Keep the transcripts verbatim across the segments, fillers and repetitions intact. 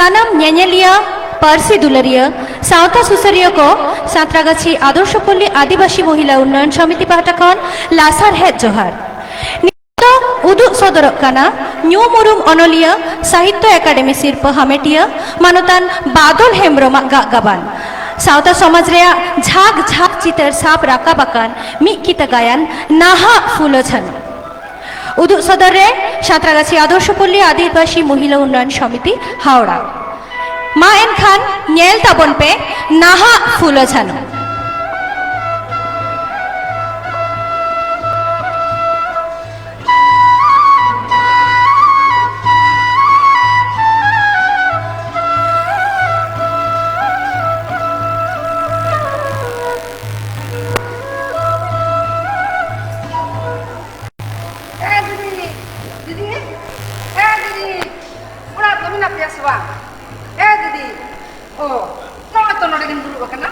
ᱥᱟᱱᱟᱢ ᱧᱮᱧᱮᱞᱤᱭᱟᱹ, ᱯᱟᱹᱨᱥᱤ ᱫᱩᱞᱟᱹᱲᱤᱭᱟᱹ, ᱥᱟᱶᱛᱟ ᱥᱩᱥᱟᱹᱨᱤᱭᱟᱹ ᱠᱚ ᱥᱟᱸᱛᱨᱟᱜᱟᱪᱷᱤ ᱟᱫᱚᱨᱥᱚᱯᱚᱞᱞᱤ ᱟᱹᱫᱤᱵᱟᱹᱥᱤ ᱢᱚᱦᱤᱞᱟ ᱩᱱᱱᱚᱭᱚᱱ ᱥᱚᱢᱤᱛᱤ ᱯᱟᱦᱴᱟ ᱠᱷᱚᱱ ᱞᱟᱥᱟᱲᱦᱮᱫ ᱡᱚᱦᱟᱨ᱾ ᱱᱤᱛᱚᱜ ᱩᱫᱩᱜ ᱥᱚᱫᱚᱨᱚᱜ ᱠᱟᱱᱟ ᱧᱩᱢ ᱩᱨᱩᱢ ᱚᱱᱚᱞᱤᱭᱟᱹ, ᱥᱟᱦᱤᱛᱭᱚ ᱮᱠᱟᱰᱮᱢᱤ ᱥᱤᱨᱯᱟᱹ ᱦᱟᱢᱮᱴᱤᱭᱟᱹ ᱢᱟᱱᱚᱛᱟᱱ ᱵᱟᱫᱚᱞ ᱦᱮᱢᱵᱽᱨᱚᱢᱟᱜ ᱜᱟᱜ ᱜᱟᱵᱟᱱ᱾ ᱥᱟᱶᱛᱟ ᱥᱚᱢᱟᱡᱽ ᱨᱮᱭᱟᱜ ᱡᱷᱟᱸᱠ ᱡᱷᱟᱸᱠ ᱪᱤᱛᱟᱹᱨ ᱥᱟᱵ ᱨᱟᱠᱟᱵ ᱟᱠᱟᱱ ᱢᱤᱫ ᱠᱤᱛᱟᱹ ᱜᱟᱭᱟᱱ ᱱᱟᱦᱟᱜ ᱯᱷᱩᱞᱳ ᱡᱷᱟᱱᱳ᱾ ᱩᱫᱩᱜ ᱥᱚᱫᱚᱨ ᱨᱮ ᱥᱟᱸᱛᱨᱟᱜᱟᱪᱷᱤ ᱟᱫᱚᱨᱥᱚᱯᱚᱞᱞᱤ ᱟᱹᱫᱤᱵᱟᱹᱥᱤ ᱢᱚᱦᱤᱞᱟ ᱩᱱᱱᱚᱭᱚᱱ ᱥᱚᱢᱤᱛᱤ, ᱦᱟᱣᱲᱟ᱾ ᱢᱟ ᱮᱱᱠᱷᱟᱱ ᱧᱮᱞ ᱛᱟᱵᱚᱱ ᱯᱮ ᱱᱟᱦᱟᱜ ᱯᱷᱩᱞᱳ ᱡᱷᱟᱱᱳ᱾ ᱮ ᱫᱤᱫᱤ, ᱫᱤᱫᱤ, ᱮ ᱫᱤᱫᱤ, ᱚᱲᱟᱜ ᱨᱮ ᱢᱮᱱᱟᱜ ᱯᱮᱭᱟ ᱥᱮ ᱵᱟᱝ? ᱮ ᱫᱤᱫᱤ, ᱚ, ᱱᱚᱜᱼᱚᱭ ᱛᱚ ᱱᱚᱰᱮ ᱜᱮᱢ ᱫᱩᱲᱩᱵ ᱟᱠᱟᱱᱟ᱾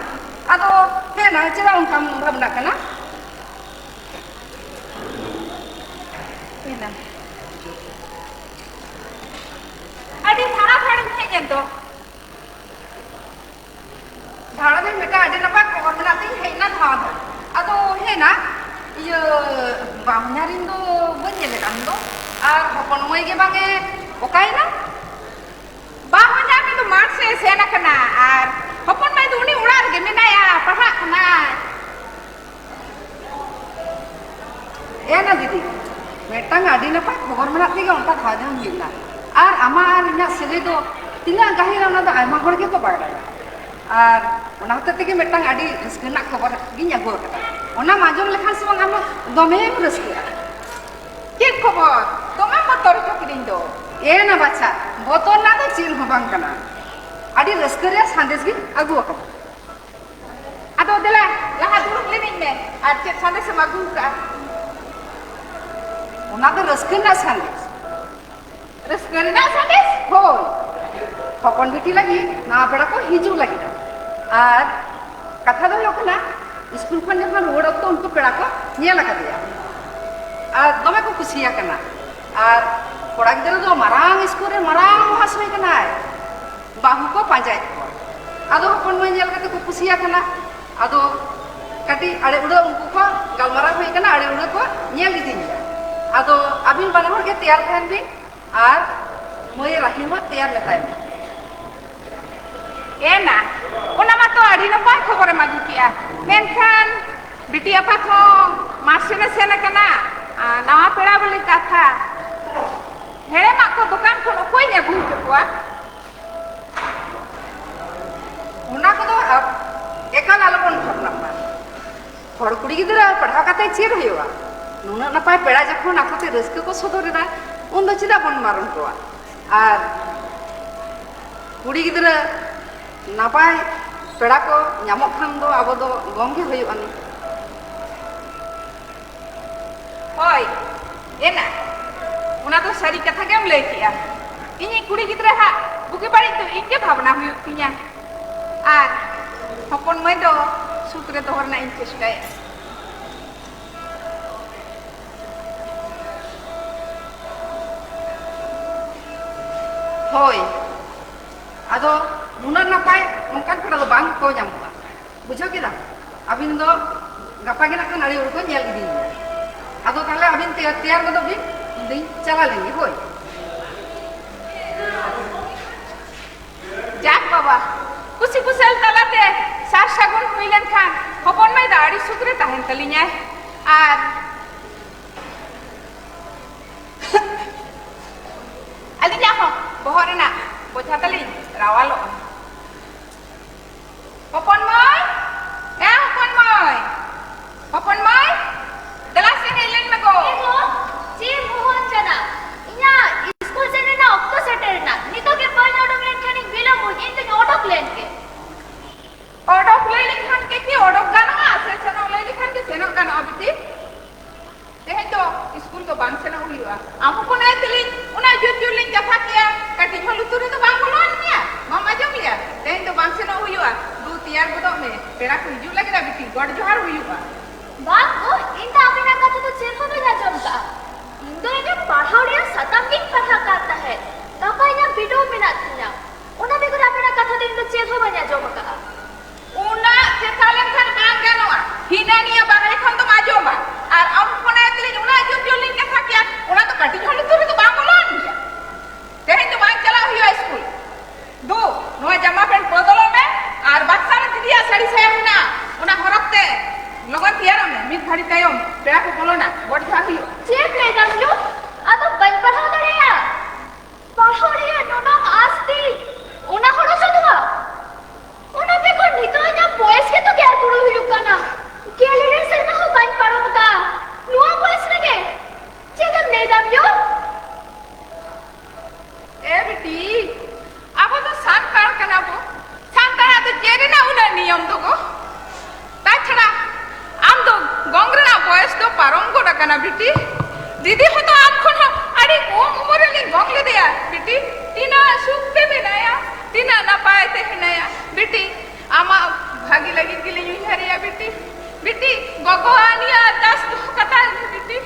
ᱟᱫᱚ ᱦᱮᱡ ᱮᱱᱟ, ᱪᱮᱫᱟᱜ ᱚᱱᱠᱟᱢ ᱵᱷᱟᱵᱽᱱᱟᱜ ᱠᱟᱱᱟ? ᱦᱮᱡ ᱮᱱᱟ᱾ ᱟᱹᱰᱤ ᱥᱟᱨᱟ ᱦᱚᱲᱮᱢ ᱦᱮᱡ ᱮᱱ ᱫᱚ᱾ ᱫᱷᱟᱲᱟ ᱫᱚ ᱢᱤᱫᱴᱟᱝ ᱟᱹᱰᱤ ᱱᱟᱯᱟᱭ ᱠᱷᱚᱵᱚᱨ ᱢᱮᱱᱟᱜ ᱛᱤᱧ ᱦᱮᱡ ᱮᱱᱟ ᱫᱷᱟᱲᱟ ᱫᱚ᱾ ᱟᱫᱚ ᱦᱮᱡ ᱮᱱᱟ, ᱤᱭᱟᱹ, ᱵᱟᱦᱚᱧᱦᱟᱨᱤᱧ ᱫᱚ ᱵᱟᱹᱧ ᱧᱮᱞᱮ ᱠᱟᱱ ᱫᱚ᱾ ᱟᱨ ᱦᱚᱯᱚᱱ ᱢᱟᱹᱭ ᱜᱮ ᱵᱟᱝ ᱮ ᱚᱠᱟᱭᱮᱱᱟ? ᱵᱟᱦᱚᱧᱦᱟᱨ ᱫᱚ ᱢᱟᱴᱷ ᱥᱮᱫ ᱮ ᱥᱮᱱ ᱟᱠᱟᱱᱟ, ᱟᱨ ᱦᱚᱯᱚᱱ ᱢᱟᱹᱭ ᱫᱚ ᱩᱱᱤ ᱚᱲᱟᱜ ᱨᱮᱜᱮ ᱢᱮᱱᱟᱭᱟ, ᱯᱟᱲᱦᱟᱜ ᱠᱟᱱᱟᱭ᱾ ᱮ ᱱᱟ ᱫᱤᱫᱤ, ᱢᱤᱫᱴᱟᱝ ᱟᱹᱰᱤ ᱱᱟᱯᱟᱭ ᱠᱷᱚᱵᱚᱨ ᱢᱮᱱᱟᱜ ᱛᱮᱜᱮ ᱚᱱᱠᱟ ᱫᱷᱟᱣ ᱡᱚᱝ ᱦᱩᱭ ᱮᱱᱟ᱾ ᱟᱨ ᱟᱢᱟᱜ ᱟᱨ ᱤᱧᱟᱹᱜ ᱥᱟᱹᱜᱟᱹᱭ ᱫᱚ ᱛᱤᱱᱟᱹᱜ ᱜᱟᱹᱦᱤᱨᱟ, ᱚᱱᱟ ᱫᱚ ᱟᱭᱢᱟ ᱦᱚᱲ ᱜᱮᱠᱚ ᱵᱟᱲᱟᱭᱟ᱾ ᱟᱨ ᱚᱱᱟ ᱦᱚᱛᱮᱡ ᱛᱮᱜᱮ ᱢᱤᱫᱴᱟᱝ ᱟᱹᱰᱤ ᱨᱟᱹᱥᱠᱟᱹ ᱨᱮᱱᱟᱜ ᱠᱷᱚᱵᱚᱨ ᱜᱤᱧ ᱟᱹᱜᱩ ᱟᱠᱟᱫᱟ᱾ ᱚᱱᱟᱢ ᱟᱸᱡᱚᱢ ᱞᱮᱠᱷᱟᱱ ᱥᱮ ᱵᱟᱝ, ᱟᱢ ᱫᱚᱢᱮᱢ ᱨᱟᱹᱥᱠᱟᱹᱜᱼᱟ᱾ ᱪᱮᱫ ᱠᱷᱚᱵᱚᱨ? ᱫᱚᱢᱮᱢ ᱵᱚᱛᱚᱨ ᱦᱚᱪᱚ ᱠᱤᱫᱤᱧ ᱫᱚ᱾ ᱮ ᱱᱟ ᱵᱟᱪᱷᱟ, ᱵᱚᱛᱚᱨ ᱨᱮᱱᱟᱜ ᱫᱚ ᱪᱮᱫ ᱦᱚᱸ ᱵᱟᱝ ᱠᱟᱱᱟ᱾ ᱟᱹᱰᱤ ᱨᱟᱹᱥᱠᱟᱹ ᱨᱮᱭᱟᱜ ᱥᱟᱸᱫᱮᱥ ᱜᱤᱧ ᱟᱹᱜᱩ ᱟᱠᱟᱫᱟ᱾ ᱟᱫᱚ ᱫᱮᱞᱟ, ᱞᱟᱦᱟ ᱫᱩᱲᱩᱵ ᱞᱮᱱᱤᱧ ᱢᱮ ᱟᱨ ᱪᱮᱫ ᱥᱟᱸᱫᱮᱥ ᱮᱢ ᱟᱹᱜᱩ ᱟᱠᱟᱫᱼᱟ? ᱚᱱᱟ ᱫᱚ ᱨᱟᱹᱥᱠᱟᱹ ᱨᱮᱱᱟᱜ ᱥᱟᱸᱫᱮᱥ᱾ ᱨᱟᱹᱥᱠᱟᱹ ᱨᱮᱱᱟᱜ ᱥᱟᱸᱫᱮᱥ? ᱦᱳᱭ, ᱦᱚᱯᱚᱱ ᱵᱤᱴᱤ ᱞᱟᱹᱜᱤᱫ ᱱᱟᱣᱟ ᱯᱮᱲᱟ ᱠᱚ ᱦᱤᱡᱩᱜ ᱞᱟᱹᱜᱤᱫ᱾ ᱟᱨ ᱠᱟᱛᱷᱟ ᱫᱚ ᱦᱩᱭᱩᱜ ᱠᱟᱱᱟ, ᱥᱠᱩᱞ ᱠᱷᱚᱱ ᱡᱚᱠᱷᱚᱱ ᱨᱩᱣᱟᱹᱲ ᱚᱠᱛᱚ ᱩᱱᱠᱩ ᱯᱮᱲᱟ ᱠᱚ ᱧᱮᱞ ᱟᱠᱟᱫᱮᱭᱟ ᱟᱨ ᱫᱚᱢᱮ ᱠᱚ ᱠᱩᱥᱤ ᱟᱠᱟᱱᱟ᱾ ᱟᱨ ᱠᱚᱲᱟ ᱜᱤᱫᱽᱨᱟᱹ ᱫᱚ ᱢᱟᱨᱟᱝ ᱥᱠᱩᱞ ᱨᱮ ᱢᱟᱨᱟᱝ ᱢᱚᱦᱟᱥᱚᱭ ᱠᱟᱱᱟᱭ᱾ ᱠᱩᱥᱤᱭᱟᱠᱟᱱᱟ᱾ ᱟᱫᱚ ᱠᱟᱹᱴᱤᱡ ᱟᱲᱮ ᱩᱲᱟᱹ ᱩᱱᱠᱩ ᱠᱚ ᱜᱟᱞᱢᱟᱨᱟᱣ ᱦᱩᱭ ᱠᱟᱱᱟ, ᱟᱲᱮ ᱩᱲᱟᱹ ᱠᱚ ᱧᱮᱞ ᱤᱫᱤᱧᱟ᱾ ᱟᱫᱚ ᱟᱹᱵᱤᱱ ᱵᱟᱱᱟ ᱦᱚᱲ ᱜᱮ ᱛᱮᱭᱟᱨ ᱛᱟᱦᱮᱱ ᱵᱤᱱ ᱟᱨ ᱢᱟᱹᱭ ᱨᱟᱦᱤᱢ ᱦᱚᱸ ᱛᱮᱭᱟᱨ ᱢᱮᱛᱟᱭ ᱢᱮ᱾ ᱮᱱᱟ, ᱚᱱᱟ ᱢᱟᱛᱚ ᱟᱹᱰᱤ ᱱᱟᱯᱟᱭ ᱠᱷᱚᱵᱚᱨᱮᱢ ᱟᱹᱜᱩ ᱠᱮᱜᱼᱟ᱾ ᱢᱮᱱᱠᱷᱟᱱ ᱵᱤᱴᱤ ᱟᱯᱟᱛ ᱦᱚᱸ ᱢᱟᱨᱥᱮᱱᱮ ᱥᱮᱱ ᱟᱠᱟᱱᱟ᱾ ᱟᱨ ᱱᱟᱣᱟ ᱯᱮᱲᱟ ᱵᱚᱞᱮ ᱠᱟᱛᱷᱟ, ᱦᱮᱲᱮᱢᱟᱜ ᱠᱚ ᱫᱚᱠᱟᱱ ᱠᱷᱚᱱ ᱚᱠᱚᱭᱤᱧ ᱟᱹᱜᱩ ᱦᱚᱪᱚ ᱠᱚᱣᱟ? ᱚᱱᱟ ᱠᱚᱫᱚ ᱮᱠᱟᱞ ᱟᱞᱚᱵᱚᱱ ᱵᱷᱟᱵᱽᱱᱟᱜ ᱢᱟ᱾ ᱦᱚᱲ ᱠᱩᱲᱤ ᱜᱤᱫᱽᱨᱟᱹ ᱯᱟᱲᱦᱟᱣ ᱠᱟᱛᱮ ᱪᱮᱫ ᱦᱩᱭᱩᱜᱼᱟ? ᱱᱩᱱᱟᱹᱜ ᱱᱟᱯᱟᱭ ᱯᱮᱲᱟ ᱡᱚᱠᱷᱚᱱ ᱟᱠᱚᱛᱮ ᱨᱟᱹᱥᱠᱟᱹ ᱠᱚ ᱥᱚᱫᱚᱨ ᱮᱫᱟ, ᱩᱱᱫᱚ ᱪᱮᱫᱟᱜ ᱵᱚᱱ ᱢᱟᱨᱚᱱ ᱠᱚᱣᱟ? ᱟᱨ ᱠᱩᱲᱤ ᱜᱤᱫᱽᱨᱟᱹ ᱱᱟᱯᱟᱭ ᱯᱮᱲᱟ ᱠᱚ ᱧᱟᱢᱚᱜ ᱠᱷᱟᱱ ᱫᱚ ᱟᱵᱚ ᱫᱚ ᱜᱚᱝ ᱜᱮ ᱦᱩᱭᱩᱜ ᱟᱹᱱᱤᱡ᱾ ᱦᱳᱭ, ᱮᱱᱟ, ᱚᱱᱟ ᱫᱚ ᱥᱟᱹᱨᱤ ᱠᱟᱛᱷᱟ ᱜᱮᱢ ᱞᱟᱹᱭ ᱠᱮᱜᱼᱟ᱾ ᱤᱧᱤᱡ ᱠᱩᱲᱤ ᱜᱤᱫᱽᱨᱟᱹ ᱦᱟᱜ ᱵᱩᱜᱤ ᱵᱟᱹᱲᱤᱡ ᱫᱚ ᱤᱧ ᱜᱮ ᱵᱷᱟᱵᱽᱱᱟ ᱦᱩᱭᱩᱜ ᱛᱤᱧᱟ᱾ ᱟᱨ ᱦᱚᱯᱚᱱ ᱢᱟᱹᱭ ᱫᱚ ᱥᱩᱠ ᱨᱮ ᱫᱚᱦᱚ ᱨᱮᱱᱟᱜ ᱤᱧ ᱪᱮᱥᱴᱟᱭᱟ᱾ ᱦᱳᱭ, ᱟᱫᱚ ᱱᱩᱱᱟᱹᱜ ᱱᱟᱯᱟᱭ ᱚᱱᱠᱟᱱ ᱯᱮᱲᱟ ᱫᱚ ᱵᱟᱝ ᱠᱚ ᱧᱟᱢᱚᱜᱼᱟ᱾ ᱵᱩᱡᱷᱟᱹᱣ ᱠᱮᱫᱟᱢ? ᱟᱹᱵᱤᱱ ᱫᱚ ᱜᱟᱯᱟ ᱜᱮ ᱱᱟᱜ ᱠᱷᱟᱱ ᱟᱲᱮ ᱩᱲ ᱠᱚ ᱧᱮᱞ ᱤᱫᱤᱭᱮᱭᱟ᱾ ᱟᱫᱚ ᱛᱟᱦᱞᱮ ᱟᱹᱵᱤᱱ ᱛᱮᱭᱟᱨ, ᱛᱮᱭᱟᱨ ᱜᱚᱫᱚᱜ ᱵᱤᱱ, ᱤᱧ ᱫᱩᱧ ᱪᱟᱞᱟᱣ ᱞᱮᱱ ᱜᱮ, ᱦᱳᱭ᱾ ᱡᱟᱠ ᱵᱟᱵᱟ, ᱠᱩᱥᱤ ᱠᱩᱥᱟᱹᱞ ᱛᱟᱞᱟᱛᱮ ᱥᱟᱨ ᱥᱟᱹᱜᱩᱱ ᱦᱩᱭ ᱞᱮᱱᱠᱷᱟᱱ ᱦᱚᱯᱚᱱ ᱢᱟᱹᱭ ᱫᱚ ᱟᱹᱰᱤ ᱥᱩᱠ ᱨᱮ ᱛᱟᱦᱮᱱ ᱛᱟᱹᱞᱤᱧᱟᱭ᱾ ᱟᱨ ᱟᱹᱞᱤᱧᱟᱜ ᱦᱚᱸ ᱵᱚᱦᱚᱜ ᱨᱮᱱᱟᱜ ᱵᱚᱡᱷᱟ ᱛᱟᱹᱞᱤᱧ ᱨᱟᱣᱟᱞᱚᱜᱼᱟ᱾ ᱦᱚᱯᱚᱱ ᱢᱟᱹᱭ, ᱮ ᱦᱚᱯᱚᱱ ᱢᱟᱹᱭ, ᱦᱚᱯᱚᱱ ᱢᱟᱹᱭ, ᱫᱮᱞᱟ ᱥᱮ ᱦᱮᱡ ᱞᱮᱱ ᱢᱮ ᱜᱚ᱾ ᱮ ᱜᱚ, ᱪᱮᱫ ᱮᱢ ᱦᱚᱦᱚᱣᱟᱧ ᱠᱟᱱᱟ? ᱤᱧᱟᱜ ᱤᱥᱠᱩᱞ ᱥᱮᱱ ᱨᱮᱱᱟᱜ ᱚᱠᱛᱚ ᱥᱮᱴᱮᱨ ᱮᱱᱟ᱾ ᱱᱤᱛᱚᱜ ᱜᱮ ᱵᱟᱹᱧ ᱚᱰᱚᱠ ᱞᱮᱱᱠᱷᱟᱱᱤᱧ ᱵᱤᱞᱚᱢᱚᱜ, ᱤᱧ ᱫᱚᱧ ᱚᱰᱚᱠ ᱞᱮᱱ ᱜᱮ᱾ ᱚᱰᱚᱠ ᱞᱟᱹᱭ ᱞᱮᱠᱷᱟᱱ ᱜᱮ ᱠᱤ ᱚᱰᱚᱠ ᱜᱟᱱᱚᱜᱼᱟ? ᱥᱮ ᱥᱮᱱᱚᱜ ᱞᱟᱹᱭ ᱞᱮᱠᱷᱟᱱ ᱜᱮ ᱥᱮᱱᱚᱜ ᱜᱟᱱᱚᱜᱼᱟ ᱵᱤᱴᱤ? ᱛᱮᱦᱮᱧ ᱫᱚ ᱤᱥᱠᱩᱞ ᱫᱚ ᱵᱟᱝ ᱥᱮᱱᱚᱜ ᱦᱩᱭᱩᱜᱼᱟ᱾ ᱟᱢ ᱦᱚᱯᱚᱱ ᱟᱭᱳ ᱛᱟᱹᱞᱤᱧ ᱚᱱᱟ ᱡᱳᱨ ᱡᱳᱨ ᱞᱤᱧ ᱠᱟᱛᱷᱟ ᱠᱮᱜᱼᱟ, ᱠᱟᱹᱴᱤᱡ ᱦᱚᱸ ᱞᱩᱛᱩᱨ ᱨᱮᱫᱚ ᱵᱟᱝ ᱵᱚᱞᱚᱣᱟᱱ ᱢᱮᱭᱟ? ᱵᱟᱢ ᱟᱸᱡᱚᱢ ᱞᱮᱭᱟ? ᱛᱮᱦᱮᱧ ᱫᱚ ᱵᱟᱝ ᱥᱮᱱᱚᱜ ᱦᱩᱭᱩᱜᱼᱟ᱾ ᱫᱩ ᱛᱮᱭᱟᱨ ᱜᱚᱫᱚᱜ ᱢᱮ, ᱯᱮᱲᱟ ᱠᱚ ᱦᱤᱡᱩᱜ ᱞᱟᱹᱜᱤᱫ ᱟ ᱵᱤᱴᱤ, ᱜᱚᱰ ᱡᱚᱦᱟᱨ ᱦᱩᱭᱩᱜᱼᱟ᱾ ᱵᱟᱝ ᱜᱚ, ᱤᱧ ᱫᱚ ᱟᱹᱵᱤᱱᱟᱜ ᱠᱟᱛᱷᱟ ᱫᱚ ᱪᱮᱫ ᱦᱚᱸ ᱵᱟᱹᱧ ᱟᱸᱡᱚᱢ ᱠᱟᱜᱼᱟ᱾ ᱤᱧ ᱫᱚ ᱤᱧᱟᱹᱜ ᱯᱟᱲᱦᱟᱣ ᱨᱮᱭᱟᱜ ᱥᱟᱛᱟᱢ ᱜᱤᱧ ᱯᱟᱲᱦᱟᱜ ᱠᱟᱱ ᱛᱟᱦᱮᱸᱫ᱾ ᱜᱟᱯᱟ ᱤᱧᱟᱹᱜ ᱵᱤᱰᱟᱹᱣ ᱢᱮᱱᱟᱜ ᱛᱤᱧᱟ᱾ ᱚᱱᱟ ᱵᱮᱜᱚᱨ ᱟᱹᱵᱤᱱᱟᱜ ᱠᱟᱛᱷᱟ ᱫᱚ ᱤᱧ ᱫᱚ ᱪᱮᱫ ᱦᱚᱸ ᱵᱟᱹᱧ ᱟᱸᱡᱚᱢ ᱟᱠᱟᱜᱼᱟ᱾ ᱳ, ᱜᱷᱟᱹᱲᱤ ᱛᱟᱭᱚᱢ ᱯᱮᱲᱟ ᱠᱚ ᱵᱚᱞᱚᱱᱟ, ᱜᱚᱰ ᱡᱚᱦᱟᱨ ᱦᱩᱭᱩᱜᱼᱟ᱾ ᱪᱮᱫ ᱞᱟᱹᱭ ᱫᱟᱢ ᱭᱳ? ᱟᱫᱚ ᱵᱟᱹᱧ ᱯᱟᱲᱦᱟᱣ ᱫᱟᱲᱮᱭᱟᱜᱼᱟ᱾ ᱯᱟᱲᱦᱟᱣ ᱨᱮᱭᱟᱜ ᱱᱩᱱᱟᱹᱝ ᱟᱥ ᱛᱤᱧ, ᱚᱱᱟ ᱦᱚᱲ ᱥᱟᱹᱫᱷᱩᱣᱟ᱾ ᱚᱱᱟ ᱵᱮᱜᱚᱨ ᱱᱤᱛᱚᱜ ᱤᱧᱟᱹᱜ ᱵᱚᱭᱮᱥ ᱜᱮᱛᱚ ᱜᱮᱞ ᱛᱩᱨᱩᱭ ᱦᱩᱭᱩᱜ ᱠᱟᱱᱟ᱾ ᱜᱮᱞ ᱤᱨᱟᱹᱞ ᱥᱮᱨᱢᱟ ᱦᱚᱸ ᱵᱟᱹᱧ ᱯᱟᱨᱚᱢ ᱟᱠᱟᱫᱼᱟ᱾ ᱱᱚᱣᱟ ᱵᱚᱭᱮᱥ ᱨᱮᱜᱮ ᱪᱮᱫ ᱮᱢ ᱞᱟᱹᱭ ᱫᱟᱢ ᱭᱳ? ᱮ ᱵᱤᱴᱤ, ᱟᱵᱚ ᱫᱚ ᱥᱟᱱᱛᱟᱲ ᱠᱟᱱᱟ ᱵᱚ᱾ ᱥᱟᱱᱛᱟᱲᱟᱜ ᱫᱚ ᱪᱮᱫ ᱨᱮᱱᱟᱜ ᱩᱱᱟᱹᱜ ᱱᱤᱭᱚᱢ ᱫᱚ ᱜᱚ? ᱛᱟᱪᱷᱟᱲᱟ ᱟᱢ ᱫᱚ ᱜᱚᱝ ᱨᱮᱱᱟᱜ ᱵᱚᱭᱮᱥ ᱫᱚ ᱯᱟᱨᱚᱢ ᱜᱚᱫ ᱟᱠᱟᱱᱟ ᱵᱤᱴᱤ᱾ ᱫᱤᱫᱤ ᱦᱚᱸᱛᱚ ᱟᱢ ᱠᱷᱚᱱ ᱦᱚᱸ ᱟᱹᱰᱤ ᱠᱚᱢ ᱩᱢᱮᱨ ᱨᱮᱞᱤᱧ ᱜᱚᱝ ᱞᱮᱫᱮᱭᱟ ᱵᱤᱴᱤ᱾ ᱛᱤᱱᱟᱹᱜ ᱥᱩᱠ ᱛᱮ ᱢᱮᱱᱟᱭᱟ, ᱛᱤᱱᱟᱹᱜ ᱱᱟᱯᱟᱭ ᱛᱮ ᱦᱮᱱᱟᱭᱟ ᱵᱤᱴᱤ᱾ ᱟᱢᱟᱜ ᱵᱷᱟᱹᱜᱤ ᱞᱟᱹᱜᱤᱫ ᱜᱮᱞᱤᱧ ᱩᱭᱦᱟᱹᱨᱮᱭᱟ ᱵᱤᱴᱤ᱾ ᱵᱤᱴᱤ, ᱜᱚᱜᱚᱣᱟᱜ ᱱᱤᱭᱟᱹ ᱟᱨᱫᱟᱥ ᱫᱚᱦᱚ ᱠᱟᱛᱟᱭ ᱢᱮ ᱵᱤᱴᱤ᱾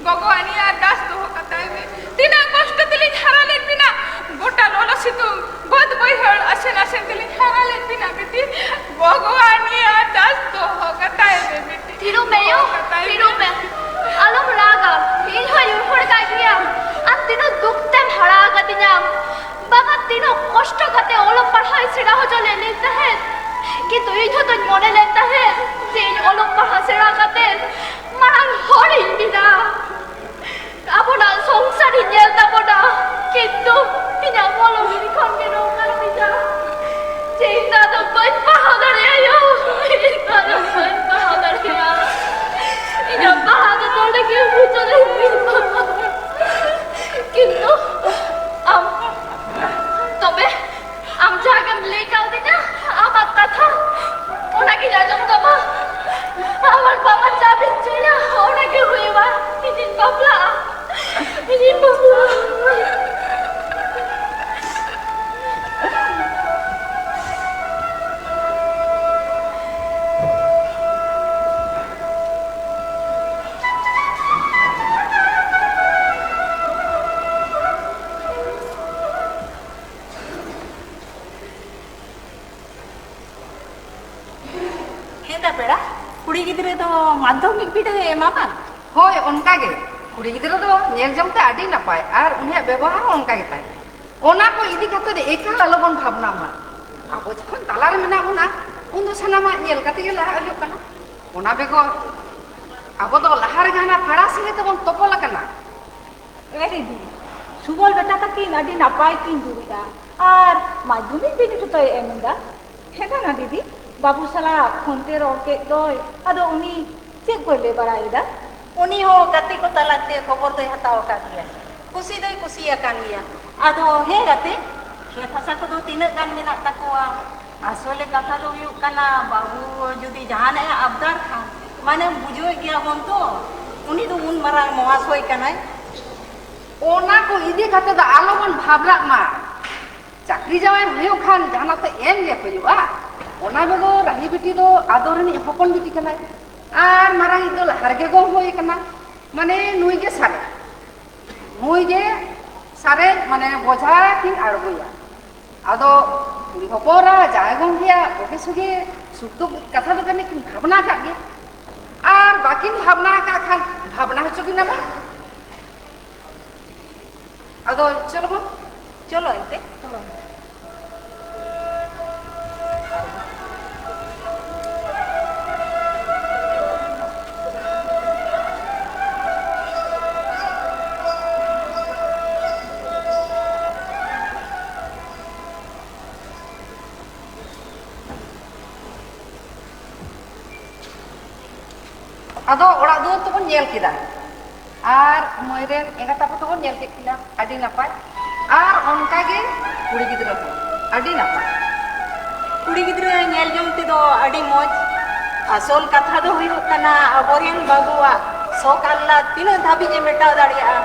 ᱜᱚᱜᱚᱣᱟᱜ ᱱᱤᱭᱟᱹ ᱟᱨᱫᱟᱥ ᱫᱚᱦᱚ ᱠᱟᱛᱟᱭ ᱢᱮ᱾ ᱛᱤᱱᱟᱹᱜ ᱠᱚᱥᱴᱚ ᱛᱮᱞᱤᱧ ᱦᱟᱨᱟ ᱞᱮᱫ ᱵᱤᱱᱟ, ᱜᱚᱴᱟ ᱞᱚᱞᱚ ᱥᱤᱛᱩᱝ, ᱵᱟᱹᱫ ᱵᱟᱹᱭᱦᱟᱹᱲ, ᱟᱥᱮᱱ ᱟᱥᱮᱱ ᱛᱮᱞᱤᱧ ᱦᱟᱨᱟ ᱞᱮᱫ ᱵᱤᱱᱟ ᱵᱤᱴᱤ᱾ ᱜᱚᱜᱚᱣᱟᱜ ᱱᱤᱭᱟᱹ ᱟᱨᱫᱟᱥ ᱫᱚᱦᱚ ᱠᱟᱛᱟᱭ ᱢᱮ ᱵᱤᱴᱤ᱾ ᱛᱷᱤᱨᱚᱜ ᱢᱮ ᱭᱳ, ᱫᱚᱦᱚ ᱠᱟᱛᱟᱭ ᱢᱮ᱾ ᱛᱷᱤᱨᱚᱜ ᱢᱮ᱾ ᱟᱞᱚᱢ ᱨᱟᱜᱟ, ᱤᱧ ᱦᱚᱸᱧ ᱩᱭᱦᱟᱹᱨ ᱠᱟᱜ ᱜᱮᱭᱟ᱾ ᱟᱢ ᱛᱤᱱᱟᱹᱜ ᱫᱩᱠ ᱛᱮᱢ ᱦᱟᱨᱟ ᱟᱠᱟᱫᱤᱧᱟ᱾ ᱵᱟᱵᱟ ᱛᱤᱱᱟᱹᱜ ᱠᱚᱥᱴᱚ ᱠᱟᱛᱮ ᱚᱞᱚᱜ ᱯᱟᱲᱦᱟᱣ ᱮ ᱥᱮᱬᱟ ᱦᱚᱪᱚ ᱞᱮᱫ ᱞᱤᱧ ᱛᱟᱦᱮᱸᱫ, ᱠᱤᱱᱛᱩ ᱤᱧ ᱦᱚᱸᱛᱚᱧ ᱢᱚᱱᱮ ᱞᱮᱫ ᱛᱟᱦᱮᱸᱫ ᱡᱮ ᱤᱧ ᱚᱞᱚᱜ ᱯᱟᱲᱦᱟᱣ ᱥᱮᱬᱟ ᱠᱟᱛᱮ ᱢᱟᱨᱟᱝ ᱦᱚᱲᱤᱧ ᱵᱮᱱᱟᱜᱼᱟ, ᱟᱵᱚᱱᱟᱜ ᱥᱚᱝᱥᱟᱨᱤᱧ ᱧᱮᱞ ᱛᱟᱵᱚᱱᱟ, ᱠᱤᱱᱛᱩ ᱤᱧᱟᱹᱜ ᱢᱚᱞᱚᱝ ᱠᱷᱚᱱ ᱜᱮ ᱱᱚᱝᱠᱟ ᱦᱩᱭ ᱮᱱᱟ ᱡᱮ ᱤᱧ ᱫᱚ ᱟᱫᱚ ᱵᱟᱹᱧ ᱯᱟᱲᱦᱟᱣ ᱫᱟᱲᱮᱭᱟᱜᱼᱟ ᱭᱳ, ᱤᱧ ᱫᱚ ᱟᱫᱚ ᱵᱟᱹᱧ ᱯᱟᱲᱦᱟᱣ ᱫᱟᱲᱮᱭᱟᱜᱼᱟ, ᱤᱧᱟᱹᱜ ᱯᱟᱲᱦᱟᱣ ᱫᱚ ᱱᱚᱰᱮ ᱜᱮ ᱢᱩᱪᱟᱹᱫ ᱦᱩᱭᱩᱜᱼᱟ᱾ ᱠᱤᱱᱛᱩ ᱟᱢ, ᱛᱚᱵᱮ ᱟᱢ ᱡᱟᱦᱟᱸ ᱜᱮᱢ ᱞᱟᱹᱭ ᱠᱟᱣᱫᱤᱧᱟ, ᱟᱢᱟᱜ ᱠᱟᱛᱷᱟ, ᱚᱱᱟᱜᱤᱧ ᱟᱸᱡᱚᱢ ᱛᱟᱢᱟ᱾ ᱟᱢ ᱟᱨ ᱵᱟᱵᱟ ᱡᱟ ᱵᱤᱱ ᱪᱟᱹᱭᱟ, ᱚᱱᱟᱜᱮ ᱦᱩᱭᱩᱜᱼᱟ᱾ ᱤᱧᱤᱧ ᱵᱟᱯᱞᱟᱜᱼᱟ, ᱤᱧᱤᱧ ᱵᱟᱯᱞᱟᱜᱼᱟ᱾ ᱦᱮᱸ ᱫᱟ ᱯᱮᱲᱟ, ᱠᱩᱲᱤ ᱜᱤᱫᱽᱨᱟᱹ ᱫᱚ ᱢᱟᱫᱽᱫᱷᱚᱢᱤᱠ ᱵᱤᱰᱟᱹᱣ ᱮ ᱮᱢᱟ ᱵᱟᱝ? ᱦᱳᱭ, ᱚᱱᱠᱟ ᱜᱮ᱾ ᱠᱩᱲᱤ ᱜᱤᱫᱽᱨᱟᱹ ᱫᱚ ᱧᱮᱞ ᱡᱚᱝ ᱛᱮ ᱟᱹᱰᱤ ᱱᱟᱯᱟᱭ ᱟᱨ ᱩᱱᱤᱭᱟᱜ ᱵᱮᱵᱚᱦᱟᱨ ᱦᱚᱸ ᱚᱱᱠᱟ ᱜᱮ ᱛᱟᱭ᱾ ᱚᱱᱟ ᱠᱚ ᱤᱫᱤ ᱠᱟᱛᱮ ᱫᱚ ᱮᱠᱟᱞ ᱟᱞᱚᱵᱚᱱ ᱵᱷᱟᱵᱽᱱᱟ ᱢᱟ᱾ ᱟᱵᱚ ᱡᱚᱠᱷᱚᱱ ᱛᱟᱞᱟ ᱨᱮ ᱢᱮᱱᱟᱜ ᱵᱚᱱᱟ, ᱩᱱ ᱫᱚ ᱥᱟᱱᱟᱢᱟᱜ ᱧᱮᱞ ᱠᱟᱛᱮ ᱜᱮ ᱞᱟᱦᱟᱜ ᱦᱩᱭᱩᱜ ᱠᱟᱱᱟ᱾ ᱚᱱᱟ ᱵᱮᱜᱚᱨ ᱟᱵᱚ ᱫᱚ ᱞᱟᱦᱟ ᱨᱮᱜᱮ ᱦᱟᱱᱟ ᱯᱮᱲᱟ ᱥᱟᱸᱜᱮ ᱛᱮᱵᱚᱱ ᱛᱚᱯᱚᱞ ᱟᱠᱟᱱᱟ᱾ ᱮ ᱫᱤᱫᱤ, ᱥᱩᱵᱚᱞ ᱵᱮᱴᱟ ᱛᱟᱹᱠᱤᱱ ᱟᱹᱰᱤ ᱱᱟᱯᱟᱭ ᱠᱤᱱ ᱡᱩᱨᱤᱜᱼᱟ᱾ ᱟᱨ ᱢᱟᱫᱽᱫᱷᱚᱢᱤᱠ ᱵᱤᱱᱤᱰ ᱦᱚᱸᱛᱚᱭ ᱮᱢ ᱮᱫᱟ᱾ ᱦᱮᱸ ᱫᱟᱱᱟ ᱫᱤᱫᱤ, ᱵᱟᱹᱵᱩ ᱥᱟᱞᱟᱜ ᱯᱷᱳᱱ ᱛᱮ ᱨᱚᱲ ᱠᱮᱫ ᱫᱚᱭ᱾ ᱟᱫᱚ ᱩᱱᱤ ᱪᱮᱫ ᱠᱚᱭ ᱞᱟᱹᱭ ᱵᱟᱲᱟᱭᱮᱫᱟ? ᱩᱱᱤ ᱦᱚᱸ ᱜᱟᱛᱮ ᱠᱚ ᱛᱟᱞᱟᱛᱮ ᱠᱷᱚᱵᱚᱨ ᱫᱚᱭ ᱦᱟᱛᱟᱣ ᱟᱠᱟᱫ ᱜᱮᱭᱟ᱾ ᱠᱩᱥᱤ ᱫᱚᱭ ᱠᱩᱥᱤ ᱟᱠᱟᱱ ᱜᱮᱭᱟ᱾ ᱟᱫᱚ ᱦᱮᱸ ᱜᱟᱛᱮ, ᱠᱷᱮᱛ ᱦᱟᱥᱟ ᱠᱚᱫᱚ ᱛᱤᱱᱟᱹᱜ ᱜᱟᱱ ᱢᱮᱱᱟᱜ ᱛᱟᱠᱚᱣᱟ? ᱟᱥᱚᱞᱮ ᱠᱟᱛᱷᱟ ᱫᱚ ᱦᱩᱭᱩᱜ ᱠᱟᱱᱟ, ᱵᱟᱹᱵᱩ ᱡᱩᱫᱤ ᱡᱟᱦᱟᱱᱟᱜ ᱮ ᱟᱵᱫᱟᱨ ᱠᱷᱟᱱ, ᱢᱟᱱᱮᱢ ᱵᱩᱡᱷᱟᱹᱣᱮᱫ ᱜᱮᱭᱟ ᱵᱚᱱ ᱛᱚ, ᱩᱱᱤ ᱫᱚ ᱩᱱ ᱢᱟᱨᱟᱝ ᱢᱚᱦᱟᱥᱚᱭ ᱠᱟᱱᱟᱭ᱾ ᱚᱱᱟ ᱠᱚ ᱤᱫᱤ ᱠᱟᱛᱮ ᱫᱚ ᱟᱞᱚᱵᱚᱱ ᱵᱷᱟᱵᱽᱱᱟᱜ ᱢᱟ᱾ ᱪᱟᱹᱠᱨᱤ ᱡᱟᱶᱟᱭ ᱦᱩᱭᱩᱜ ᱠᱷᱟᱱ ᱡᱟᱦᱟᱱᱟᱜ ᱛᱚ ᱮᱢ ᱜᱮ ᱦᱩᱭᱩᱜᱼᱟ᱾ ᱚᱱᱟ ᱵᱮᱜᱚᱨ ᱨᱟᱦᱤ ᱵᱤᱴᱤ ᱫᱚ ᱟᱫᱚ ᱨᱤᱱᱤᱡ ᱦᱚᱯᱚᱱ ᱵᱤᱴᱤ ᱠᱟᱱᱟᱭ᱾ ᱟᱨ ᱢᱟᱨᱟᱝᱤᱡ ᱫᱚ ᱞᱟᱦᱟ ᱨᱮᱜᱮ ᱜᱚᱝ ᱦᱩᱭ ᱟᱠᱟᱱᱟ᱾ ᱢᱟᱱᱮ ᱱᱩᱭ ᱜᱮ ᱥᱟᱨᱮᱡ, ᱱᱩᱭ ᱜᱮ ᱥᱟᱨᱮᱡ, ᱢᱟᱱᱮ ᱵᱚᱡᱷᱟ ᱠᱤᱱ ᱟᱬᱜᱚᱭᱟ᱾ ᱟᱫᱚ ᱠᱩᱲᱤ ᱦᱚᱯᱚᱱ ᱨᱟ ᱡᱟᱶᱟᱭ ᱜᱚᱝᱠᱮᱭᱟᱜ ᱵᱩᱜᱤ ᱥᱩᱜᱤ ᱥᱩᱠ ᱫᱩᱠ ᱠᱟᱛᱷᱟ ᱫᱚ ᱡᱟᱹᱱᱤᱡ ᱠᱤᱱ ᱵᱷᱟᱵᱽᱱᱟ ᱠᱟᱜ ᱜᱮ᱾ ᱟᱨ ᱵᱟᱹᱠᱤᱱ ᱵᱷᱟᱵᱽᱱᱟ ᱟᱠᱟᱫ ᱠᱷᱟᱱ ᱵᱷᱟᱵᱽᱱᱟ ᱦᱚᱪᱚ ᱠᱤᱱᱟ ᱵᱚᱱ᱾ ᱟᱫᱚ ᱪᱚᱞᱚ ᱵᱚᱱ, ᱪᱚᱞᱚ ᱮᱱᱛᱮ᱾ ᱟᱫᱚ ᱚᱲᱟᱜ ᱫᱩᱣᱟᱹᱨ ᱛᱮᱵᱚᱱ ᱧᱮᱞ ᱠᱮᱫᱟ, ᱟᱨ ᱢᱟᱹᱭ ᱨᱮᱱ ᱮᱸᱜᱟᱛ ᱟᱯᱟᱛ ᱦᱚᱸᱵᱚᱱ ᱧᱮᱞ ᱠᱮᱫ ᱠᱤᱱᱟ, ᱟᱹᱰᱤ ᱱᱟᱯᱟᱭ᱾ ᱟᱨ ᱚᱱᱠᱟ ᱜᱮ ᱠᱩᱲᱤ ᱜᱤᱫᱽᱨᱟᱹ ᱦᱚᱸ ᱟᱹᱰᱤ ᱱᱟᱯᱟᱭ᱾ ᱠᱩᱲᱤ ᱜᱤᱫᱽᱨᱟᱹ ᱧᱮᱞ ᱡᱚᱝ ᱛᱮᱫᱚ ᱟᱹᱰᱤ ᱢᱚᱡᱽ᱾ ᱟᱥᱚᱞ ᱠᱟᱛᱷᱟ ᱫᱚ ᱦᱩᱭᱩᱜ ᱠᱟᱱᱟ, ᱟᱵᱚᱨᱮᱱ ᱵᱟᱹᱵᱩᱣᱟᱜ ᱥᱚᱠ ᱟᱦᱞᱟᱫ ᱛᱤᱱᱟᱹᱜ ᱫᱷᱟᱹᱵᱤᱡ ᱮ ᱢᱮᱴᱟᱣ ᱫᱟᱲᱮᱭᱟᱜᱼᱟ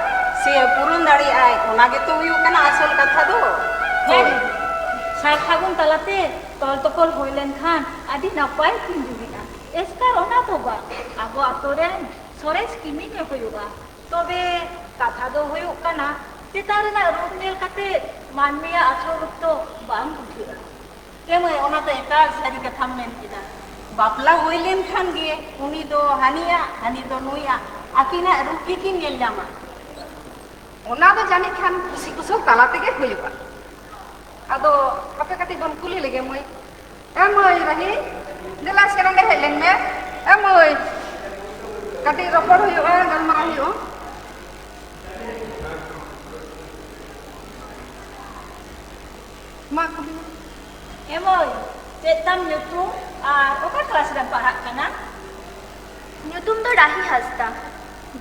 ᱥᱮ ᱯᱩᱨᱩᱱ ᱫᱟᱲᱮᱭᱟᱜᱼᱟᱭ, ᱚᱱᱟ ᱜᱮᱛᱚ ᱦᱩᱭᱩᱜ ᱠᱟᱱᱟ ᱟᱥᱚᱞ ᱠᱟᱛᱷᱟ ᱫᱚ᱾ ᱦᱮᱸ, ᱥᱟᱨ ᱥᱟᱹᱜᱩᱱ ᱛᱟᱞᱟᱛᱮ ᱛᱚᱞ ᱛᱚᱯᱚᱞ ᱦᱩᱭ ᱞᱮᱱᱠᱷᱟᱱ ᱟᱹᱰᱤ ᱱᱟᱯᱟᱭ ᱠᱤᱱ ᱡᱩᱨᱤᱜᱼᱟ᱾ ᱮᱥᱠᱟᱨ ᱚᱱᱟ ᱫᱚ ᱵᱟᱝ, ᱟᱵᱚ ᱟᱛᱳ ᱨᱮᱱ ᱥᱚᱨᱮᱥ ᱠᱤᱢᱤᱱ ᱮ ᱦᱩᱭᱩᱜᱼᱟ᱾ ᱛᱚᱵᱮ ᱠᱟᱛᱷᱟ ᱫᱚ ᱦᱩᱭᱩᱜ ᱠᱟᱱᱟ, ᱪᱮᱛᱟᱱ ᱨᱮᱱᱟᱜ ᱨᱩᱯ ᱧᱮᱞ ᱠᱟᱛᱮ ᱢᱟᱹᱱᱢᱤᱭᱟᱜ ᱟᱥᱚᱞ ᱨᱩᱯ ᱫᱚ ᱵᱟᱝ ᱵᱩᱡᱷᱟᱹᱜᱼᱟ᱾ ᱮ ᱢᱟᱹᱭ, ᱚᱱᱟ ᱫᱚ ᱮᱠᱟᱞ ᱥᱟᱹᱨᱤ ᱠᱟᱛᱷᱟᱢ ᱢᱮᱱ ᱠᱮᱫᱟ᱾ ᱵᱟᱯᱞᱟ ᱦᱩᱭ ᱞᱮᱱᱠᱷᱟᱱ ᱜᱮ ᱩᱱᱤ ᱫᱚ ᱦᱟᱹᱱᱤᱭᱟᱜ, ᱦᱟᱹᱱᱤ ᱫᱚ ᱱᱩᱭᱟᱜ, ᱟᱹᱠᱤᱱᱟᱜ ᱨᱩᱯ ᱜᱮᱠᱤᱱ ᱧᱮᱞ ᱧᱟᱢᱟ᱾ ᱚᱱᱟ ᱫᱚ ᱡᱟᱹᱱᱤᱡ ᱠᱷᱟᱱ ᱠᱩᱥᱤ ᱠᱩᱥᱟᱹᱞ ᱛᱟᱞᱟ ᱛᱮᱜᱮ ᱦᱩᱭᱩᱜᱼᱟ᱾ ᱟᱫᱚ ᱦᱟᱯᱮ ᱠᱟᱹᱴᱤᱡ ᱵᱚᱱ ᱠᱩᱞᱤ ᱞᱮᱜᱮ ᱢᱟᱹᱭ᱾ ᱮ ᱢᱟᱹᱭ ᱨᱟᱦᱤ, ᱫᱮᱞᱟ ᱥᱮ ᱱᱚᱸᱰᱮ ᱦᱮᱡ ᱞᱮᱱ ᱢᱮ᱾ ᱮ ᱢᱟᱹᱭ, ᱠᱟᱹᱴᱤᱡ ᱨᱚᱯᱚᱲ ᱦᱩᱭᱩᱜᱼᱟ, ᱜᱟᱞᱢᱟᱨᱟᱣ ᱦᱩᱭᱩᱜᱼᱟ᱾ ᱢᱟ ᱠᱩᱞᱤ ᱢᱮ᱾ ᱮ ᱢᱟᱹᱭ, ᱪᱮᱫ ᱛᱟᱢ ᱧᱩᱛᱩᱢ ᱟᱨ ᱚᱠᱟ ᱠᱞᱟᱥ ᱨᱮᱢ ᱯᱟᱲᱦᱟᱜ ᱠᱟᱱᱟ? ᱧᱩᱛᱩᱢ ᱫᱚ ᱨᱟᱦᱤ ᱦᱟᱸᱥᱫᱟ᱾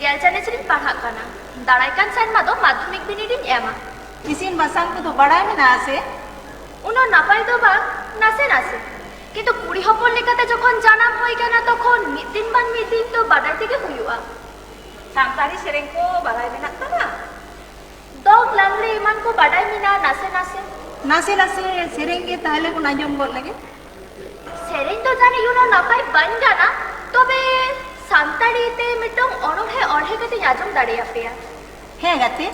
ᱜᱮᱞ ᱪᱟᱱᱟᱪ ᱨᱤᱧ ᱯᱟᱲᱦᱟᱜ ᱠᱟᱱᱟ᱾ ᱫᱟᱨᱟᱭ ᱠᱟᱱ ᱥᱮᱨᱢᱟ ᱫᱚ ᱢᱟᱫᱽᱫᱷᱚᱢᱤᱠ ᱵᱤᱱᱤᱰ ᱤᱧ ᱮᱢᱟ᱾ ᱤᱥᱤᱱ ᱵᱟᱥᱟᱝ ᱠᱚᱫᱚ ᱵᱟᱲᱟᱭ ᱢᱮᱱᱟᱜᱼᱟ ᱥᱮ? ᱩᱱᱟᱹᱜ ᱱᱟᱯᱟᱭ ᱫᱚ ᱵᱟᱝ, ᱱᱟᱥᱮ ᱱᱟᱥᱮ᱾ ᱠᱤᱱᱛᱩ ᱠᱩᱲᱤ ᱦᱚᱯᱚᱱ ᱞᱮᱠᱟᱛᱮ ᱡᱚᱠᱷᱚᱱ ᱡᱟᱱᱟᱢ ᱦᱩᱭ ᱠᱟᱱᱟ, ᱛᱚᱠᱷᱚᱱ ᱢᱤᱫ ᱫᱤᱱ ᱵᱟᱝ ᱢᱤᱫ ᱫᱤᱱ ᱫᱚ ᱵᱟᱰᱟᱭ ᱛᱮᱜᱮ ᱦᱩᱭᱩᱜᱼᱟ᱾ ᱥᱟᱱᱛᱟᱲᱤ ᱥᱮᱨᱮᱧ ᱠᱚ ᱵᱟᱲᱟᱭ ᱢᱮᱱᱟᱜ ᱛᱟᱢᱟ? ᱫᱚᱝ, ᱞᱟᱜᱽᱲᱮ ᱮᱢᱟᱱ ᱠᱚ ᱵᱟᱰᱟᱭ ᱢᱮᱱᱟᱜᱼᱟ ᱱᱟᱥᱮ ᱱᱟᱥᱮ᱾ ᱱᱟᱥᱮ ᱱᱟᱥᱮ ᱥᱮᱨᱮᱧ ᱜᱮ ᱛᱟᱦᱞᱮ ᱵᱚᱱ ᱟᱸᱡᱚᱢ ᱜᱚᱫ ᱞᱮᱜᱮ᱾ ᱥᱮᱨᱮᱧ ᱫᱚ ᱡᱟᱹᱱᱤᱡ ᱩᱱᱟᱹᱜ ᱱᱟᱯᱟᱭ ᱵᱟᱹᱧ ᱜᱟᱱᱟ, ᱛᱚᱵᱮ ᱥᱟᱱᱛᱟᱲᱤ ᱛᱮ ᱢᱤᱫᱴᱟᱝ ᱚᱱᱚᱬᱦᱮ ᱚᱬᱦᱮ ᱠᱟᱛᱮᱧ ᱟᱸᱡᱚᱢ ᱫᱟᱲᱮᱭᱟᱯᱮᱭᱟ᱾ ᱦᱮᱸ ᱜᱟᱛᱮ,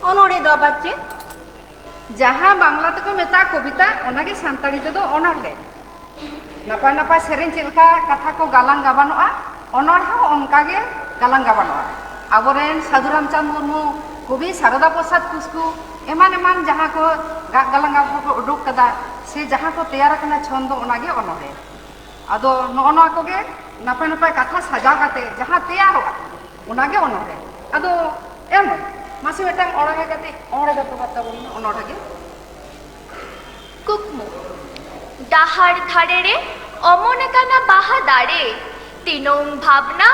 ᱚᱱᱚᱬᱦᱮ ᱫᱚ ᱟᱵᱟᱨ ᱪᱮᱫ? ᱡᱟᱦᱟᱸ ᱵᱟᱝᱞᱟ ᱛᱮᱠᱚ ᱢᱮᱛᱟᱜᱼᱟ ᱠᱚᱵᱤᱛᱟ, ᱚᱱᱟᱜᱮ ᱥᱟᱱᱛᱟᱲᱤ ᱛᱮᱫᱚ ᱚᱱᱚᱬᱦᱮ᱾ ᱱᱟᱯᱟᱭ ᱱᱟᱯᱟᱭ ᱥᱮᱨᱮᱧ ᱪᱮᱫ ᱞᱮᱠᱟ ᱠᱟᱛᱷᱟ ᱠᱚ ᱜᱟᱞᱟᱝ ᱜᱟᱵᱟᱱᱚᱜᱼᱟ, ᱚᱱᱚᱬᱦᱮ ᱦᱚᱸ ᱚᱱᱠᱟ ᱜᱮ ᱜᱟᱞᱟᱝ ᱜᱟᱵᱟᱱᱚᱜᱼᱟ᱾ ᱟᱵᱚᱨᱮᱱ ᱥᱟᱹᱫᱷᱩ ᱨᱟᱢᱪᱟᱸᱫᱽ ᱢᱩᱨᱢᱩ, ᱠᱚᱵᱤ ᱥᱟᱨᱚᱫᱟ ᱯᱨᱚᱥᱟᱫᱽ ᱠᱤᱥᱠᱩ, ᱮᱢᱟᱱ ᱮᱢᱟᱱ ᱡᱟᱦᱟᱸ ᱠᱚ ᱜᱟᱜ ᱜᱟᱞᱟᱝ ᱜᱟᱵᱟᱱ ᱠᱚ ᱩᱰᱩᱠ ᱠᱟᱫᱟ, ᱥᱮ ᱡᱟᱦᱟᱸ ᱠᱚ ᱛᱮᱭᱟᱨ ᱟᱠᱟᱱᱟ ᱪᱷᱚᱱᱫᱚ, ᱚᱱᱟᱜᱮ ᱚᱱᱚᱬᱦᱮ᱾ ᱟᱫᱚ ᱱᱚᱜᱼᱚ ᱱᱚᱣᱟ ᱠᱚᱜᱮ ᱱᱟᱯᱟᱭ ᱱᱟᱯᱟᱭ ᱠᱟᱛᱷᱟ ᱥᱟᱡᱟᱣ ᱠᱟᱛᱮ ᱡᱟᱦᱟᱸ ᱛᱮᱭᱟᱨᱚᱜᱼᱟ, ᱚᱱᱟᱜᱮ ᱚᱱᱚᱬᱦᱮ᱾ ᱟᱫᱚ ᱮᱢ ᱢᱟᱹᱭ, ᱢᱟᱥᱮ ᱢᱤᱫᱴᱟᱝ ᱚᱱᱚᱬᱦᱮ ᱠᱟᱛᱮ ᱚᱱᱚᱬᱦᱮ ᱫᱚ ᱛᱚᱵᱮ ᱛᱟᱵᱚᱱ ᱢᱮ, ᱚᱱᱚᱬᱦᱮ ᱜᱮ᱾ ᱠᱩᱠᱢᱩ᱾ ᱰᱟᱦᱟᱨ ᱫᱷᱟᱨᱮ ᱨᱮ ᱚᱢᱚᱱ ᱟᱠᱟᱱᱟ ᱵᱟᱦᱟ ᱫᱟᱨᱮ, ᱛᱤᱱᱟᱹᱝ ᱵᱷᱟᱵᱽᱱᱟ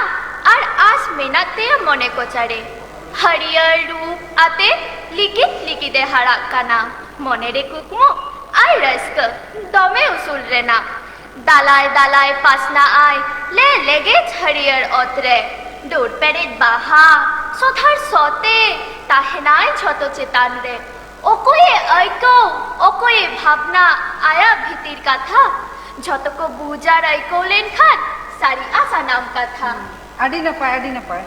ᱟᱨ ᱟᱸᱥ ᱢᱮᱱᱟᱜ ᱛᱟᱭᱟ ᱢᱚᱱᱮ ᱠᱚᱪᱟᱨᱮ᱾ ᱦᱟᱹᱨᱭᱟᱹᱲ ᱨᱩᱯ ᱟᱛᱮ ᱞᱤᱠᱤᱫ ᱞᱤᱠᱤᱫ ᱮ ᱦᱟᱨᱟᱜ ᱠᱟᱱᱟ᱾ ᱢᱚᱱᱮ ᱨᱮ ᱠᱩᱠᱢᱩ ᱟᱨ ᱨᱟᱹᱥᱠᱟᱹ ᱫᱚᱢᱮ ᱩᱥᱩᱞ ᱨᱮᱱᱟᱜ᱾ ᱫᱟᱞᱟᱭ ᱫᱟᱞᱟᱭ ᱯᱟᱥᱱᱟᱜ ᱟᱭ ᱞᱮ ᱞᱮᱜᱮᱡ ᱦᱟᱹᱨᱭᱟᱹᱲ ᱚᱛ ᱨᱮ᱾ ᱰᱩᱨ ᱯᱮᱨᱮᱡ ᱵᱟᱦᱟ ᱥᱚᱫᱷᱟᱲ ᱥᱚᱛᱮ ᱛᱟᱦᱮᱱᱟᱭ ᱡᱷᱚᱛᱚ ᱪᱮᱛᱟᱱ ᱨᱮ᱾ ᱚᱠᱚᱭᱮ ᱟᱹᱭᱠᱟᱹᱣ, ᱚᱠᱚᱭᱮ ᱵᱷᱟᱵᱽᱱᱟ, ᱟᱭᱟᱜ ᱵᱷᱤᱛᱤᱨ ᱠᱟᱛᱷᱟ᱾ ᱡᱷᱚᱛᱚ ᱠᱚ ᱵᱩᱡᱽ ᱟᱨ ᱟᱹᱭᱠᱟᱹᱣ ᱞᱮᱱᱠᱷᱟᱱ ᱥᱟᱹᱨᱤᱜᱼᱟ ᱥᱟᱱᱟᱢ ᱠᱟᱛᱷᱟ᱾ ᱟᱹᱰᱤ ᱱᱟᱯᱟᱭ, ᱟᱹᱰᱤ ᱱᱟᱯᱟᱭ᱾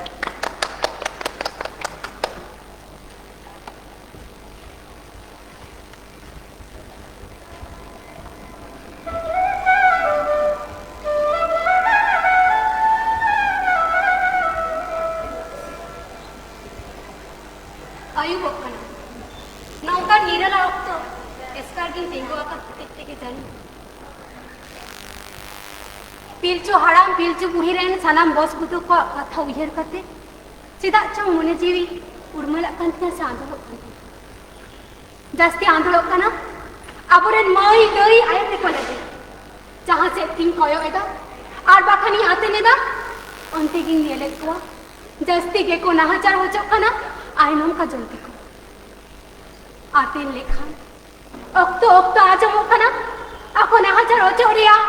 ᱟᱹᱭᱩᱵᱚᱜ ᱠᱟᱱᱟ᱾ ᱱᱚᱝᱠᱟᱱ ᱱᱤᱨᱟᱞᱟ ᱚᱠᱛᱚ ᱮᱥᱠᱟᱨ ᱜᱤᱧ ᱛᱤᱸᱜᱩ ᱟᱠᱟᱫ ᱦᱚᱛᱮᱡ ᱛᱮᱜᱮ ᱡᱟᱹᱱᱤᱡ᱾ ᱯᱤᱞᱪᱩ ᱦᱟᱲᱟᱢ ᱯᱤᱞᱪᱩ ᱵᱩᱲᱦᱤ ᱨᱮᱱ ᱥᱟᱱᱟᱢ ᱵᱚᱥ ᱵᱩᱫᱷᱩ ᱠᱚᱣᱟᱜ ᱠᱟᱛᱷᱟ ᱩᱭᱦᱟᱹᱨ ᱠᱟᱛᱮ ᱪᱮᱫᱟᱜ ᱪᱚᱝ ᱢᱚᱱᱮ ᱡᱤᱣᱤ ᱩᱨᱢᱟᱹᱞᱟᱜ ᱠᱟᱱ ᱛᱤᱧᱟ ᱥᱮ ᱟᱸᱫᱳᱲᱚᱜ ᱠᱟᱱ ᱛᱤᱧᱟ᱾ ᱡᱟᱹᱥᱛᱤ ᱟᱸᱫᱳᱲᱚᱜ ᱠᱟᱱᱟ ᱟᱵᱚᱨᱮᱱ ᱢᱟᱹᱭ ᱫᱟᱹᱭ ᱟᱭᱳ ᱛᱮᱠᱚ ᱞᱟᱹᱜᱤᱫ᱾ ᱡᱟᱦᱟᱸ ᱥᱮᱫ ᱛᱤᱧ ᱠᱚᱭᱚᱜ ᱮᱫᱟ ᱟᱨ ᱵᱟᱠᱷᱟᱱᱤᱧ ᱟᱛᱮᱱ ᱮᱫᱟ, ᱚᱱᱛᱮ ᱜᱤᱧ ᱧᱮᱞᱮᱫ ᱠᱚᱣᱟ ᱡᱟᱹᱥᱛᱤ ᱜᱮᱠᱚ ᱱᱟᱦᱟᱪᱟᱨ ᱦᱚᱪᱚᱜ ᱠᱟᱱᱟ ᱟᱭᱱᱚᱢ ᱠᱟᱡᱚᱞ ᱛᱮᱠᱚ᱾ ᱟᱛᱮᱱ ᱞᱮᱠᱷᱟᱱ ᱚᱠᱛᱚ ᱚᱠᱛᱚ ᱟᱸᱡᱚᱢᱚᱜ ᱠᱟᱱᱟ ᱟᱠᱚ ᱱᱟᱦᱟᱪᱟᱨ ᱚᱪᱚᱜ ᱨᱮᱭᱟᱜ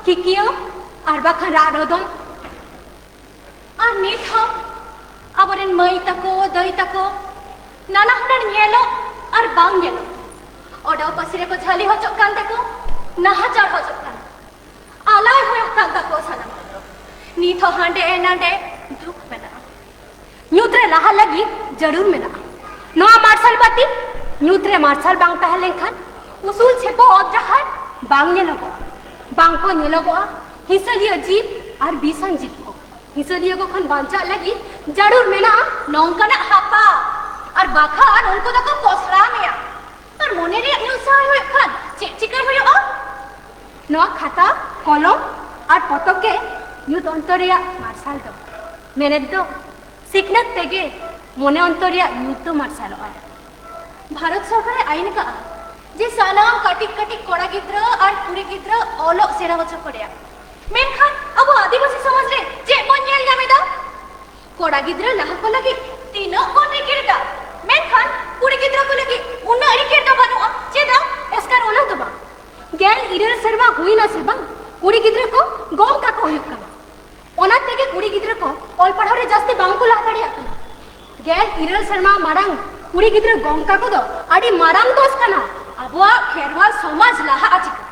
ᱠᱤᱠᱤᱭᱟᱹ ᱟᱨ ᱵᱟᱠᱷᱟᱱ ᱨᱟᱜ ᱨᱚᱫᱚᱱ᱾ ᱟᱨ ᱱᱤᱛ ᱦᱚᱸ ᱟᱵᱚᱨᱮᱱ ᱢᱟᱹᱭ ᱛᱟᱠᱚ, ᱫᱟᱹᱭ ᱛᱟᱠᱚ ᱱᱟᱱᱟ ᱦᱩᱱᱟᱹᱨ ᱧᱮᱞᱚᱜ ᱟᱨ ᱵᱟᱝ ᱧᱮᱞᱚᱜ, ᱚᱰᱚ ᱯᱟᱹᱥᱤ ᱨᱮᱠᱚ ᱡᱷᱟᱹᱞᱤ ᱦᱚᱪᱚᱜ ᱠᱟᱱ ᱛᱮᱠᱚ ᱱᱟᱦᱟᱪᱟᱨ ᱦᱚᱪᱚᱜ ᱠᱟᱱᱟ᱾ ᱟᱞᱟᱭ ᱦᱩᱭᱩᱜ ᱠᱟᱱ ᱛᱟᱠᱚ ᱥᱟᱱᱟᱢ᱾ ᱱᱤᱛ ᱦᱚᱸ ᱦᱟᱸᱰᱮ ᱱᱟᱰᱮ ᱫᱩᱠ ᱢᱮᱱᱟᱜᱼᱟ᱾ ᱧᱩᱛ ᱨᱮ ᱞᱟᱦᱟ ᱞᱟᱹᱜᱤᱫ ᱡᱟᱹᱨᱩᱲ ᱢᱮᱱᱟᱜᱼᱟ᱾ ᱱᱚᱣᱟ ᱢᱟᱨᱥᱟᱞ ᱵᱟᱹᱛᱤ ᱧᱩᱛ ᱨᱮ ᱢᱟᱨᱥᱟᱞ ᱵᱟᱝ ᱛᱟᱦᱮᱸ ᱞᱮᱱᱠᱷᱟᱱ ᱩᱥᱩᱞ ᱪᱷᱮᱯᱚ ᱚᱛ ᱰᱟᱦᱟᱨ ᱵᱟᱝ ᱧᱮᱞᱚᱜᱚᱜᱼᱟ, ᱵᱟᱝ ᱠᱚ ᱧᱮᱞᱚᱜᱚᱜᱼᱟ ᱦᱤᱥᱟᱹᱞᱤᱭᱟᱹ ᱡᱤᱵ ᱟᱨ ᱵᱤᱥᱟᱱ ᱡᱤᱵ ᱠᱚ᱾ ᱦᱤᱥᱟᱹᱞᱤᱭᱟᱹ ᱠᱚ ᱠᱷᱚᱱ ᱵᱟᱧᱪᱟᱜ ᱞᱟᱹᱜᱤᱫ ᱡᱟᱹᱨᱩᱲ ᱢᱮᱱᱟᱜᱼᱟ ᱱᱚᱝᱠᱟᱱᱟᱜ ᱦᱟᱯᱟ, ᱟᱨ ᱵᱟᱠᱷᱟᱱ ᱩᱱᱠᱩ ᱫᱚᱠᱚ ᱯᱚᱥᱲᱟ ᱢᱮᱭᱟ᱾ ᱟᱨ ᱢᱚᱱᱮ ᱨᱮᱭᱟᱜ ᱧᱩᱛ ᱥᱟᱦᱟᱭ ᱦᱩᱭᱩᱜ ᱠᱷᱟᱱ ᱪᱮᱫ ᱪᱤᱠᱟᱹᱭ ᱦᱩᱭᱩᱜᱼᱟ? ᱱᱚᱣᱟ ᱠᱷᱟᱛᱟ, ᱠᱚᱞᱚᱢ ᱟᱨ ᱯᱚᱛᱚᱵ ᱜᱮ ᱧᱩᱛ ᱚᱱᱛᱚᱨ ᱨᱮᱭᱟᱜ ᱢᱟᱨᱥᱟᱞ ᱫᱚ᱾ ᱢᱮᱱᱮᱫ ᱫᱚ, ᱥᱤᱠᱷᱱᱟᱹᱛ ᱛᱮᱜᱮ ᱢᱚᱱᱮ ᱚᱱᱛᱚᱨ ᱨᱮᱭᱟᱜ ᱧᱩᱛ ᱫᱚ ᱢᱟᱨᱥᱟᱞᱚᱜᱼᱟ᱾ ᱵᱷᱟᱨᱚᱛ ᱥᱚᱨᱠᱟᱨᱮ ᱟᱭᱤᱱ ᱟᱠᱟᱫᱼᱟ ᱡᱮ ᱥᱟᱱᱟᱢ ᱠᱟᱹᱴᱤᱡ ᱠᱟᱹᱴᱤᱡ ᱠᱚᱲᱟ ᱜᱤᱫᱽᱨᱟᱹ ᱟᱨ ᱠᱩᱲᱤ ᱜᱤᱫᱽᱨᱟᱹ ᱚᱞᱚᱜ ᱥᱮᱬᱟ ᱦᱚᱪᱚ ᱠᱚ ᱨᱮᱭᱟᱜ᱾ ᱢᱮᱱᱠᱷᱟᱱ ᱟᱵᱚ ᱟᱹᱫᱤᱵᱟᱹᱥᱤ ᱥᱚᱢᱟᱡᱽ ᱨᱮ ᱪᱮᱫ ᱵᱚᱱ ᱧᱮᱞ ᱧᱟᱢ ᱮᱫᱟ? ᱠᱚᱲᱟ ᱜᱤᱫᱽᱨᱟᱹ ᱞᱟᱦᱟ ᱠᱚ ᱞᱟᱹᱜᱤᱫ ᱛᱤᱱᱟᱹᱜ ᱵᱚᱱ ᱨᱤᱠᱤᱲ ᱮᱫᱟ, ᱢᱮᱱᱠᱷᱟᱱ ᱠᱩᱲᱤ ᱜᱤᱫᱽᱨᱟᱹ ᱠᱚ ᱞᱟᱹᱜᱤᱫ ᱩᱱᱟᱹᱜ ᱨᱤᱠᱤᱲ ᱫᱚ ᱵᱟᱹᱱᱩᱜᱼᱟ᱾ ᱪᱮᱫᱟᱜ? ᱮᱥᱠᱟᱨ ᱚᱱᱟ ᱫᱚ ᱵᱟᱝ, ᱜᱮᱞ ᱤᱨᱟᱹᱞ ᱥᱮᱨᱢᱟ ᱦᱩᱭᱱᱟ ᱥᱮ ᱵᱟᱝ, ᱠᱩᱲᱤ ᱜᱤᱫᱽᱨᱟᱹ ᱠᱚ ᱜᱚᱝ ᱠᱟᱠᱚ ᱦᱩᱭᱩᱜ ᱠᱟᱱᱟ᱾ ᱚᱱᱟ ᱛᱮᱜᱮ ᱠᱩᱲᱤ ᱜᱤᱫᱽᱨᱟᱹ ᱠᱚ ᱚᱞ ᱯᱟᱲᱦᱟᱣ ᱨᱮ ᱡᱟᱹᱥᱛᱤ ᱵᱟᱝ ᱠᱚ ᱞᱟᱦᱟ ᱫᱟᱲᱮᱭᱟᱜ ᱠᱟᱱᱟ᱾ ᱜᱮᱞ ᱤᱨᱟᱹᱞ ᱥᱮᱨᱢᱟ ᱢᱟᱲᱟᱝ ᱠᱩᱲᱤ ᱜᱤᱫᱽᱨᱟᱹ ᱜᱚᱝ ᱠᱟᱠᱚ ᱫᱚ ᱟᱹᱰᱤ ᱢᱟᱨᱟᱝ ᱫᱳᱥ ᱠᱟᱱᱟ᱾ ᱟᱵᱚᱣᱟᱜ ᱠᱷᱮᱨᱣᱟᱞ ᱥᱚᱢᱟᱡᱽ ᱞᱟᱦᱟᱜᱼᱟ ᱪᱤᱠᱟᱹ?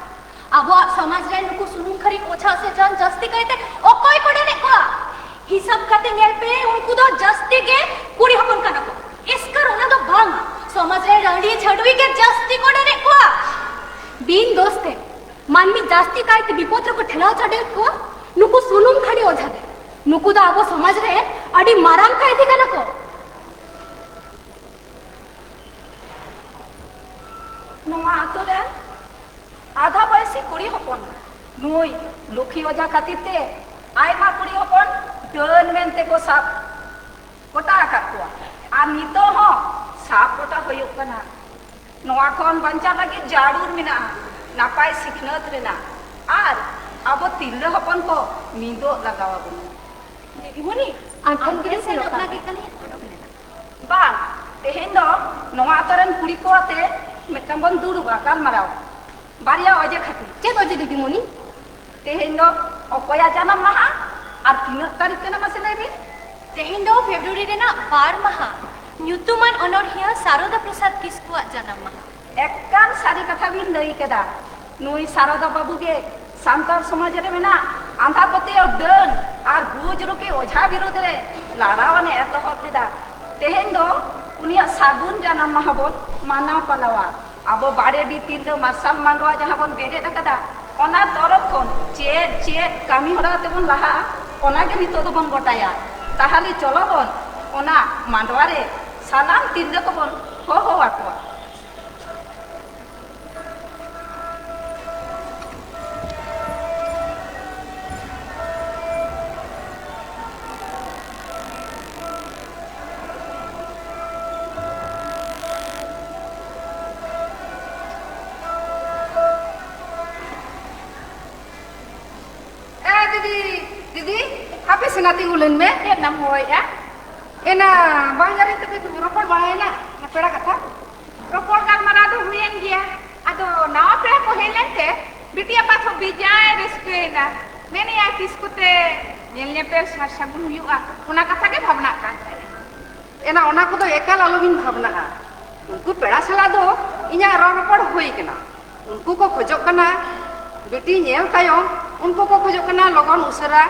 ᱟᱵᱚᱣᱟᱜ ᱥᱚᱢᱟᱡᱽ ᱨᱮ ᱱᱩᱠᱩ ᱥᱩᱱᱩᱢ ᱠᱷᱟᱹᱨᱤ ᱚᱡᱷᱟ ᱥᱮ ᱡᱟᱱ ᱡᱟᱹᱥᱛᱤ ᱠᱟᱭᱛᱮ ᱚᱠᱚᱭ ᱠᱚ ᱰᱟᱹᱱᱮᱫ ᱠᱚᱣᱟ? ᱦᱤᱥᱟᱹᱵ ᱠᱟᱛᱮ ᱧᱮᱞ ᱯᱮ, ᱩᱱᱠᱩ ᱫᱚ ᱡᱟᱹᱥᱛᱤ ᱜᱮ ᱠᱩᱲᱤ ᱦᱚᱯᱚᱱ ᱠᱟᱱᱟ ᱠᱚ᱾ ᱮᱥᱠᱟᱨ ᱚᱱᱟ ᱫᱚ ᱵᱟᱝ, ᱥᱚᱢᱟᱡᱽ ᱨᱮ ᱨᱟᱺᱰᱤ ᱪᱷᱟᱹᱰᱣᱤ ᱜᱮ ᱡᱟᱹᱥᱛᱤ ᱠᱚ ᱰᱟᱹᱱᱮᱫ ᱠᱚᱣᱟ᱾ ᱵᱤᱱ ᱫᱳᱥ ᱛᱮ ᱢᱟᱹᱱᱢᱤ ᱡᱟᱹᱥᱛᱤ ᱠᱟᱭᱛᱮ ᱵᱤᱯᱚᱫ ᱨᱮᱠᱚ ᱴᱷᱮᱞᱟᱣ ᱪᱟᱰᱚᱭᱮᱫ ᱠᱚᱣᱟ ᱱᱩᱠᱩ ᱥᱩᱱᱩᱢ ᱠᱷᱟᱹᱨᱤ ᱚᱡᱷᱟ ᱜᱮ᱾ ᱱᱩᱠᱩ ᱫᱚ ᱟᱵᱚ ᱥᱚᱢᱟᱡᱽ ᱨᱮ ᱟᱹᱰᱤ ᱢᱟᱨᱟᱝ ᱠᱟᱹᱭᱫᱷᱤ ᱠᱟᱱᱟ ᱠᱚ᱾ ᱱᱚᱣᱟ ᱟᱛᱳ ᱨᱮᱱ ᱟᱫᱷᱟ ᱵᱚᱭᱮᱥᱤ ᱠᱩᱲᱤ ᱦᱚᱯᱚᱱ ᱱᱩᱭ ᱞᱩᱠᱷᱤ ᱚᱡᱷᱟ ᱠᱷᱟᱹᱛᱤᱨ ᱛᱮ ᱟᱭᱢᱟ ᱠᱩᱲᱤ ᱦᱚᱯᱚᱱ ᱰᱟᱹᱱ ᱢᱮᱱᱛᱮ ᱠᱚ ᱥᱟᱵ ᱠᱚᱴᱟ ᱟᱠᱟᱫ ᱠᱚᱣᱟ᱾ ᱟᱨ ᱱᱤᱛᱚᱜ ᱦᱚᱸ ᱥᱟᱵ ᱠᱚᱴᱟ ᱦᱩᱭᱩᱜ ᱠᱟᱱᱟ᱾ ᱱᱚᱣᱟ ᱠᱷᱚᱱ ᱵᱟᱧᱪᱟᱣ ᱞᱟᱹᱜᱤᱫ ᱡᱟᱹᱨᱩᱲ ᱢᱮᱱᱟᱜᱼᱟ ᱱᱟᱯᱟᱭ ᱥᱤᱠᱷᱱᱟᱹᱛ ᱨᱮᱱᱟᱜ᱾ ᱟᱨ ᱟᱵᱚ ᱛᱤᱨᱞᱟᱹ ᱦᱚᱯᱚᱱ ᱠᱚ ᱢᱤᱫᱚᱜ ᱞᱟᱜᱟᱣ ᱟᱵᱚᱱᱟ᱾ ᱫᱤᱫᱤᱢᱩᱱᱤ, ᱟᱢ ᱟᱢ ᱴᱷᱮᱱ ᱜᱮ ᱠᱩᱞᱤ ᱥᱮᱱᱚᱜ ᱥᱮᱱᱚᱜ ᱞᱟᱹᱜᱤᱫ ᱞᱟᱹᱜᱤᱫ ᱠᱟᱱᱟ᱾ ᱵᱟᱝ, ᱛᱮᱦᱮᱧ ᱫᱚ ᱱᱚᱣᱟ ᱟᱛᱳ ᱨᱮᱱ ᱠᱩᱲᱤ ᱠᱚ ᱟᱛᱮ ᱢᱤᱫᱴᱟᱝ ᱵᱚᱱ ᱫᱩᱲᱩᱵᱟ, ᱜᱟᱞᱢᱟᱨᱟᱣ᱾ ᱵᱟᱨᱭᱟ ᱚᱡᱮ ᱠᱷᱟᱹᱛᱤᱨ᱾ ᱪᱮᱫ ᱚᱡᱮ ᱫᱤᱫᱤᱢᱩᱱᱤ? ᱛᱮᱦᱮᱧ ᱫᱚ ᱚᱠᱚᱭᱟᱜ ᱡᱟᱱᱟᱢ ᱢᱟᱦᱟ ᱟᱨ ᱛᱤᱱᱟᱹᱜ ᱛᱟᱹᱨᱤᱠᱷ ᱠᱟᱱᱟ, ᱢᱟᱥᱮ ᱞᱟᱹᱭ ᱵᱤᱱ? ᱛᱮᱦᱮᱧ ᱫᱚ ᱯᱷᱮᱵᱨᱩᱣᱟᱨᱤ ᱨᱮᱱᱟᱜ ᱵᱟᱨ ᱢᱟᱦᱟ, ᱧᱩᱛᱩᱢᱟᱱ ᱚᱱᱚᱬᱦᱤᱭᱟᱹ ᱥᱟᱨᱚᱫᱟ ᱯᱨᱚᱥᱟᱫᱽ ᱠᱤᱥᱠᱩᱣᱟᱜ ᱡᱟᱱᱟᱢ ᱢᱟᱦᱟ᱾ ᱮᱠᱟᱞ ᱥᱟᱹᱨᱤ ᱠᱟᱛᱷᱟ ᱵᱤᱱ ᱞᱟᱹᱭ ᱠᱮᱫᱟ᱾ ᱱᱩᱭ ᱥᱟᱨᱚᱫᱟ ᱵᱟᱹᱵᱩ ᱜᱮ ᱥᱟᱱᱛᱟᱲ ᱥᱚᱢᱟᱡᱽ ᱨᱮ ᱢᱮᱱᱟᱜ ᱟᱸᱫᱷᱟ ᱯᱟᱹᱛᱭᱟᱹᱣ ᱰᱟᱹᱱ ᱟᱨ ᱵᱩᱡᱽ ᱨᱩᱯᱤ ᱚᱡᱷᱟ ᱵᱤᱨᱩᱫᱽ ᱨᱮ ᱞᱟᱲᱟᱣᱟᱱ ᱮ ᱮᱛᱚᱦᱚᱵ ᱞᱮᱫᱟ᱾ ᱛᱮᱦᱮᱧ ᱫᱚ ᱩᱱᱤᱭᱟᱜ ᱥᱟᱹᱜᱩᱱ ᱡᱟᱱᱟᱢ ᱢᱟᱦᱟ ᱵᱚᱱ ᱢᱟᱱᱟᱣ ᱯᱟᱞᱟᱣᱟ᱾ ᱟᱵᱚ ᱵᱟᱲᱮᱰᱤ ᱛᱤᱨᱞᱟᱹ ᱢᱟᱨᱥᱟᱞ ᱢᱟᱰᱣᱟ ᱡᱟᱦᱟᱸ ᱵᱚᱱ ᱵᱮᱨᱮᱫ ᱟᱠᱟᱫᱟ, ᱚᱱᱟ ᱛᱚᱨᱚᱯ ᱠᱷᱚᱱ ᱪᱮᱫ ᱪᱮᱫ ᱠᱟᱹᱢᱤ ᱦᱚᱨᱟ ᱛᱮᱵᱚᱱ ᱞᱟᱦᱟᱜᱼᱟ, ᱚᱱᱟ ᱜᱮ ᱱᱤᱛᱚᱜ ᱫᱚᱵᱚᱱ ᱜᱚᱴᱟᱭᱟ᱾ ᱛᱟᱦᱞᱮ ᱪᱚᱞᱚ ᱵᱚᱱ ᱚᱱᱟ ᱢᱟᱰᱣᱟ ᱨᱮ ᱥᱟᱱᱟᱢ ᱛᱤᱨᱞᱟᱹ ᱠᱚᱵᱚᱱ ᱦᱚᱦᱚ ᱟᱠᱚᱣᱟ᱾ ᱮ ᱫᱤᱫᱤ, ᱫᱤᱫᱤ, ᱦᱟᱯᱮ ᱥᱮᱱᱟ ᱛᱤᱸᱜᱩ ᱞᱮᱱ ᱢᱮ᱾ ᱪᱮᱫ ᱮᱢ ᱦᱚᱦᱚᱭᱮᱫᱼᱟ? ᱮᱱᱟ ᱵᱟᱝ ᱡᱟᱹᱱᱤᱡ ᱛᱮᱯᱮ ᱨᱚᱯᱚᱲ ᱵᱟᱲᱟᱭᱮᱱᱟ ᱚᱱᱟ ᱯᱮᱲᱟ ᱠᱟᱛᱷᱟ? ᱨᱚᱯᱚᱲ ᱜᱟᱞᱢᱟᱨᱟᱣ ᱫᱚ ᱦᱩᱭᱮᱱ ᱜᱮᱭᱟ᱾ ᱟᱫᱚ ᱱᱟᱣᱟ ᱯᱮᱲᱟ ᱠᱚ ᱦᱮᱡ ᱞᱮᱱᱛᱮ ᱵᱤᱴᱤ ᱟᱯᱟᱛ ᱦᱚᱸ ᱵᱮᱡᱟᱭ ᱨᱟᱹᱥᱠᱟᱹᱭᱮᱱᱟ᱾ ᱢᱮᱱᱮᱜᱼᱟᱭ ᱛᱤᱥ ᱠᱚᱛᱮ ᱧᱮᱞ ᱧᱮᱯᱮᱞ ᱥᱟᱨ ᱥᱟᱹᱜᱩᱱ ᱦᱩᱭᱩᱜᱼᱟ, ᱚᱱᱟ ᱠᱟᱛᱷᱟ ᱜᱮ ᱵᱷᱟᱵᱽᱱᱟᱜ ᱠᱟᱱ ᱛᱟᱦᱮᱸᱫ᱾ ᱮᱱᱟ ᱚᱱᱟ ᱠᱚᱫᱚ ᱮᱠᱟᱞ ᱟᱞᱚᱵᱤᱱ ᱵᱷᱟᱵᱽᱱᱟᱜᱼᱟ᱾ ᱩᱱᱠᱩ ᱯᱮᱲᱟ ᱥᱟᱞᱟᱜ ᱫᱚ ᱤᱧᱟᱹᱜ ᱨᱚᱲ ᱨᱚᱯᱚᱲ ᱦᱩᱭ ᱠᱟᱱᱟ᱾ ᱩᱱᱠᱩ ᱠᱚ ᱠᱷᱚᱡᱚᱜ ᱠᱟᱱᱟ ᱵᱤᱴᱤ ᱧᱮᱞ ᱛᱟᱭᱚᱢ, ᱩᱱᱠᱩ ᱠᱚ ᱠᱷᱚᱡᱚᱜ ᱠᱟᱱᱟ ᱞᱚᱜᱚᱱ ᱩᱥᱟᱹᱨᱟ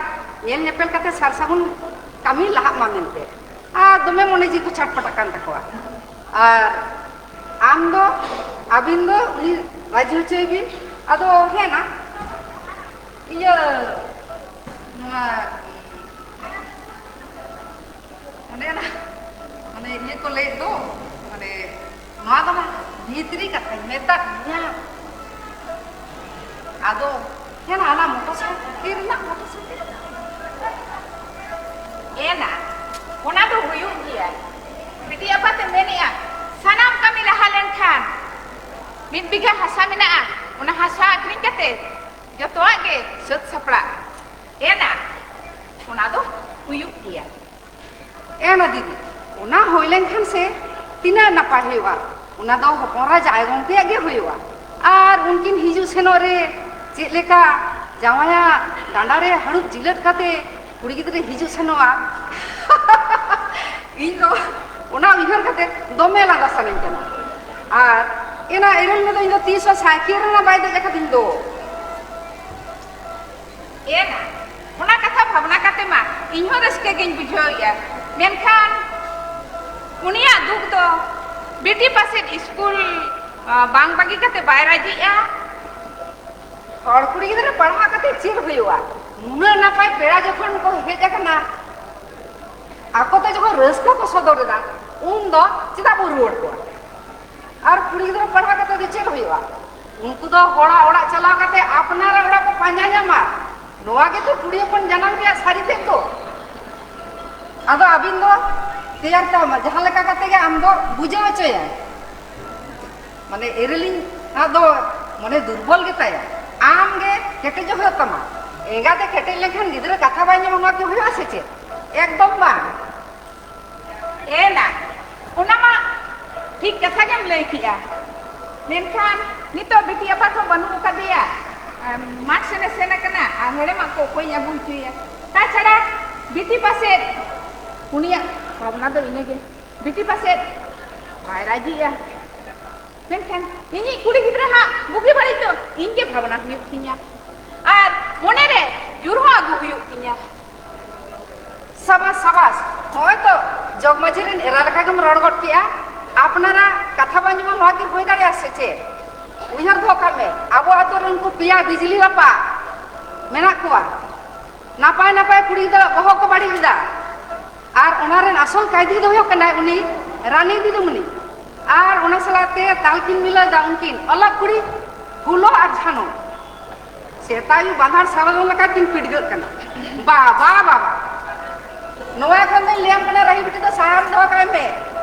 ᱧᱮᱞ ᱧᱮᱯᱮᱞ ᱠᱟᱛᱮ ᱥᱟᱨ ᱥᱟᱹᱜᱩᱱ ᱠᱟᱹᱢᱤ ᱞᱟᱦᱟᱜ ᱢᱟ ᱢᱮᱱᱛᱮ᱾ ᱟᱨ ᱫᱚᱢᱮ ᱢᱚᱱᱮ ᱡᱤᱣᱤ ᱠᱚ ᱪᱷᱟᱴᱯᱟᱴᱟᱜ ᱠᱟᱱ ᱛᱟᱠᱚᱣᱟ᱾ ᱟᱨ ᱟᱢ ᱫᱚ, ᱟᱹᱵᱤᱱ ᱫᱚ ᱩᱱᱤ ᱨᱟᱹᱡᱤ ᱦᱚᱪᱚᱭ ᱵᱤᱱ᱾ ᱟᱫᱚ ᱦᱮᱸ ᱱᱟ, ᱤᱭᱟᱹ, ᱱᱚᱣᱟ ᱚᱱᱮ ᱚᱱᱟ, ᱢᱟᱱᱮ ᱤᱭᱟᱹ ᱠᱚ ᱞᱟᱹᱭᱮᱫ ᱫᱚ, ᱢᱟᱱᱮ ᱱᱚᱣᱟ ᱫᱚ ᱵᱷᱤᱛᱨᱤ ᱠᱟᱛᱷᱟᱧ ᱢᱮᱛᱟᱫ ᱢᱮᱭᱟ᱾ ᱟᱫᱚ ᱦᱮᱸ, ᱚᱱᱟ ᱢᱚᱴᱚᱨ ᱥᱟᱭᱠᱮᱞ ᱨᱮᱱᱟᱜ ᱢᱚᱴᱚᱨ ᱥᱟᱭᱠᱮᱞ᱾ ᱮᱱᱟ, ᱚᱱᱟ ᱫᱚ ᱦᱩᱭᱩᱜ ᱜᱮᱭᱟ᱾ ᱵᱤᱴᱤ ᱟᱯᱟᱛᱮ ᱢᱮᱱᱮᱜᱼᱟ, ᱥᱟᱱᱟᱢ ᱠᱟᱹᱢᱤ ᱞᱟᱦᱟ ᱞᱮᱱᱠᱷᱟᱱ ᱢᱤᱫ ᱵᱤᱜᱷᱟᱹ ᱦᱟᱥᱟ ᱢᱮᱱᱟᱜᱼᱟ, ᱚᱱᱟ ᱦᱟᱥᱟ ᱟᱹᱠᱷᱨᱤᱧ ᱠᱟᱛᱮ ᱡᱚᱛᱚᱣᱟᱜ ᱜᱮ ᱥᱟᱹᱛ ᱥᱟᱯᱲᱟᱜ᱾ ᱮᱱᱟ, ᱚᱱᱟ ᱫᱚ ᱦᱩᱭᱩᱜ ᱜᱮᱭᱟ᱾ ᱮᱱᱟ ᱫᱤᱫᱤ, ᱚᱱᱟ ᱦᱩᱭ ᱞᱮᱱᱠᱷᱟᱱ ᱥᱮ ᱛᱤᱱᱟᱹᱜ ᱱᱟᱯᱟᱭ ᱦᱩᱭᱩᱜᱼᱟ᱾ ᱚᱱᱟ ᱫᱚ ᱦᱚᱯᱚᱱ ᱨᱟᱡᱽ ᱟᱭᱳ ᱜᱚᱢᱠᱮᱭᱟᱜ ᱜᱮ ᱦᱩᱭᱩᱜᱼᱟ᱾ ᱟᱨ ᱩᱱᱠᱤᱱ ᱦᱤᱡᱩᱜ ᱥᱮᱱᱚᱜ ᱨᱮ ᱪᱮᱫ ᱞᱮᱠᱟ ᱡᱟᱶᱟᱭᱟᱜ ᱰᱟᱸᱰᱟ ᱨᱮ ᱦᱟᱹᱲᱩᱵ ᱡᱤᱞᱟᱹᱛ ᱠᱟᱛᱮ ᱠᱩᱲᱤ ᱜᱤᱫᱽᱨᱟᱹ ᱦᱤᱡᱩᱜ ᱥᱮᱱᱚᱜᱼᱟ᱾ ᱤᱧ ᱫᱚ ᱚᱱᱟ ᱩᱭᱦᱟᱹᱨ ᱠᱟᱛᱮ ᱫᱚᱢᱮ ᱞᱟᱸᱫᱟ ᱥᱟᱱᱟᱧ ᱠᱟᱱᱟ᱾ ᱟᱨ ᱮᱱᱟ ᱮᱨᱮᱞ ᱢᱮ ᱫᱚ ᱤᱧ ᱫᱚ ᱛᱤᱥ ᱦᱚᱸ ᱥᱟᱭᱠᱮᱞ ᱨᱮᱱᱟᱜ ᱵᱟᱭ ᱫᱮᱡ ᱟᱠᱟᱫᱤᱧ ᱫᱚ᱾ ᱮᱱᱟ, ᱚᱱᱟ ᱠᱟᱛᱷᱟ ᱵᱷᱟᱵᱽᱱᱟ ᱠᱟᱛᱮ ᱢᱟ ᱤᱧ ᱦᱚᱸ ᱨᱟᱹᱥᱠᱟᱹ ᱜᱤᱧ ᱵᱩᱡᱷᱟᱹᱣᱮᱫᱼᱟ, ᱢᱮᱱᱠᱷᱟᱱ ᱩᱱᱤᱭᱟᱜ ᱫᱩᱠ ᱫᱚ ᱵᱤᱴᱤ ᱯᱟᱥᱮᱡ ᱤᱥᱠᱩᱞ, ᱟ, ᱵᱟᱝ ᱵᱟᱹᱜᱤ ᱠᱟᱛᱮ ᱵᱟᱭ ᱨᱟᱡᱤᱜᱼᱟ᱾ ᱦᱚᱲ ᱠᱩᱲᱤ ᱜᱤᱫᱽᱨᱟᱹ ᱯᱟᱲᱦᱟᱣ ᱠᱟᱛᱮ ᱪᱮᱫ ᱦᱩᱭᱩᱜᱼᱟ? ᱱᱩᱱᱟᱹᱜ ᱱᱟᱯᱟᱭ ᱯᱮᱲᱟ ᱡᱚᱠᱷᱚᱱ ᱠᱚ ᱦᱮᱡ ᱟᱠᱟᱱᱟ, ᱟᱠᱚ ᱛᱮ ᱡᱚᱠᱷᱚᱱ ᱨᱟᱹᱥᱠᱟᱹ ᱠᱚ ᱥᱚᱫᱚᱨ ᱮᱫᱟ, ᱩᱱ ᱫᱚ ᱪᱮᱫᱟᱜ ᱵᱚ ᱨᱩᱣᱟᱹᱲ ᱠᱚᱣᱟ? ᱟᱨ ᱠᱩᱲᱤ ᱜᱤᱫᱽᱨᱟᱹ ᱯᱟᱲᱦᱟᱣ ᱠᱟᱛᱮ ᱫᱚ ᱪᱮᱫ ᱦᱩᱭᱩᱜᱼᱟ? ᱩᱱᱠᱩ ᱫᱚ ᱦᱚᱲᱟᱜ ᱚᱲᱟᱜ ᱪᱟᱞᱟᱣ ᱠᱟᱛᱮ ᱟᱯᱱᱟᱨᱟᱜ ᱚᱲᱟᱜ ᱠᱚ ᱯᱟᱸᱡᱟ ᱧᱟᱢᱟ᱾ ᱱᱚᱣᱟ ᱜᱮᱛᱚ ᱠᱩᱲᱤ ᱦᱚᱯᱚᱱ ᱡᱟᱱᱟᱢ ᱨᱮᱭᱟᱜ ᱥᱟᱹᱨᱤ ᱛᱮᱫ ᱫᱚ᱾ ᱟᱫᱚ ᱟᱹᱵᱤᱱ ᱫᱚ ᱛᱮᱭᱟᱨ ᱛᱟᱢᱟ, ᱡᱟᱦᱟᱸ ᱞᱮᱠᱟ ᱠᱟᱛᱮ ᱜᱮ ᱟᱢ ᱫᱚ ᱵᱩᱡᱷᱟᱹᱣ ᱦᱚᱪᱚᱭᱟ᱾ ᱢᱟᱱᱮ ᱮᱨᱮᱞᱤᱧ ᱟᱜ ᱫᱚ ᱢᱚᱱᱮ ᱫᱩᱨᱵᱚᱞ ᱜᱮᱛᱟᱭᱟ᱾ ᱟᱢ ᱜᱮ ᱠᱮᱴᱮᱡᱚᱜ ᱦᱩᱭᱩᱜ ᱛᱟᱢᱟ᱾ ᱮᱸᱜᱟᱛᱮ ᱠᱮᱴᱮᱡ ᱞᱮᱱᱠᱷᱟᱱ ᱜᱤᱫᱽᱨᱟᱹ ᱠᱟᱛᱷᱟ ᱵᱟᱭ ᱟᱸᱡᱚᱢᱟ, ᱱᱚᱣᱟ ᱠᱤ ᱦᱩᱭᱩᱜᱼᱟ ᱥᱮ ᱪᱮᱫ? ᱮᱠᱫᱚᱢ ᱵᱟᱝ᱾ ᱮᱱᱟ, ᱚᱱᱟ ᱢᱟ ᱴᱷᱤᱠ ᱠᱟᱛᱷᱟ ᱜᱮᱢ ᱞᱟᱹᱭ ᱠᱮᱜᱼᱟ᱾ ᱢᱮᱱᱠᱷᱟᱱ ᱱᱤᱛᱚᱜ ᱵᱤᱴᱤ ᱟᱯᱟᱛ ᱦᱚᱸ ᱵᱟᱹᱱᱩᱜ ᱟᱠᱟᱫᱮᱭᱟ᱾ ᱟᱢ, ᱢᱟᱴᱷ ᱥᱮᱱᱮ ᱥᱮᱱ ᱟᱠᱟᱱᱟ, ᱟᱨ ᱱᱚᱰᱮ ᱢᱟ ᱠᱚ ᱚᱠᱚᱭᱤᱧ ᱟᱹᱜᱩ ᱦᱚᱪᱚᱭᱮᱭᱟ? ᱛᱟᱪᱷᱟᱲᱟ ᱵᱤᱴᱤ ᱯᱟᱥᱮᱫ ᱩᱱᱤᱭᱟᱜ ᱵᱷᱟᱵᱽᱱᱟ ᱫᱚ ᱤᱱᱟᱹᱜᱮ, ᱵᱤᱴᱤ ᱯᱟᱥᱮᱫ ᱵᱟᱭ ᱨᱟᱹᱡᱤᱜᱼᱟ᱾ ᱢᱮᱱᱠᱷᱟᱱ ᱤᱧᱤᱡ ᱠᱩᱲᱤ ᱜᱤᱫᱽᱨᱟᱹ ᱦᱟᱸᱜ ᱵᱩᱜᱤ ᱵᱟᱹᱲᱤᱡ ᱫᱚ ᱤᱧ ᱜᱮ ᱵᱷᱟᱵᱽᱱᱟ ᱦᱩᱭᱩᱜ ᱛᱤᱧᱟ᱾ ᱟᱨ ᱢᱚᱱᱮᱨᱮ ᱡᱳᱨ ᱦᱚᱸ ᱟᱹᱜᱩ ᱦᱩᱭᱩᱜ ᱛᱤᱧᱟ᱾ ᱥᱟᱵᱟᱥ, ᱥᱟᱵᱟᱥ, ᱱᱚᱜᱼᱚᱭ ᱛᱚ ᱡᱚᱜᱽ ᱢᱟᱹᱡᱷᱤ ᱨᱮᱱ ᱮᱨᱟ ᱞᱮᱠᱟ ᱜᱮᱢ ᱨᱚᱲ ᱜᱚᱫ ᱠᱮᱜᱼᱟ᱾ ᱟᱯᱱᱟᱨᱟᱜ ᱠᱟᱛᱷᱟ ᱵᱟᱝ ᱟᱸᱡᱚᱢᱟ, ᱱᱚᱣᱟ ᱠᱤ ᱦᱩᱭ ᱫᱟᱲᱮᱭᱟᱜᱼᱟ ᱥᱮ ᱪᱮᱫ? ᱩᱭᱦᱟᱹᱨ ᱫᱚᱦᱚ ᱠᱟᱜ ᱢᱮ, ᱟᱵᱚ ᱟᱛᱳ ᱨᱮ ᱩᱱᱠᱩ ᱯᱮᱭᱟ ᱵᱤᱡᱽᱞᱤ ᱨᱟᱯᱟᱜ ᱢᱮᱱᱟᱜ ᱠᱚᱣᱟ᱾ ᱱᱟᱯᱟᱭ ᱱᱟᱯᱟᱭ ᱠᱩᱲᱤ ᱜᱤᱫᱽᱨᱟᱹ ᱵᱚᱦᱚᱜ ᱠᱚ ᱵᱟᱹᱲᱤᱡ ᱮᱫᱟ᱾ ᱟᱨ ᱚᱱᱟ ᱨᱮᱱ ᱟᱥᱚᱞ ᱠᱟᱭᱫᱤ ᱫᱚ ᱦᱩᱭᱩᱜ ᱠᱟᱱᱟᱭ ᱩᱱᱤ ᱨᱟᱱᱤ ᱫᱤᱫᱤᱢᱩᱱᱤ᱾ ᱟᱨ ᱚᱱᱟ ᱥᱟᱞᱟᱜ ᱛᱮ ᱛᱟᱞ ᱠᱤᱱ ᱢᱤᱞᱟᱹᱣ ᱮᱫᱟ ᱩᱱᱠᱤᱱ ᱚᱞᱚᱜ ᱠᱩᱲᱤ ᱯᱷᱩᱞᱳ ᱟᱨ ᱡᱷᱟᱱᱳ᱾ ᱥᱮᱛᱟ ᱟᱭᱩ ᱵᱟᱸᱫᱷᱟᱲ ᱥᱟᱨᱡᱚᱢ ᱞᱮᱠᱟ ᱠᱤᱱ ᱯᱤᱰᱜᱟᱹᱜ ᱠᱟᱱᱟ᱾ ᱵᱟᱵᱟ, ᱵᱟᱵᱟ, ᱱᱚᱣᱟ ᱠᱷᱚᱱ ᱫᱚᱧ ᱞᱟᱹᱭᱟᱢ ᱠᱟᱱᱟ, ᱨᱟᱹᱦᱤ ᱵᱤᱴᱤ ᱫᱚ ᱥᱟᱦᱟᱨ ᱫᱚᱦᱚ ᱠᱟᱭ ᱢᱮ,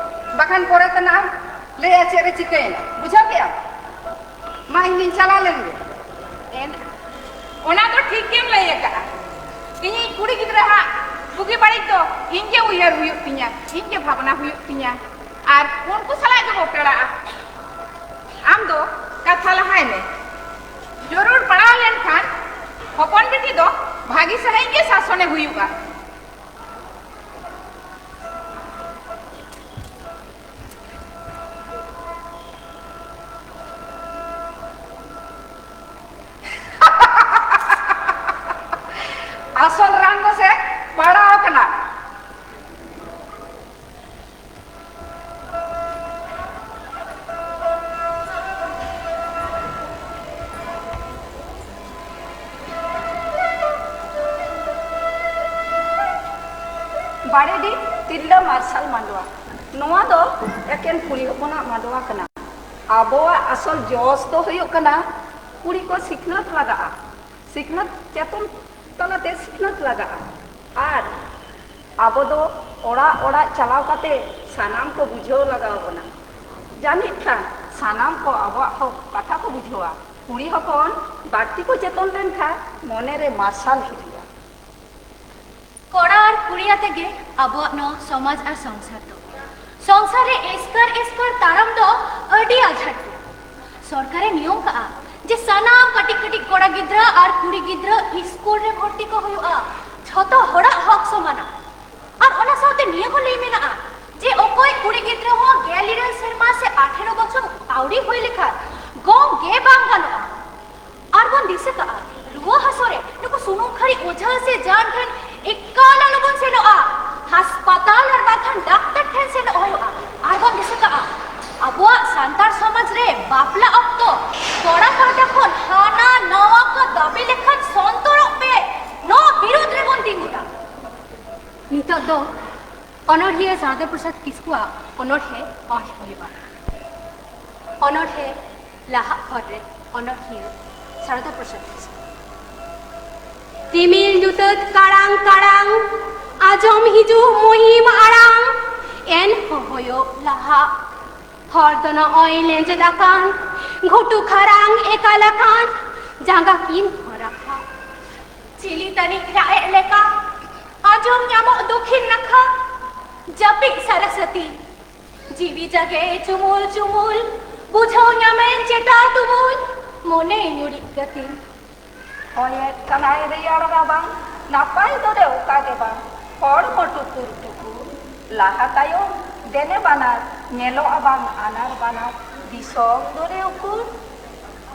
ᱵᱟᱠᱷᱟᱱ ᱯᱚᱨᱮ ᱛᱮ ᱱᱟᱜ ᱮᱢ ᱞᱟᱹᱭᱟ ᱪᱮᱫ ᱨᱮ ᱪᱤᱠᱟᱹᱭᱮᱱᱟ, ᱵᱩᱡᱷᱟᱹᱣ ᱠᱮᱜᱼᱟᱢ? ᱢᱟ, ᱤᱧ ᱫᱩᱧ ᱪᱟᱞᱟᱣ ᱞᱮᱱ ᱜᱮ᱾ ᱮᱱ, ᱚᱱᱟ ᱫᱚ ᱴᱷᱤᱠ ᱜᱮᱢ ᱞᱟᱹᱭ ᱟᱠᱟᱫᱼᱟ᱾ ᱤᱧᱤᱡ ᱠᱩᱲᱤ ᱜᱤᱫᱽᱨᱟᱹ ᱦᱟᱸᱜ ᱵᱩᱜᱤ ᱵᱟᱹᱲᱤᱡ ᱫᱚ ᱤᱧ ᱜᱮ ᱩᱭᱦᱟᱹᱨ ᱦᱩᱭᱩᱜ ᱛᱤᱧᱟ, ᱤᱧ ᱜᱮ ᱵᱷᱟᱵᱽᱱᱟ ᱦᱩᱭᱩᱜ ᱛᱤᱧᱟ, ᱟᱨ ᱩᱱᱠᱩ ᱥᱟᱞᱟᱜ ᱜᱮᱵᱚ ᱯᱮᱲᱟᱜᱼᱟ᱾ ᱟᱢ ᱫᱚ ᱠᱟᱛᱷᱟ ᱞᱟᱦᱟᱭ ᱢᱮ᱾ ᱡᱟᱹᱨᱩᱲ ᱯᱟᱲᱟᱣ ᱞᱮᱱᱠᱷᱟᱱ ᱦᱚᱯᱚᱱ ᱵᱤᱴᱤ ᱫᱚ ᱵᱷᱟᱹᱜᱤ ᱥᱟᱹᱦᱤᱡ ᱜᱮ ᱥᱟᱥᱚᱱᱮ ᱦᱩᱭᱩᱜᱼᱟ᱾ ᱟᱥᱚᱞ ᱨᱟᱱ ᱫᱚ ᱥᱮ ᱯᱟᱲᱟᱣ ᱠᱟᱱᱟ᱾ ᱵᱟᱲᱮᱰᱤ ᱛᱤᱨᱞᱟᱹ ᱢᱟᱨᱥᱟᱞ ᱢᱟᱰᱣᱟ᱾ ᱱᱚᱣᱟ ᱫᱚ ᱮᱠᱮᱱ ᱠᱩᱲᱤ ᱦᱚᱯᱚᱱᱟᱜ ᱢᱟᱰᱣᱟ ᱠᱟᱱᱟ᱾ ᱟᱵᱚᱣᱟᱜ ᱟᱥᱚᱞ ᱡᱚᱥ ᱫᱚ ᱦᱩᱭᱩᱜ ᱠᱟᱱᱟ, ᱠᱩᱲᱤ ᱠᱚ ᱥᱤᱠᱷᱱᱟᱹᱛ ᱞᱟᱜᱟᱜᱼᱟ᱾ ᱥᱤᱠᱷᱱᱟᱹᱛ ᱪᱮᱛᱚᱱ ᱛᱟᱞᱟᱛᱮ ᱥᱤᱠᱷᱱᱟᱹᱛ ᱞᱟᱜᱟᱜᱼᱟ᱾ ᱟᱨ ᱟᱵᱚ ᱫᱚ ᱚᱲᱟᱜ ᱚᱲᱟᱜ ᱪᱟᱞᱟᱣ ᱠᱟᱛᱮ ᱥᱟᱱᱟᱢ ᱠᱚ ᱵᱩᱡᱷᱟᱹᱣ ᱞᱟᱜᱟᱣ ᱵᱚᱱᱟ᱾ ᱡᱟᱹᱱᱤᱡ ᱠᱷᱟᱱ ᱥᱟᱱᱟᱢ ᱠᱚ ᱟᱵᱚᱣᱟᱜ ᱦᱚᱸ ᱠᱟᱛᱷᱟ ᱠᱚ ᱵᱩᱡᱷᱟᱹᱣᱟ᱾ ᱠᱩᱲᱤ ᱦᱚᱯᱚᱱ ᱵᱟᱹᱲᱛᱤ ᱠᱚ ᱪᱮᱛᱚᱱ ᱞᱮᱱᱠᱷᱟᱱ ᱢᱚᱱᱮᱨᱮ ᱢᱟᱨᱥᱟᱞ ᱦᱤᱡᱩᱜᱼᱟ᱾ ᱠᱚᱲᱟ ᱟᱨ ᱠᱩᱲᱤ ᱟᱛᱮ ᱜᱮ ᱟᱵᱚᱣᱟᱜ ᱱᱚᱣᱟ ᱥᱚᱢᱟᱡᱽ ᱟᱨ ᱥᱚᱝᱥᱟᱨ ᱫᱚ᱾ ᱥᱚᱝᱥᱟᱨ ᱨᱮ ᱮᱥᱠᱟᱨ ᱮᱥᱠᱟᱨ ᱛᱟᱲᱟᱢ ᱫᱚ ᱟᱹᱰᱤ ᱟᱡᱷᱟᱴ ᱜᱮᱭᱟ᱾ ᱥᱚᱨᱠᱟᱨᱮ ᱱᱤᱭᱚᱢ ᱠᱟᱜᱼᱟ ᱡᱮ ᱥᱟᱱᱟᱢ ᱠᱟᱹᱴᱤᱡ ᱠᱟᱹᱴᱤᱡ ᱠᱚᱲᱟ ᱜᱤᱫᱽᱨᱟᱹ ᱟᱨ ᱠᱩᱲᱤ ᱜᱤᱫᱽᱨᱟᱹ ᱤᱥᱠᱩᱞ ᱨᱮ ᱵᱷᱚᱨᱛᱤ ᱠᱚ ᱦᱩᱭᱩᱜᱼᱟ᱾ ᱡᱷᱚᱛᱚ ᱦᱚᱲᱟᱜ ᱦᱚᱠ ᱥᱚᱢᱟᱱᱟ᱾ ᱟᱨ ᱚᱱᱟ ᱥᱟᱶᱛᱮ ᱱᱤᱭᱟᱹ ᱦᱚᱸ ᱞᱟᱹᱭ ᱢᱮᱱᱟᱜᱼᱟ ᱡᱮ ᱚᱠᱚᱭ ᱠᱩᱲᱤ ᱜᱤᱫᱽᱨᱟᱹ ᱦᱚᱸ ᱜᱮᱞ ᱤᱨᱟᱹᱞ ᱥᱮᱨᱢᱟ ᱥᱮ ᱟᱴᱷᱮᱨᱚ ᱵᱚᱪᱷᱚᱨ ᱟᱹᱣᱨᱤ ᱦᱩᱭ ᱞᱮᱠᱷᱟᱱ ᱜᱚᱝ ᱜᱮ ᱵᱟᱝ ᱜᱟᱱᱚᱜᱼᱟ᱾ ᱟᱨ ᱵᱚᱱ ᱫᱤᱥᱟᱹ ᱠᱟᱜᱼᱟ, ᱨᱩᱣᱟᱹ ᱦᱟᱹᱥᱩ ᱨᱮ ᱱᱩᱠᱩ ᱥᱩᱱᱩᱢ ᱠᱷᱟᱹᱨᱤ ᱚᱡᱷᱟ ᱥᱮ ᱡᱟᱱ ᱴᱷᱮᱱ ᱮᱠᱟᱞ ᱟᱞᱚᱵᱚᱱ ᱥᱮᱱᱚᱜᱼᱟ᱾ ᱦᱟᱥᱯᱟᱛᱟᱞ ᱟᱨ ᱵᱟᱝᱠᱷᱟᱱ ᱰᱟᱠᱛᱟᱨ ᱴᱷᱮᱱ ᱥᱮᱱᱚᱜ ᱦᱩᱭᱩᱜᱼᱟ᱾ ᱟᱨ ᱵᱚᱱ ᱫᱤᱥᱟᱹ ᱠᱟᱜᱼᱟ, ᱟᱵᱚᱣᱟᱜ ᱥᱟᱱᱛᱟᱲ ᱥᱚᱢᱟᱡᱽ ᱨᱮ ᱵᱟᱯᱞᱟ ᱚᱠᱛᱚ ᱠᱚᱲᱟ ᱯᱟᱦᱴᱟ ᱠᱷᱚᱱ ᱦᱟᱱᱟ ᱱᱟᱣᱟ ᱠᱚ ᱫᱟᱹᱵᱤ ᱞᱮᱠᱷᱟᱱ ᱥᱚᱱᱛᱚᱨᱚᱜ ᱯᱮ, ᱱᱚᱣᱟ ᱵᱤᱨᱩᱫᱷ ᱨᱮᱵᱚᱱ ᱛᱤᱸᱜᱩᱱᱟ᱾ ᱱᱤᱛᱚᱜ ᱫᱚ ᱚᱱᱚᱬᱦᱤᱭᱟᱹ ᱥᱟᱨᱚᱫᱟ ᱯᱨᱚᱥᱟᱫᱽ ᱠᱤᱥᱠᱩᱣᱟᱜ ᱚᱱᱚᱬᱦᱮ ᱯᱟᱴᱷ ᱦᱩᱭᱩᱜᱼᱟ᱾ ᱚᱱᱚᱬᱦᱮ ᱞᱟᱦᱟᱜ ᱦᱚᱨ ᱨᱮ ᱚᱱᱚᱬᱦᱤᱭᱟᱹ ᱥᱟᱨᱚᱫᱟ ᱯᱨᱚᱥᱟᱫᱽ ᱠᱤᱥᱠᱩ᱾ ᱨᱤᱢᱤᱞ ᱧᱩᱛᱟᱹᱛ ᱠᱟᱲᱟᱝ ᱠᱟᱲᱟᱝ, ᱟᱸᱡᱚᱢ ᱦᱤᱡᱩᱜ ᱢᱩᱦᱤᱢ ᱟᱲᱟᱝ, ᱮᱱ ᱦᱚᱦᱚᱭᱚᱜ ᱞᱟᱦᱟᱜ᱾ ᱦᱚᱨ ᱫᱚ ᱱᱚᱜᱼᱚᱭ ᱞᱮᱸᱡᱮᱫ ᱟᱠᱟᱱ, ᱜᱷᱩᱴᱩ ᱠᱷᱟᱨᱟᱝ ᱮᱠᱟᱞ ᱟᱠᱟᱱ, ᱡᱟᱸᱜᱟ ᱠᱤᱱ ᱦᱚᱨᱟᱜᱼᱟ᱾ ᱪᱤᱞᱤ ᱛᱟᱹᱱᱤᱡ ᱨᱟᱜ ᱮᱫ ᱞᱮᱠᱟ, ᱟᱸᱡᱚᱢ ᱧᱟᱢᱚᱜ ᱫᱚᱠᱷᱤᱱ ᱱᱟᱠᱷᱟ, ᱡᱟᱹᱯᱤᱫ ᱥᱟᱨᱟᱥᱟᱹᱛᱤ᱾ ᱡᱤᱣᱤ ᱡᱟᱜᱮ ᱪᱩᱢᱩᱞ ᱪᱩᱢᱩᱞ, ᱵᱩᱡᱷᱟᱹᱣ ᱧᱟᱢᱮᱱ ᱪᱮᱴᱟ ᱛᱩᱢᱩᱞ, ᱢᱚᱱᱮ ᱧᱩᱨᱤᱡ ᱠᱟᱹᱛᱤᱧ᱾ ᱦᱚᱭᱮᱫ ᱠᱟᱱᱟᱭ ᱨᱮᱭᱟᱲ ᱨᱟᱵᱟᱝ, ᱱᱟᱯᱟᱭ ᱫᱚᱨᱮ ᱚᱠᱟ ᱜᱮ ᱵᱟᱝ, ᱦᱚᱲᱢᱚ ᱴᱩᱠᱩᱨ ᱴᱩᱠᱩᱨ᱾ ᱞᱟᱦᱟ ᱛᱟᱭᱚᱢ ᱫᱮᱱᱮ ᱵᱟᱱᱟᱨ, ᱧᱮᱞᱚᱜᱼᱟ ᱵᱟᱝ ᱟᱱᱟᱨ ᱵᱟᱱᱟᱨ, ᱫᱤᱥᱚᱢ ᱫᱚᱨᱮ ᱩᱠᱩᱨ?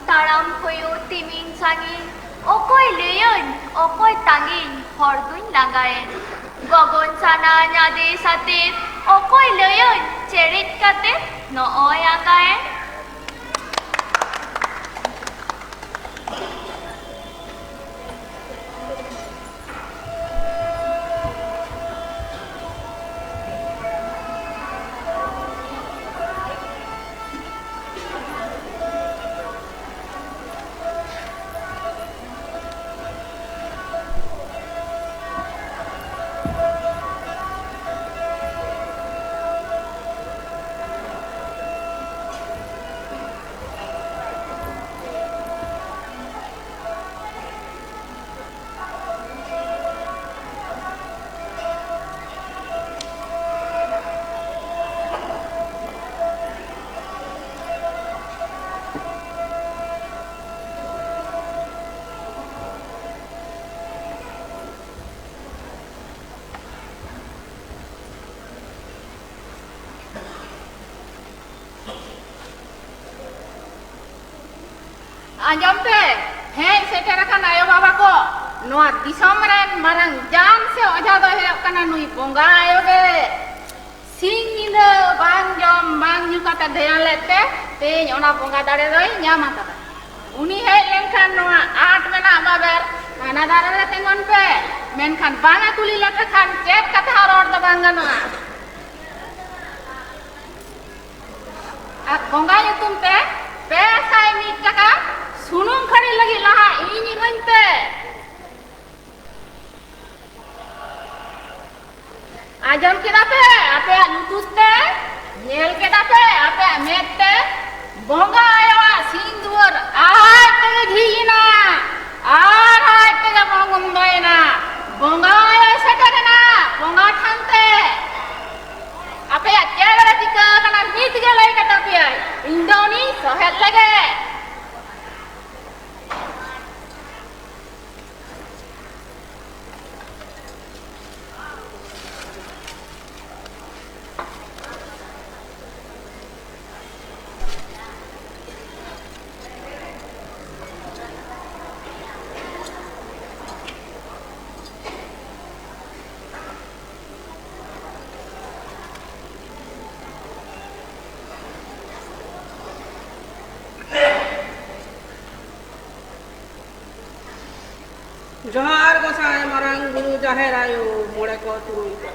ᱛᱟᱲᱟᱢ ᱠᱚᱭᱚᱜ ᱛᱤᱢᱤᱱ ᱥᱟᱺᱜᱤᱧ, ᱚᱠᱚᱭ ᱞᱟᱹᱭᱟᱹᱧ, ᱚᱠᱚᱭ ᱛᱟᱺᱜᱤᱧ, ᱦᱚᱲ ᱫᱩᱧ ᱞᱟᱸᱜᱟᱭᱮᱱ᱾ ᱜᱚᱜᱚᱱ ᱥᱟᱱᱟ ᱧᱟᱫᱮ ᱥᱟᱛᱮ, ᱚᱠᱚᱭ ᱞᱟᱹᱭᱟᱹᱧ, ᱪᱮᱨᱮᱡ ᱠᱟᱛᱮ ᱱᱚᱜᱼᱚᱭ ᱟᱸᱜᱟᱭᱮᱱ᱾ ᱟᱸᱡᱚᱢ ᱯᱮ, ᱦᱮᱡ ᱥᱮᱴᱮᱨ ᱟᱠᱟᱱ ᱟᱭᱳ ᱵᱟᱵᱟ ᱠᱚ, ᱱᱚᱣᱟ ᱫᱤᱥᱚᱢ ᱨᱮᱱ ᱢᱟᱨᱟᱝ ᱡᱟᱱ ᱥᱮ ᱚᱡᱷᱟ ᱫᱚᱭ ᱦᱩᱭᱩᱜ ᱠᱟᱱᱟ ᱱᱩᱭ ᱵᱚᱸᱜᱟ ᱟᱭᱳ ᱜᱮ᱾ ᱥᱤᱧ ᱧᱤᱫᱟᱹ ᱵᱟᱝ ᱡᱚᱢ ᱵᱟᱝ ᱧᱩ ᱠᱟᱛᱮ ᱫᱷᱮᱭᱟᱱ ᱞᱮᱫ ᱛᱮ ᱛᱮᱦᱮᱧ ᱚᱱᱟ ᱵᱚᱸᱜᱟ ᱫᱟᱲᱮ ᱫᱚᱭ ᱧᱟᱢ ᱟᱠᱟᱫᱟ᱾ ᱩᱱᱤ ᱦᱮᱡ ᱞᱮᱱᱠᱷᱟᱱ ᱱᱚᱣᱟ ᱟᱸᱴ ᱢᱮᱱᱟᱜ ᱵᱟᱵᱮᱨ ᱦᱟᱱᱟ ᱫᱷᱟᱨᱮ ᱨᱮ ᱛᱤᱸᱜᱩᱱ ᱯᱮ, ᱢᱮᱱᱠᱷᱟᱱ ᱵᱟᱝ ᱮ ᱠᱩᱞᱤ ᱞᱮᱯᱮ ᱠᱷᱟᱱ ᱪᱮᱫ ᱠᱟᱛᱷᱟ ᱦᱚᱸ ᱨᱚᱲ ᱫᱚ ᱵᱟᱝ ᱜᱟᱱᱚᱜᱼᱟ᱾ ᱟᱨ ᱵᱚᱸᱜᱟ ᱧᱩᱛᱩᱢ ᱛᱮ ᱯᱮ ᱥᱟᱭ ᱢᱤᱫ ᱴᱟᱠᱟ ᱥᱩᱱᱩᱢ ᱠᱷᱟᱹᱲᱤ ᱞᱟᱹᱜᱤᱫ ᱞᱟᱦᱟ ᱤᱧ ᱤᱢᱟᱹᱧ ᱯᱮ᱾ ᱡᱚᱦᱟᱨ ᱜᱚᱸᱥᱟᱭ, ᱢᱟᱨᱟᱝ ᱵᱩᱨᱩ, ᱡᱟᱦᱮᱨ ᱟᱭᱳ, ᱢᱚᱬᱮ ᱠᱚ ᱛᱩᱨᱩᱭ ᱠᱚ᱾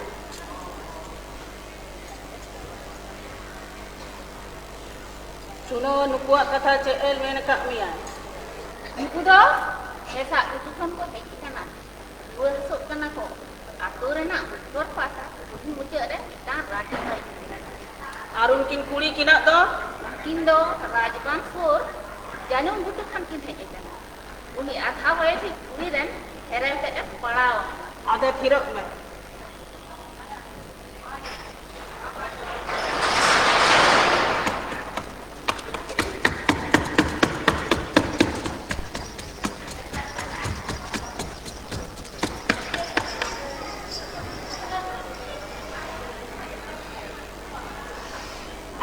ᱥᱩᱱᱚ, ᱱᱩᱠᱩᱣᱟᱜ ᱠᱟᱛᱷᱟ ᱪᱮᱫ ᱮ ᱢᱮᱱ ᱟᱠᱟᱫ ᱢᱮᱭᱟ? ᱱᱩᱠᱩ ᱫᱚ ᱦᱮᱥᱟᱜ ᱜᱷᱩᱴᱩ ᱠᱷᱚᱱ ᱠᱚ ᱦᱮᱡ ᱟᱠᱟᱱᱟ᱾ ᱨᱩᱣᱟᱹ ᱦᱟᱹᱥᱩᱜ ᱠᱟᱱᱟ ᱠᱚ᱾ ᱟᱛᱳ ᱨᱮᱱᱟᱜ ᱩᱛᱛᱚᱨ ᱯᱟᱦᱴᱟ ᱠᱩᱞᱦᱤ ᱢᱩᱪᱟᱹᱫ ᱨᱮ ᱢᱤᱫᱴᱟᱝ ᱨᱟᱡᱽ ᱵᱟᱲᱤ ᱢᱮᱱᱟᱜᱼᱟ᱾ ᱟᱨ ᱩᱱᱠᱤᱱ ᱠᱩᱲᱤ ᱠᱤᱱᱟᱜ ᱫᱚ? ᱩᱱᱠᱤᱱ ᱫᱚ ᱨᱟᱡᱽᱵᱟᱝ ᱥᱩᱨ ᱡᱟᱹᱱᱩᱢ ᱜᱷᱩᱴᱩ ᱠᱷᱚᱱ ᱠᱤᱱ ᱦᱮᱡ ᱟᱠᱟᱱᱟ᱾ ᱩᱱᱤ ᱟᱫᱷᱟ ᱵᱚᱭᱮᱥᱤ ᱠᱩᱲᱤ ᱨᱮᱱ ᱦᱮᱨᱮᱞ ᱛᱮᱫ ᱮ ᱯᱟᱲᱟᱣ ᱟᱠᱟᱱᱟ᱾ ᱟᱫᱚ ᱛᱷᱤᱨᱚᱜ ᱢᱮ᱾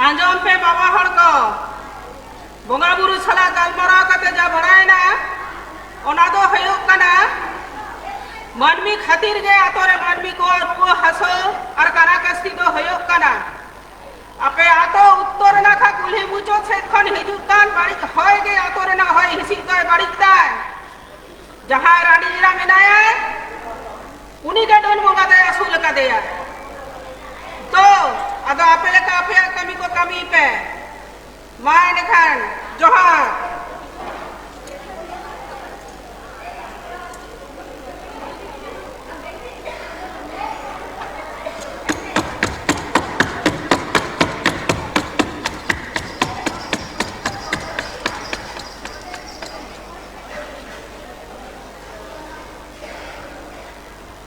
ᱟᱸᱡᱚᱢ ᱯᱮ ᱵᱟᱵᱟ ᱦᱚᱲ ᱠᱚ, ᱵᱚᱸᱜᱟ ᱵᱩᱨᱩ ᱥᱟᱞᱟᱜ ᱜᱟᱞᱢᱟᱨᱟᱣ ᱠᱟᱛᱮ ᱡᱟ ᱵᱟᱲᱟᱭᱮᱱᱟ, ᱚᱱᱟ ᱫᱚ ᱦᱩᱭᱩᱜ ᱠᱟᱱᱟ, ᱢᱟᱹᱱᱢᱤ ᱠᱷᱟᱹᱛᱤᱨ ᱜᱮ ᱟᱛᱳ ᱨᱮ ᱢᱟᱹᱱᱢᱤ ᱠᱚᱣᱟᱜ ᱨᱩᱣᱟᱹ ᱦᱟᱹᱥᱩ ᱟᱨ ᱠᱟᱱᱟ ᱠᱟᱥᱛᱤ ᱫᱚ ᱦᱩᱭᱩᱜ ᱠᱟᱱᱟ᱾ ᱟᱯᱮ ᱟᱛᱳ ᱩᱛᱛᱚᱨ ᱱᱟᱠᱷᱟ ᱠᱩᱞᱦᱤ ᱢᱩᱪᱟᱹᱫ ᱥᱮᱫ ᱠᱷᱚᱱ ᱦᱤᱡᱩᱜ ᱠᱟᱱ ᱵᱟᱹᱲᱤᱡ ᱦᱚᱭ ᱜᱮ ᱟᱛᱳ ᱨᱮᱱᱟᱜ ᱦᱚᱭ ᱦᱤᱸᱥᱤᱫ ᱫᱚᱭ ᱵᱟᱹᱲᱤᱡ ᱫᱟᱭ᱾ ᱡᱟᱦᱟᱸᱭ ᱨᱟᱺᱰᱤ ᱮᱨᱟ ᱢᱮᱱᱟᱭᱟ, ᱩᱱᱤ ᱜᱮ ᱰᱟᱹᱱ ᱵᱚᱸᱜᱟ ᱫᱚᱭ ᱟᱹᱥᱩᱞ ᱟᱠᱟᱫᱮᱭᱟ᱾ ᱛᱚ, ᱟᱫᱚ ᱟᱯᱮ ᱞᱮᱠᱟ ᱟᱯᱮᱭᱟᱜ ᱠᱟᱹᱢᱤ ᱠᱚ ᱠᱟᱹᱢᱤ ᱯᱮ᱾ ᱢᱟ ᱮᱱᱠᱷᱟᱱ, ᱡᱚᱦᱟᱨ᱾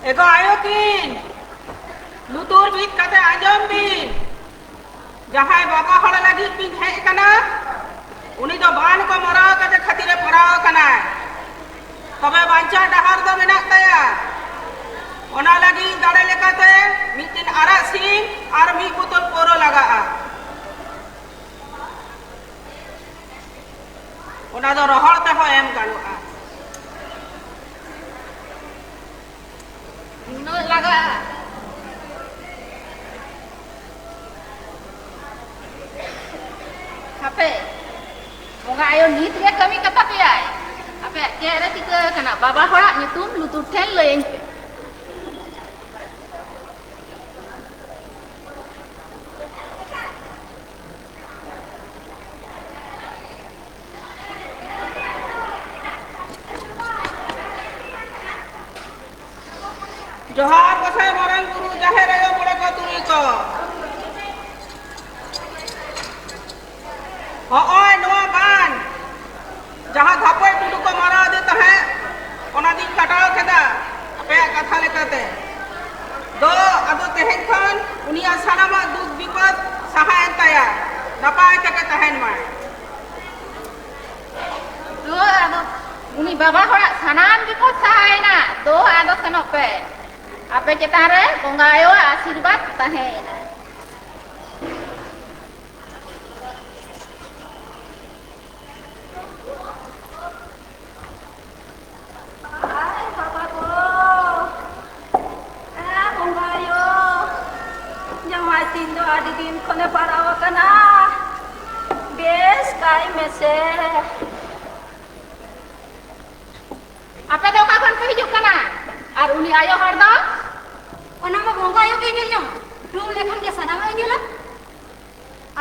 ᱮᱜᱳ ᱟᱭᱳ ᱠᱤᱱ, ᱞᱩᱛᱩᱨ ᱵᱤᱫ ᱠᱟᱛᱮ ᱟᱸᱡᱚᱢ ᱵᱤᱱ᱾ ᱡᱟᱦᱟᱸᱭ ᱵᱟᱵᱟ ᱦᱚᱲ ᱞᱟᱹᱜᱤᱫ ᱵᱤᱱ ᱦᱮᱡ ᱟᱠᱟᱱᱟ, ᱩᱱᱤ ᱫᱚ ᱵᱟᱱ ᱠᱚ ᱢᱟᱨᱟᱣ ᱠᱟᱛᱮ ᱠᱷᱟᱹᱛᱤᱨᱮ ᱯᱟᱲᱟᱣ ᱟᱠᱟᱱᱟᱭ᱾ ᱛᱚᱵᱮ ᱵᱟᱧᱪᱟᱣ ᱰᱟᱦᱟᱨ ᱫᱚ ᱢᱮᱱᱟᱜ ᱛᱟᱭᱟ᱾ ᱚᱱᱟ ᱞᱟᱹᱜᱤᱫ ᱫᱟᱲᱮ ᱞᱮᱠᱟᱛᱮ ᱢᱤᱫᱴᱤᱱ ᱟᱨᱟᱜ ᱥᱤᱢ ᱟᱨ ᱢᱤᱫ ᱵᱳᱛᱚᱞ ᱯᱟᱹᱣᱨᱟᱹ ᱞᱟᱜᱟᱜᱼᱟ᱾ ᱚᱱᱟ ᱫᱚ ᱨᱚᱦᱚᱲ ᱛᱮᱦᱚᱸ ᱮᱢ ᱜᱟᱱᱚᱜᱼᱟ᱾ ᱱᱩᱱᱟᱹᱜ ᱞᱟᱜᱟᱜᱼᱟ? ᱦᱟᱯᱮ, ᱵᱚᱸᱜᱟ ᱟᱭᱳ ᱱᱤᱛ ᱜᱮ ᱠᱟᱹᱢᱤ ᱠᱟᱛᱟ ᱯᱮᱭᱟᱭ᱾ ᱟᱯᱮᱭᱟᱜ ᱪᱮᱫ ᱨᱮ ᱪᱤᱠᱟᱹ ᱟᱠᱟᱱᱟ? ᱵᱟᱵᱟ ᱦᱚᱲᱟᱜ ᱧᱩᱛᱩᱢ ᱞᱩᱛᱩᱨ ᱴᱷᱮᱱ ᱞᱟᱹᱭᱟᱹᱧ ᱯᱮ᱾ ᱡᱚᱦᱟᱨ ᱜᱚᱸᱥᱟᱭ ᱢᱟᱨᱟᱝ ᱵᱩᱨᱩ, ᱡᱟᱦᱮᱨ ᱟᱭᱳ, ᱢᱚᱬᱮ ᱠᱚ ᱛᱩᱨᱩᱭ ᱠᱚ᱾ ᱦᱚᱸᱜᱼᱚᱭ ᱱᱚᱣᱟ ᱵᱟᱱ, ᱡᱟᱦᱟᱸ ᱫᱷᱟᱯᱚᱭ ᱴᱩᱰᱩ ᱠᱚ ᱢᱟᱨᱟᱣ ᱟᱫᱮ ᱛᱟᱦᱮᱸᱫ, ᱚᱱᱟ ᱫᱚᱧ ᱠᱟᱴᱟᱣ ᱠᱮᱫᱟ ᱟᱯᱮᱭᱟᱜ ᱠᱟᱛᱷᱟ ᱞᱮᱠᱟᱛᱮ᱾ ᱫᱚ ᱟᱫᱚ ᱛᱮᱦᱮᱧ ᱠᱷᱚᱱ ᱩᱱᱤᱭᱟᱜ ᱥᱟᱱᱟᱢᱟᱜ ᱫᱩᱠ ᱵᱤᱯᱚᱫ ᱥᱟᱦᱟᱭᱮᱱ ᱛᱟᱭᱟ, ᱱᱟᱯᱟᱭ ᱛᱮᱜᱮ ᱛᱟᱦᱮᱱ ᱢᱟᱭ᱾ ᱫᱩ ᱟᱫᱚ ᱩᱱᱤ ᱵᱟᱵᱟ ᱦᱚᱲᱟᱜ ᱥᱟᱱᱟᱢ ᱵᱤᱯᱚᱫ ᱥᱟᱦᱟᱭᱮᱱᱟ᱾ ᱫᱩ ᱟᱫᱚ ᱥᱮᱱᱚᱜ ᱯᱮ, ᱟᱯᱮ ᱪᱮᱛᱟᱱ ᱨᱮ ᱵᱚᱸᱜᱟ ᱟᱭᱳᱣᱟᱜ ᱟᱥᱤᱨᱵᱟᱫᱽ ᱛᱟᱦᱮᱸᱭᱮᱱᱟ᱾ ᱟᱭ ᱵᱟᱵᱟ ᱜᱳ, ᱮ ᱵᱚᱸᱜᱟ ᱟᱭᱳ, ᱡᱟᱶᱟᱭ ᱥᱤᱢ ᱫᱚ ᱟᱹᱰᱤ ᱫᱤᱱ ᱠᱷᱚᱱᱮ ᱯᱟᱲᱟᱣ ᱟᱠᱟᱱᱟ, ᱵᱮᱥ ᱠᱟᱭ ᱢᱮᱥᱮ᱾ ᱟᱯᱮ ᱫᱚ ᱚᱠᱟ ᱠᱷᱚᱱ ᱯᱮ ᱦᱤᱡᱩᱜ ᱠᱟᱱᱟ? ᱟᱨ ᱩᱱᱤ ᱟᱭᱳ ᱦᱚᱲ ᱫᱚ? ᱚᱱᱟ ᱢᱟ ᱵᱚᱸᱜᱟ ᱟᱭᱳ ᱜᱮ ᱧᱮᱞ ᱧᱟᱢᱟ, ᱨᱩᱢ ᱞᱮᱠᱷᱟᱱ ᱜᱮ ᱥᱟᱱᱟᱢᱟᱜ ᱮ ᱧᱮᱞᱟ᱾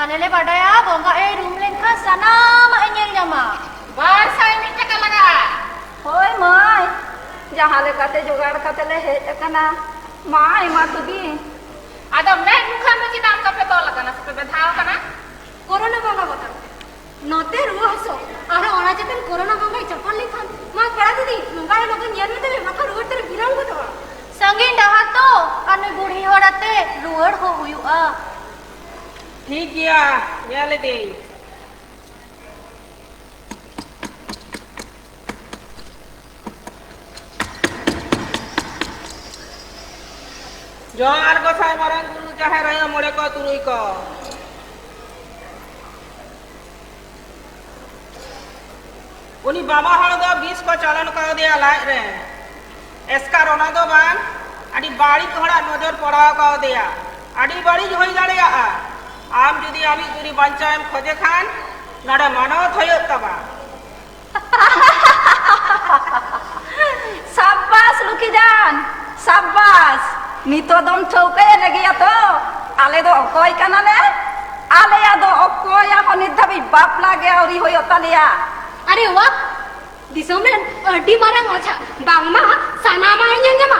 ᱟᱞᱮ ᱞᱮ ᱵᱟᱰᱟᱭᱟ, ᱵᱚᱸᱜᱟ ᱟᱭᱳᱭ ᱨᱩᱢ ᱞᱮᱱᱠᱷᱟᱱ ᱥᱟᱱᱟᱢᱟᱜ ᱮ ᱧᱮᱞ ᱧᱟᱢᱟ᱾ ᱵᱟᱨ ᱥᱟᱭ ᱢᱤᱫ ᱴᱟᱠᱟ ᱞᱟᱜᱟᱜᱼᱟ᱾ ᱦᱳᱭ ᱢᱟᱹᱭ, ᱡᱟᱦᱟᱸ ᱞᱮᱠᱟᱛᱮ ᱡᱚᱜᱟᱲ ᱠᱟᱛᱮ ᱞᱮ ᱦᱮᱡ ᱟᱠᱟᱱᱟ, ᱢᱟ ᱮᱢᱟ ᱛᱚᱵᱮ᱾ ᱟᱫᱚ ᱢᱮᱫ ᱢᱩᱠᱷᱟᱹᱱ ᱫᱚ ᱪᱮᱫᱟᱜ ᱚᱱᱠᱟ ᱯᱮ ᱛᱚᱞ ᱟᱠᱟᱱᱟ ᱥᱮᱯᱮ ᱵᱮᱫᱷᱟᱣ ᱟᱠᱟᱱᱟ? ᱠᱳᱨᱳᱱᱟ ᱵᱚᱸᱜᱟ ᱵᱚᱛᱚᱨ ᱛᱮ᱾ ᱱᱚᱛᱮ ᱨᱩᱣᱟᱹ ᱦᱟᱹᱥᱩ, ᱟᱨᱦᱚᱸ ᱚᱱᱟ ᱪᱮᱛᱟᱱ ᱠᱳᱨᱳᱱᱟ ᱵᱚᱸᱜᱟᱭ ᱪᱟᱯᱟᱱ ᱞᱮᱱᱠᱷᱟᱱ, ᱢᱟ ᱯᱮᱲᱟ ᱫᱤᱫᱤ, ᱵᱚᱸᱜᱟ ᱟᱭᱳ ᱞᱚᱜᱚᱱ ᱧᱮᱞ ᱢᱮ ᱛᱚᱵᱮ, ᱵᱟᱠᱷᱟᱱ ᱨᱩᱣᱟᱹᱲ ᱛᱮᱞᱮ ᱜᱤᱨᱟᱹᱣ ᱜᱚᱫᱚᱜᱼᱟ᱾ ᱥᱟᱺᱜᱤᱧ ᱰᱟᱦᱟᱨ ᱛᱚ, ᱟᱨ ᱱᱩᱭ ᱵᱩᱲᱦᱤ ᱦᱚᱲ ᱟᱛᱮ ᱨᱩᱣᱟᱹᱲ ᱦᱚᱸ ᱦᱩᱭᱩᱜᱼᱟ᱾ ᱴᱷᱤᱠ ᱜᱮᱭᱟ, ᱧᱮᱞ ᱤᱫᱟᱹᱧ᱾ ᱡᱚᱦᱟᱨ ᱜᱚᱸᱥᱟᱭ ᱢᱟᱨᱟᱝ ᱵᱩᱨᱩ, ᱡᱟᱦᱮᱨ ᱟᱭᱳ, ᱢᱚᱬᱮ ᱠᱚ ᱛᱩᱨᱩᱭ ᱠᱚ᱾ ᱩᱱᱤ ᱵᱟᱵᱟ ᱦᱚᱲ ᱫᱚ ᱵᱤᱥ ᱠᱚ ᱪᱟᱞᱚᱱ ᱠᱟᱣᱫᱮᱭᱟ ᱞᱟᱡ ᱨᱮ᱾ ᱮᱥᱠᱟᱨ ᱚᱱᱟ ᱫᱚ ᱵᱟᱝ, ᱟᱹᱰᱤ ᱵᱟᱹᱲᱤᱡ ᱦᱚᱲᱟᱜ ᱱᱚᱡᱚᱨ ᱯᱟᱲᱟᱣ ᱠᱟᱣᱫᱮᱭᱟ᱾ ᱟᱹᱰᱤ ᱵᱟᱹᱲᱤᱡ ᱦᱩᱭ ᱫᱟᱲᱮᱭᱟᱜᱼᱟ᱾ ᱟᱢ ᱡᱩᱫᱤ ᱟᱢᱤᱡ ᱡᱩᱨᱤ ᱵᱟᱧᱪᱟᱣ ᱮᱢ ᱠᱷᱚᱡᱮ ᱠᱷᱟᱱ, ᱱᱚᱰᱮ ᱢᱟᱱᱚᱛ ᱦᱩᱭᱩᱜ ᱛᱟᱢᱟ᱾ ᱱᱤᱛᱚᱜ ᱫᱚᱢ ᱴᱷᱟᱹᱣᱠᱟᱹᱭᱮᱫ ᱞᱮᱜᱮᱭᱟ ᱛᱚ, ᱟᱞᱮ ᱫᱚ ᱚᱠᱚᱭ ᱠᱟᱱᱟᱞᱮ? ᱟᱞᱮᱭᱟᱜ ᱫᱚ ᱚᱠᱚᱭᱟᱜ ᱦᱚᱸ ᱱᱤᱛ ᱫᱷᱟᱹᱵᱤᱡ ᱵᱟᱯᱞᱟ ᱜᱮ ᱟᱹᱣᱨᱤ ᱦᱩᱭᱩᱜ ᱛᱟᱞᱮᱭᱟ᱾ ᱟᱨᱮ ᱣᱟ, ᱫᱤᱥᱚᱢ ᱨᱮᱱ ᱟᱹᱰᱤ ᱢᱟᱨᱟᱝ ᱚᱡᱷᱟ, ᱵᱟᱝᱢᱟ ᱥᱟᱱᱟᱢᱟᱜ ᱮ ᱧᱮᱞ ᱧᱟᱢᱟ᱾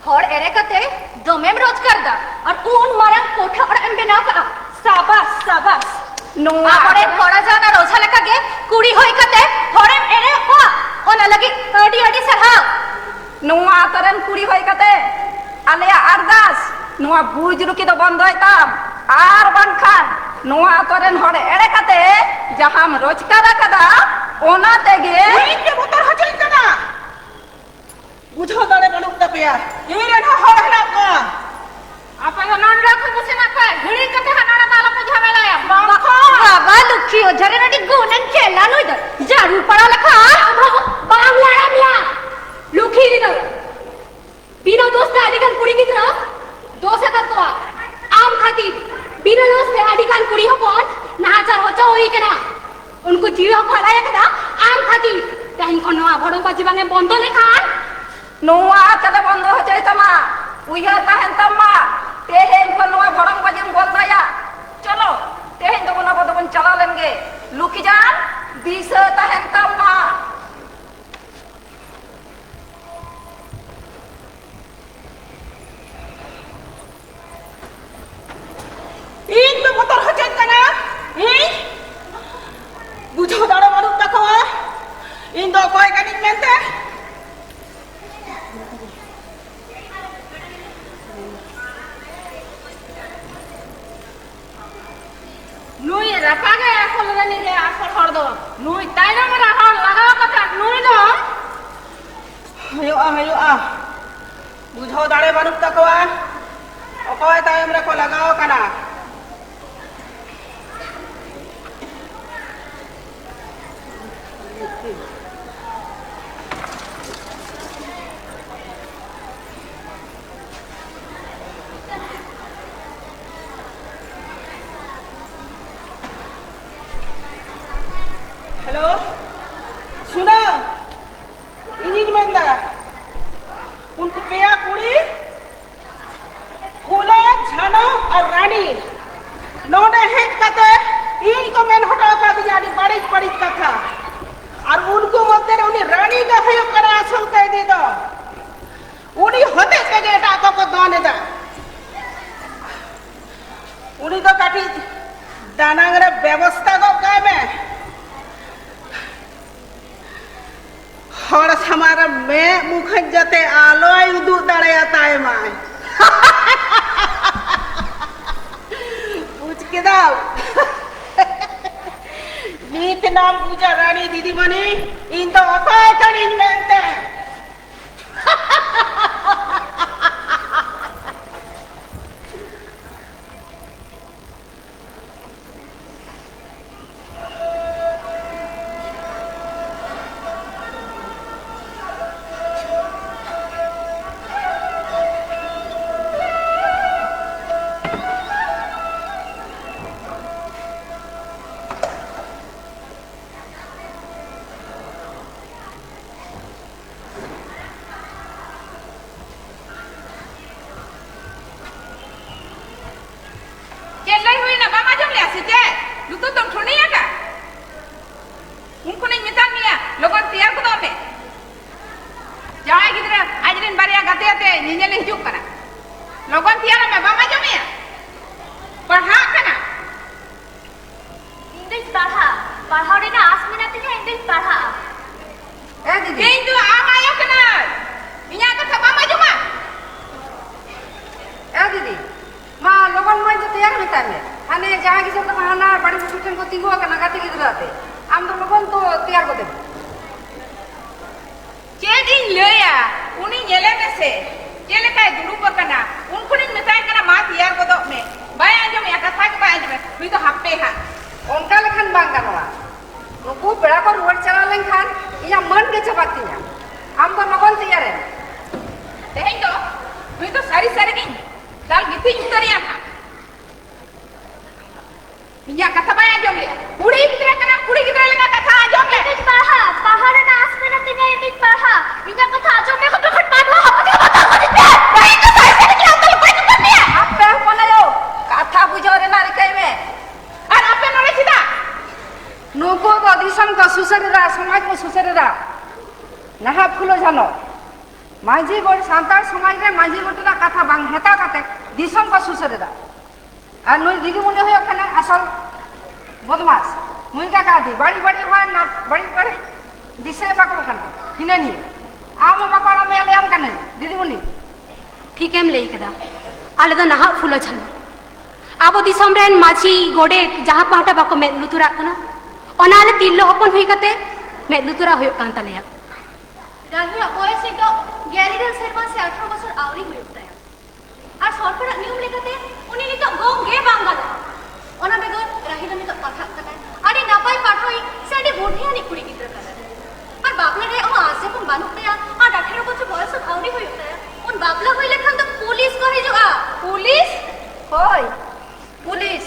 ᱦᱚᱲ ᱮᱲᱮ ᱠᱟᱛᱮ ᱫᱚᱢᱮᱢ ᱨᱳᱡᱽᱜᱟᱨ ᱫᱟ ᱟᱨ ᱩᱱ ᱢᱟᱨᱟᱝ ᱠᱳᱴᱷᱟ ᱚᱲᱟᱜ ᱮᱢ ᱵᱮᱱᱟᱣ ᱠᱟᱜᱼᱟ᱾ ᱥᱟᱵᱟᱥ, ᱥᱟᱵᱟᱥ᱾ ᱱᱚᱣᱟ ᱟᱵᱚᱨᱮᱱ ᱠᱚᱲᱟ ᱡᱟᱱ ᱟᱨ ᱚᱡᱷᱟ ᱞᱮᱠᱟᱜᱮ ᱠᱩᱲᱤ ᱦᱩᱭ ᱠᱟᱛᱮ ᱦᱚᱲᱮᱢ ᱮᱲᱮᱭᱮᱫ ᱠᱚᱣᱟ, ᱚᱱᱟ ᱞᱟᱹᱜᱤᱫ ᱟᱹᱰᱤ ᱟᱹᱰᱤ ᱥᱟᱨᱦᱟᱣ᱾ ᱱᱚᱣᱟ ᱟᱛᱳ ᱨᱮᱱ ᱠᱩᱲᱤ ᱦᱩᱭ ᱠᱟᱛᱮ ᱟᱞᱮᱭᱟᱜ ᱟᱨᱫᱟᱥ, ᱱᱚᱣᱟ ᱵᱩᱡᱽ ᱨᱩᱠᱤ ᱫᱚ ᱵᱚᱱᱫᱚᱭ ᱛᱟᱢ, ᱟᱨ ᱵᱟᱝᱠᱷᱟᱱ ᱱᱚᱣᱟ ᱟᱛᱳ ᱨᱮᱱ ᱦᱚᱲ ᱮᱲᱮ ᱠᱟᱛᱮ ᱡᱟᱦᱟᱸᱢ ᱨᱳᱡᱽᱜᱟᱨ ᱟᱠᱟᱫᱟ, ᱚᱱᱟ ᱛᱮᱜᱮ ᱤᱧ ᱜᱮ ᱵᱚᱛᱚᱨ ᱦᱚᱪᱚᱧ ᱠᱟᱱᱟ᱾ ᱵᱩᱡᱷᱟᱹᱣ ᱫᱟᱲᱮ ᱵᱟᱹᱱᱩᱜ ᱛᱟᱯᱮᱭᱟ, ᱤᱧ ᱨᱮᱱ ᱦᱚᱸ ᱦᱚᱲ ᱦᱮᱱᱟᱜ ᱠᱚᱣᱟ᱾ ᱟᱯᱮ ᱫᱚ ᱱᱚᱰᱮ ᱠᱷᱚᱱ ᱯᱮ ᱥᱮᱱᱚᱜ ᱯᱮ, ᱦᱤᱲᱤᱧ ᱠᱟᱛᱮ ᱦᱟᱸᱜ ᱱᱚᱰᱮ ᱫᱚ ᱟᱞᱚᱯᱮ ᱡᱷᱟᱢᱮᱞᱟᱭᱟ᱾ ᱵᱟᱝᱠᱷᱟᱱ ᱵᱟᱵᱟ ᱞᱩᱠᱷᱤ ᱚᱡᱷᱟ ᱨᱮᱱ ᱟᱹᱰᱤ ᱜᱩᱱᱟᱱ ᱪᱮᱞᱟ ᱱᱩᱭ ᱫᱚ᱾ ᱡᱟᱹᱨᱩᱲ ᱯᱟᱲᱟᱣ ᱞᱮᱠᱷᱟᱱ ᱟᱢ ᱦᱚᱸ ᱵᱟᱢ ᱞᱟᱲᱟ ᱢᱮᱭᱟ᱾ ᱞᱩᱠᱷᱤ ᱜᱤᱫᱟᱹᱨ, ᱵᱤᱱᱟᱹ ᱫᱳᱥ ᱛᱮ ᱟᱹᱰᱤ ᱜᱟᱱ ᱠᱩᱲᱤ ᱜᱤᱫᱽᱨᱟᱹ ᱫᱳᱥ ᱟᱠᱟᱫ ᱠᱚᱣᱟ ᱟᱢ ᱠᱷᱟᱹᱛᱤᱨ᱾ ᱵᱤᱱᱟᱹ ᱫᱳᱥ ᱛᱮ ᱟᱹᱰᱤ ᱜᱟᱱ ᱠᱩᱲᱤ ᱦᱚᱯᱚᱱ ᱱᱟᱦᱟᱪᱟᱨ ᱦᱚᱪᱚ ᱦᱩᱭ ᱠᱟᱱᱟ᱾ ᱩᱱᱠᱩ ᱡᱤᱣᱤ ᱦᱚᱸᱠᱚ ᱟᱞᱟᱭ ᱟᱠᱟᱫᱟ ᱟᱢ ᱠᱷᱟᱹᱛᱤᱨ᱾ ᱛᱮᱦᱮᱧ ᱠᱷᱚᱱ ᱱᱚᱣᱟ ᱵᱷᱚᱲᱚᱝ ᱵᱟᱹᱡᱤ ᱵᱟᱝ ᱮᱢ ᱵᱚᱱᱫᱚ ᱞᱮᱠᱷᱟᱱ ᱱᱚᱣᱟ ᱛᱮᱞᱮ ᱵᱚᱱᱫᱚ ᱦᱚᱪᱚᱭ ᱛᱟᱢᱟ᱾ ᱩᱭᱦᱟᱹᱨ ᱛᱟᱦᱮᱱ ᱛᱟᱢᱟ, ᱛᱮᱦᱮᱧ ᱠᱷᱚᱱ ᱱᱚᱣᱟ ᱵᱷᱚᱲᱚᱝ ᱵᱟᱹᱡᱤᱢ ᱵᱚᱱᱫᱚᱭᱟ᱾ ᱪᱚᱞᱚ, ᱛᱮᱦᱮᱧ ᱫᱚᱵᱚᱱ ᱟᱵᱚ ᱫᱚᱵᱚᱱ ᱪᱟᱞᱟᱣ ᱞᱮᱱ ᱜᱮ᱾ ᱞᱩᱠᱷᱤ ᱡᱟᱱ, ᱫᱤᱥᱟᱹ ᱛᱟᱦᱮᱱ ᱛᱟᱢᱟ᱾ ᱤᱧ ᱯᱮ ᱵᱚᱛᱚᱨ ᱦᱚᱪᱚᱧ ᱠᱟᱱᱟ᱾ ᱤᱧ ᱵᱩᱡᱷᱟᱹᱣ ᱫᱟᱲᱮ ᱵᱟᱹᱱᱩᱜ ᱛᱟᱠᱚᱣᱟ ᱤᱧ ᱫᱚ ᱚᱠᱚᱭ ᱠᱟᱹᱱᱟᱹᱧ ᱢᱮᱱᱛᱮ᱾ ᱱᱩᱭ ᱨᱟᱯᱟᱜᱮ ᱟᱥᱚᱞ ᱨᱤᱱᱤᱡ ᱮ ᱟᱥᱚᱞ ᱦᱚᱲ ᱫᱚ᱾ ᱱᱩᱭ ᱛᱟᱭᱱᱚᱢ ᱨᱮ ᱦᱚᱲ ᱞᱟᱜᱟᱣ ᱠᱟᱛᱮ ᱱᱩᱭ ᱫᱚ ᱦᱩᱭᱩᱜᱼᱟ, ᱦᱩᱭᱩᱜᱼᱟ᱾ ᱵᱩᱡᱷᱟᱹᱣ ᱫᱟᱲᱮ ᱵᱟᱹᱱᱩᱜ ᱛᱟᱠᱚᱣᱟ, ᱚᱠᱚᱭ ᱛᱟᱭᱚᱢ ᱨᱮᱠᱚ ᱞᱟᱜᱟᱣ ᱠᱟᱱᱟ᱾ ᱦᱮᱞᱳ, ᱥᱩᱱᱟᱹ, ᱤᱧᱤᱧ ᱢᱮᱱᱫᱟ, ᱩᱱᱠᱩ ᱯᱮᱭᱟ ᱠᱩᱲᱤ ᱨᱟᱱᱤ ᱫᱚ ᱦᱩᱭᱩᱜ ᱠᱟᱱᱟ ᱟᱥᱚᱞ ᱠᱟᱹᱭᱫᱤ ᱫᱚ᱾ ᱩᱱᱤ ᱦᱚᱛᱮᱡ ᱛᱮᱜᱮ ᱮᱴᱟᱜ ᱠᱚᱠᱚ ᱫᱚᱱ ᱮᱫᱟ᱾ ᱩᱱᱤ ᱫᱚ ᱠᱟᱹᱴᱤᱡ ᱫᱟᱱᱟᱝ ᱨᱮ ᱵᱮᱵᱚᱥᱛᱟ ᱜᱚᱫ ᱠᱟᱭ ᱢᱮ᱾ ᱦᱚᱲ ᱥᱟᱢᱟᱝ ᱨᱮ ᱢᱮᱫ ᱢᱩᱠᱷᱟᱹᱧ ᱡᱟᱛᱮ ᱟᱞᱚᱭ ᱩᱫᱩᱜ ᱫᱟᱲᱮᱭᱟᱛᱟᱭ ᱢᱟᱭ᱾ ᱵᱩᱡᱽ ᱠᱮᱫᱟᱢ? ᱱᱤᱛ ᱱᱟᱢ ᱵᱩᱡᱟ ᱨᱟᱱᱤ ᱫᱤᱫᱤᱢᱚᱱᱤ, ᱤᱧ ᱫᱚ ᱚᱠᱚᱭ ᱠᱟᱹᱱᱟᱹᱧ ᱢᱮᱱᱛᱮ᱾ ᱪᱮᱫ ᱞᱟᱹᱭ ᱦᱩᱭᱱᱟ? ᱵᱟᱢ ᱟᱸᱡᱚᱢ ᱞᱮᱜᱼᱟ ᱥᱮ ᱪᱮᱫ? ᱞᱩᱛᱩᱨ ᱫᱚᱢ ᱴᱷᱩᱱᱤ ᱟᱠᱟᱫ? ᱩᱱ ᱠᱷᱚᱱᱤᱧ ᱢᱮᱛᱟᱫ ᱢᱮᱭᱟ, ᱞᱚᱜᱚᱱ ᱛᱮᱭᱟᱨ ᱜᱚᱫᱚᱜ ᱢᱮ᱾ ᱡᱟᱶᱟᱭ ᱜᱤᱫᱽᱨᱟᱹ ᱟᱡᱨᱮᱱ ᱵᱟᱨᱭᱟ ᱜᱟᱛᱮ ᱟᱛᱮ ᱧᱮᱧᱮᱞᱮ ᱦᱤᱡᱩᱜ ᱠᱟᱱᱟ᱾ ᱞᱚᱜᱚᱱ ᱛᱮᱭᱟᱨᱚᱜ ᱢᱮ, ᱵᱟᱢ ᱟᱸᱡᱚᱢᱮᱜᱼᱟ? ᱯᱟᱲᱦᱟᱜ ᱠᱟᱱᱟ᱾ ᱤᱧ ᱫᱩᱧ ᱯᱟᱲᱦᱟᱜᱼᱟ᱾ ᱯᱟᱲᱦᱟᱣ ᱨᱮᱱᱟᱜ ᱟᱸᱥ ᱢᱮᱱᱟᱜ ᱛᱤᱧᱟ, ᱤᱧ ᱫᱩᱧ ᱯᱟᱲᱦᱟᱜᱼᱟ᱾ ᱮ ᱫᱤᱫᱤ᱾ ᱤᱧ ᱫᱚ ᱟᱢ ᱟᱭᱳ ᱠᱟᱹᱱᱟᱹᱧ᱾ ᱤᱧᱟᱜ ᱠᱟᱛᱷᱟ ᱵᱟᱢ ᱟᱸᱡᱚᱢᱟ? ᱮ ᱫᱤᱫᱤ, ᱢᱟ ᱞᱚᱜᱚᱱ ᱢᱟᱹᱭ ᱫᱚ ᱛᱮᱭᱟᱨ ᱢᱮᱛᱟᱭ ᱢᱮ᱾ ᱦᱟᱱᱮ ᱡᱟᱦᱟᱸ ᱜᱤᱫᱽᱨᱟᱹ ᱫᱚ ᱦᱟᱱᱟ ᱵᱟᱲᱮ ᱵᱩᱴᱟᱹ ᱴᱷᱮᱱ ᱠᱚ ᱛᱤᱸᱜᱩ ᱟᱠᱟᱱᱟ ᱜᱟᱛᱮ ᱜᱤᱫᱽᱨᱟᱹ ᱟᱛᱮ, ᱟᱢ ᱫᱚ ᱞᱚᱜᱚᱱ ᱛᱚ ᱛᱮᱭᱟᱨ ᱜᱚᱫᱮ ᱢᱮ᱾ ᱪᱮᱫ ᱤᱧ ᱞᱟᱹᱭᱟ, ᱩᱱᱤ ᱧᱮᱞᱮ ᱢᱮᱥᱮ, ᱪᱮᱫ ᱞᱮᱠᱟᱭ ᱫᱩᱲᱩᱵ ᱟᱠᱟᱱᱟ᱾ ᱩᱱ ᱠᱷᱚᱱᱤᱧ ᱢᱮᱛᱟᱭ ᱠᱟᱱᱟ, "ᱢᱟ ᱛᱮᱭᱟᱨ ᱜᱚᱫᱚᱜ ᱢᱮ", ᱵᱟᱭ ᱟᱸᱡᱚᱢᱮᱜᱼᱟ, ᱠᱟᱛᱷᱟ ᱜᱮ ᱵᱟᱭ ᱟᱸᱡᱚᱢᱮᱜᱼᱟ᱾ ᱱᱩᱭ ᱫᱚ ᱦᱟᱯᱮ ᱦᱟᱸᱜ᱾ ᱚᱱᱠᱟ ᱞᱮᱠᱷᱟᱱ ᱵᱟᱝ ᱜᱟᱱᱚᱜᱼᱟ᱾ ᱱᱩᱠᱩ ᱯᱮᱲᱟ ᱠᱚ ᱨᱩᱣᱟᱹᱲ ᱪᱟᱞᱟᱣ ᱞᱮᱱᱠᱷᱟᱱ ᱤᱧᱟᱹᱜ ᱢᱟᱹᱱ ᱜᱮ ᱪᱟᱵᱟᱜ ᱛᱤᱧᱟ᱾ ᱟᱢ ᱫᱚ ᱞᱚᱜᱚᱱ ᱛᱮᱭᱟᱨᱮᱢ᱾ ᱛᱮᱦᱮᱧ ᱫᱚ ᱱᱩᱭ ᱫᱚ ᱥᱟᱹᱨᱤ ᱥᱟᱹᱨᱤ ᱜᱤᱧ ᱫᱟᱞ ᱜᱤᱛᱤᱡ ᱩᱛᱟᱹᱨᱮᱭᱟ ᱦᱟᱸᱜ᱾ ᱤᱧᱟᱜ ᱠᱟᱛᱷᱟ ᱵᱟᱭ ᱟᱸᱡᱚᱢ ᱞᱮᱜᱼᱟ᱾ ᱠᱩᱲᱤ ᱜᱤᱫᱽᱨᱟᱹ ᱠᱟᱱᱟᱢ, ᱠᱩᱲᱤ ᱜᱤᱫᱽᱨᱟᱹ ᱞᱮᱠᱟ ᱠᱟᱛᱷᱟ ᱟᱸᱡᱚᱢ ᱞᱮ᱾ ᱤᱧ ᱯᱟᱲᱦᱟᱜ, ᱯᱟᱲᱦᱟᱣ ᱨᱮᱱᱟᱜ ᱟᱸᱥ ᱢᱮᱱᱟᱜ ᱛᱤᱧᱟ, ᱤᱧ ᱯᱟᱲᱦᱟᱜ᱾ ᱤᱧᱟᱜ ᱠᱟᱛᱷᱟ ᱟᱸᱡᱚᱢ ᱢᱮ, ᱵᱟᱠᱷᱟᱱ ᱵᱟᱝ ᱦᱚᱸ ᱦᱟᱯᱮ ᱵᱟᱝ ᱦᱚᱸ ᱤᱧ ᱫᱚ ᱥᱟᱹᱨᱤ ᱥᱟᱹᱨᱤ ᱜᱮ ᱟᱢ ᱫᱚ ᱵᱟᱹᱧ ᱩᱛᱟᱹᱨ ᱢᱮᱭᱟ᱾ ᱟᱯᱮ ᱦᱚᱯᱚᱱ ᱟᱭᱳ, ᱠᱟᱛᱷᱟ ᱵᱩᱡᱷᱟᱹᱣ ᱨᱮᱱᱟᱜ ᱨᱤᱠᱟᱹᱭ ᱢᱮ᱾ ᱟᱨ ᱟᱯᱮ ᱱᱚᱰᱮ ᱪᱮᱫᱟᱜ? ᱱᱩᱠᱩ ᱫᱚ ᱫᱤᱥᱚᱢ ᱠᱚ ᱥᱩᱥᱟᱹᱨ ᱮᱫᱟ, ᱥᱚᱢᱟᱡᱽ ᱠᱚ ᱥᱩᱥᱟᱹᱨ ᱮᱫᱟ᱾ ᱱᱟᱦᱟᱜ ᱯᱷᱩᱞᱳ ᱡᱷᱟᱱᱚ ᱢᱟᱹᱡᱷᱤ ᱜᱚᱰ, ᱥᱟᱱᱛᱟᱲ ᱥᱚᱢᱟᱡᱽ ᱨᱮ ᱢᱟᱹᱡᱷᱤ ᱜᱚᱰ ᱨᱮᱱᱟᱜ ᱠᱟᱛᱷᱟ ᱵᱟᱝ ᱦᱟᱛᱟᱣ ᱠᱟᱛᱮ ᱫᱤᱥᱚᱢ ᱠᱚ ᱥᱩᱥᱟᱹᱨ ᱮᱫᱟ᱾ ᱟᱨ ᱱᱩᱭ ᱫᱤᱫᱤᱢᱩᱱᱤ ᱦᱩᱭᱩᱜ ᱠᱟᱱᱟ ᱟᱥᱚᱞ ᱵᱚᱫᱢᱟᱥ᱾ ᱱᱩᱭ ᱜᱮ ᱠᱟᱹᱣᱰᱤ ᱵᱟᱹᱲᱤᱡ ᱵᱟᱹᱲᱤᱡ ᱦᱚᱲ ᱱᱟ-, ᱵᱟᱹᱲᱤᱡ ᱵᱟᱹᱲᱤᱡ ᱫᱤᱥᱟᱹ ᱵᱟᱠᱚ ᱠᱟᱱᱟ᱾ ᱦᱤᱱᱟᱹ ᱱᱤᱭᱟᱹ ᱟᱢ ᱦᱚᱸ ᱵᱟᱠᱚ ᱟᱲᱟᱜ ᱢᱮᱭᱟ, ᱞᱟᱹᱭᱟᱢ ᱠᱟᱹᱱᱟᱹᱧ ᱫᱤᱫᱤᱢᱩᱱᱤ᱾ ᱴᱷᱤᱠᱮᱢ ᱞᱟᱹᱭ ᱠᱮᱫᱟ᱾ ᱟᱞᱮ ᱫᱚ ᱱᱟᱦᱟᱜ ᱯᱷᱩᱞᱳ ᱡᱷᱟᱱᱚ᱾ ᱟᱵᱚ ᱫᱤᱥᱚᱢ ᱨᱮᱱ ᱢᱟᱹᱡᱷᱤ, ᱜᱚᱰᱮᱛ ᱡᱟᱦᱟᱸ ᱯᱟᱦᱴᱟ ᱵᱟᱠᱚ ᱢᱮᱫ ᱞᱩᱛᱩᱨᱟᱜ ᱠᱟᱱᱟ, ᱚᱱᱟ ᱟᱞᱮ ᱛᱤᱨᱞᱟᱹ ᱦᱚᱯᱚᱱ ᱦᱩᱭ ᱠᱟᱛᱮ ᱢᱮᱫ ᱞᱩᱛᱩᱨᱟᱜ ᱦᱩᱭᱩᱜ ᱠᱟᱱ ᱛᱟᱞᱮᱭᱟ᱾ ᱨᱟᱦᱤᱭᱟᱜ ᱵᱚᱭᱮᱥ ᱱᱤᱛᱚᱜ ᱜᱮᱞ ᱤᱨᱟᱹᱞ ᱥᱮᱨᱢᱟ ᱥᱮ ᱟᱴᱷᱟᱨᱚ ᱵᱚᱪᱷᱚᱨ ᱟᱹᱣᱨᱤ ᱦᱩᱭᱩᱜ ᱛᱟᱭᱟ᱾ ᱟᱨ ᱥᱚᱨᱠᱟᱨᱟᱜ ᱱᱤᱭᱚᱢ ᱞᱮᱠᱟᱛᱮ ᱩᱱᱤ ᱱᱤᱛᱚᱜ ᱜᱚᱝ ᱜᱮ ᱵᱟᱝ ᱜᱟᱱᱚᱜᱼᱟ᱾ ᱚᱱᱟ ᱵᱮᱜᱚᱨ ᱨᱟᱦᱤ ᱫᱚ ᱱᱤᱛᱚᱜ ᱯᱟᱲᱦᱟᱜ ᱠᱟᱱᱟᱭ, ᱟᱹᱰᱤ ᱱᱟᱯᱟᱭ ᱯᱟᱲᱦᱟᱣᱤᱡ ᱥᱮ ᱟᱹᱰᱤ ᱵᱩᱫᱽᱫᱷᱤᱭᱟᱱᱤᱡ ᱠᱩᱲᱤ ᱜᱤᱫᱽᱨᱟᱹ ᱠᱟᱱᱟᱭ᱾ ᱟᱨ ᱵᱟᱯᱞᱟ ᱨᱮᱭᱟᱜ ᱦᱚᱸ ᱟᱸᱥ ᱡᱚᱠᱷᱚᱱ ᱵᱟᱹᱱᱩᱜ ᱛᱟᱭᱟ ᱟᱨ ᱟᱴᱷᱟᱨᱚ ᱵᱚᱪᱷᱚᱨ ᱵᱚᱭᱚᱥ ᱦᱚᱸ ᱟᱹᱣᱨᱤ ᱦᱩᱭᱩᱜ ᱛᱟᱭᱟ, ᱩᱱ ᱵᱟᱯᱞᱟ ᱦᱩᱭ ᱞᱮᱠᱷᱟᱱ ᱫᱚ ᱯᱩᱞᱤᱥ ᱠᱚ ᱦᱤᱡᱩᱜᱼᱟ᱾ ᱯᱩᱞᱤᱥ? ᱦᱳᱭ, ᱯᱩᱞᱤᱥ᱾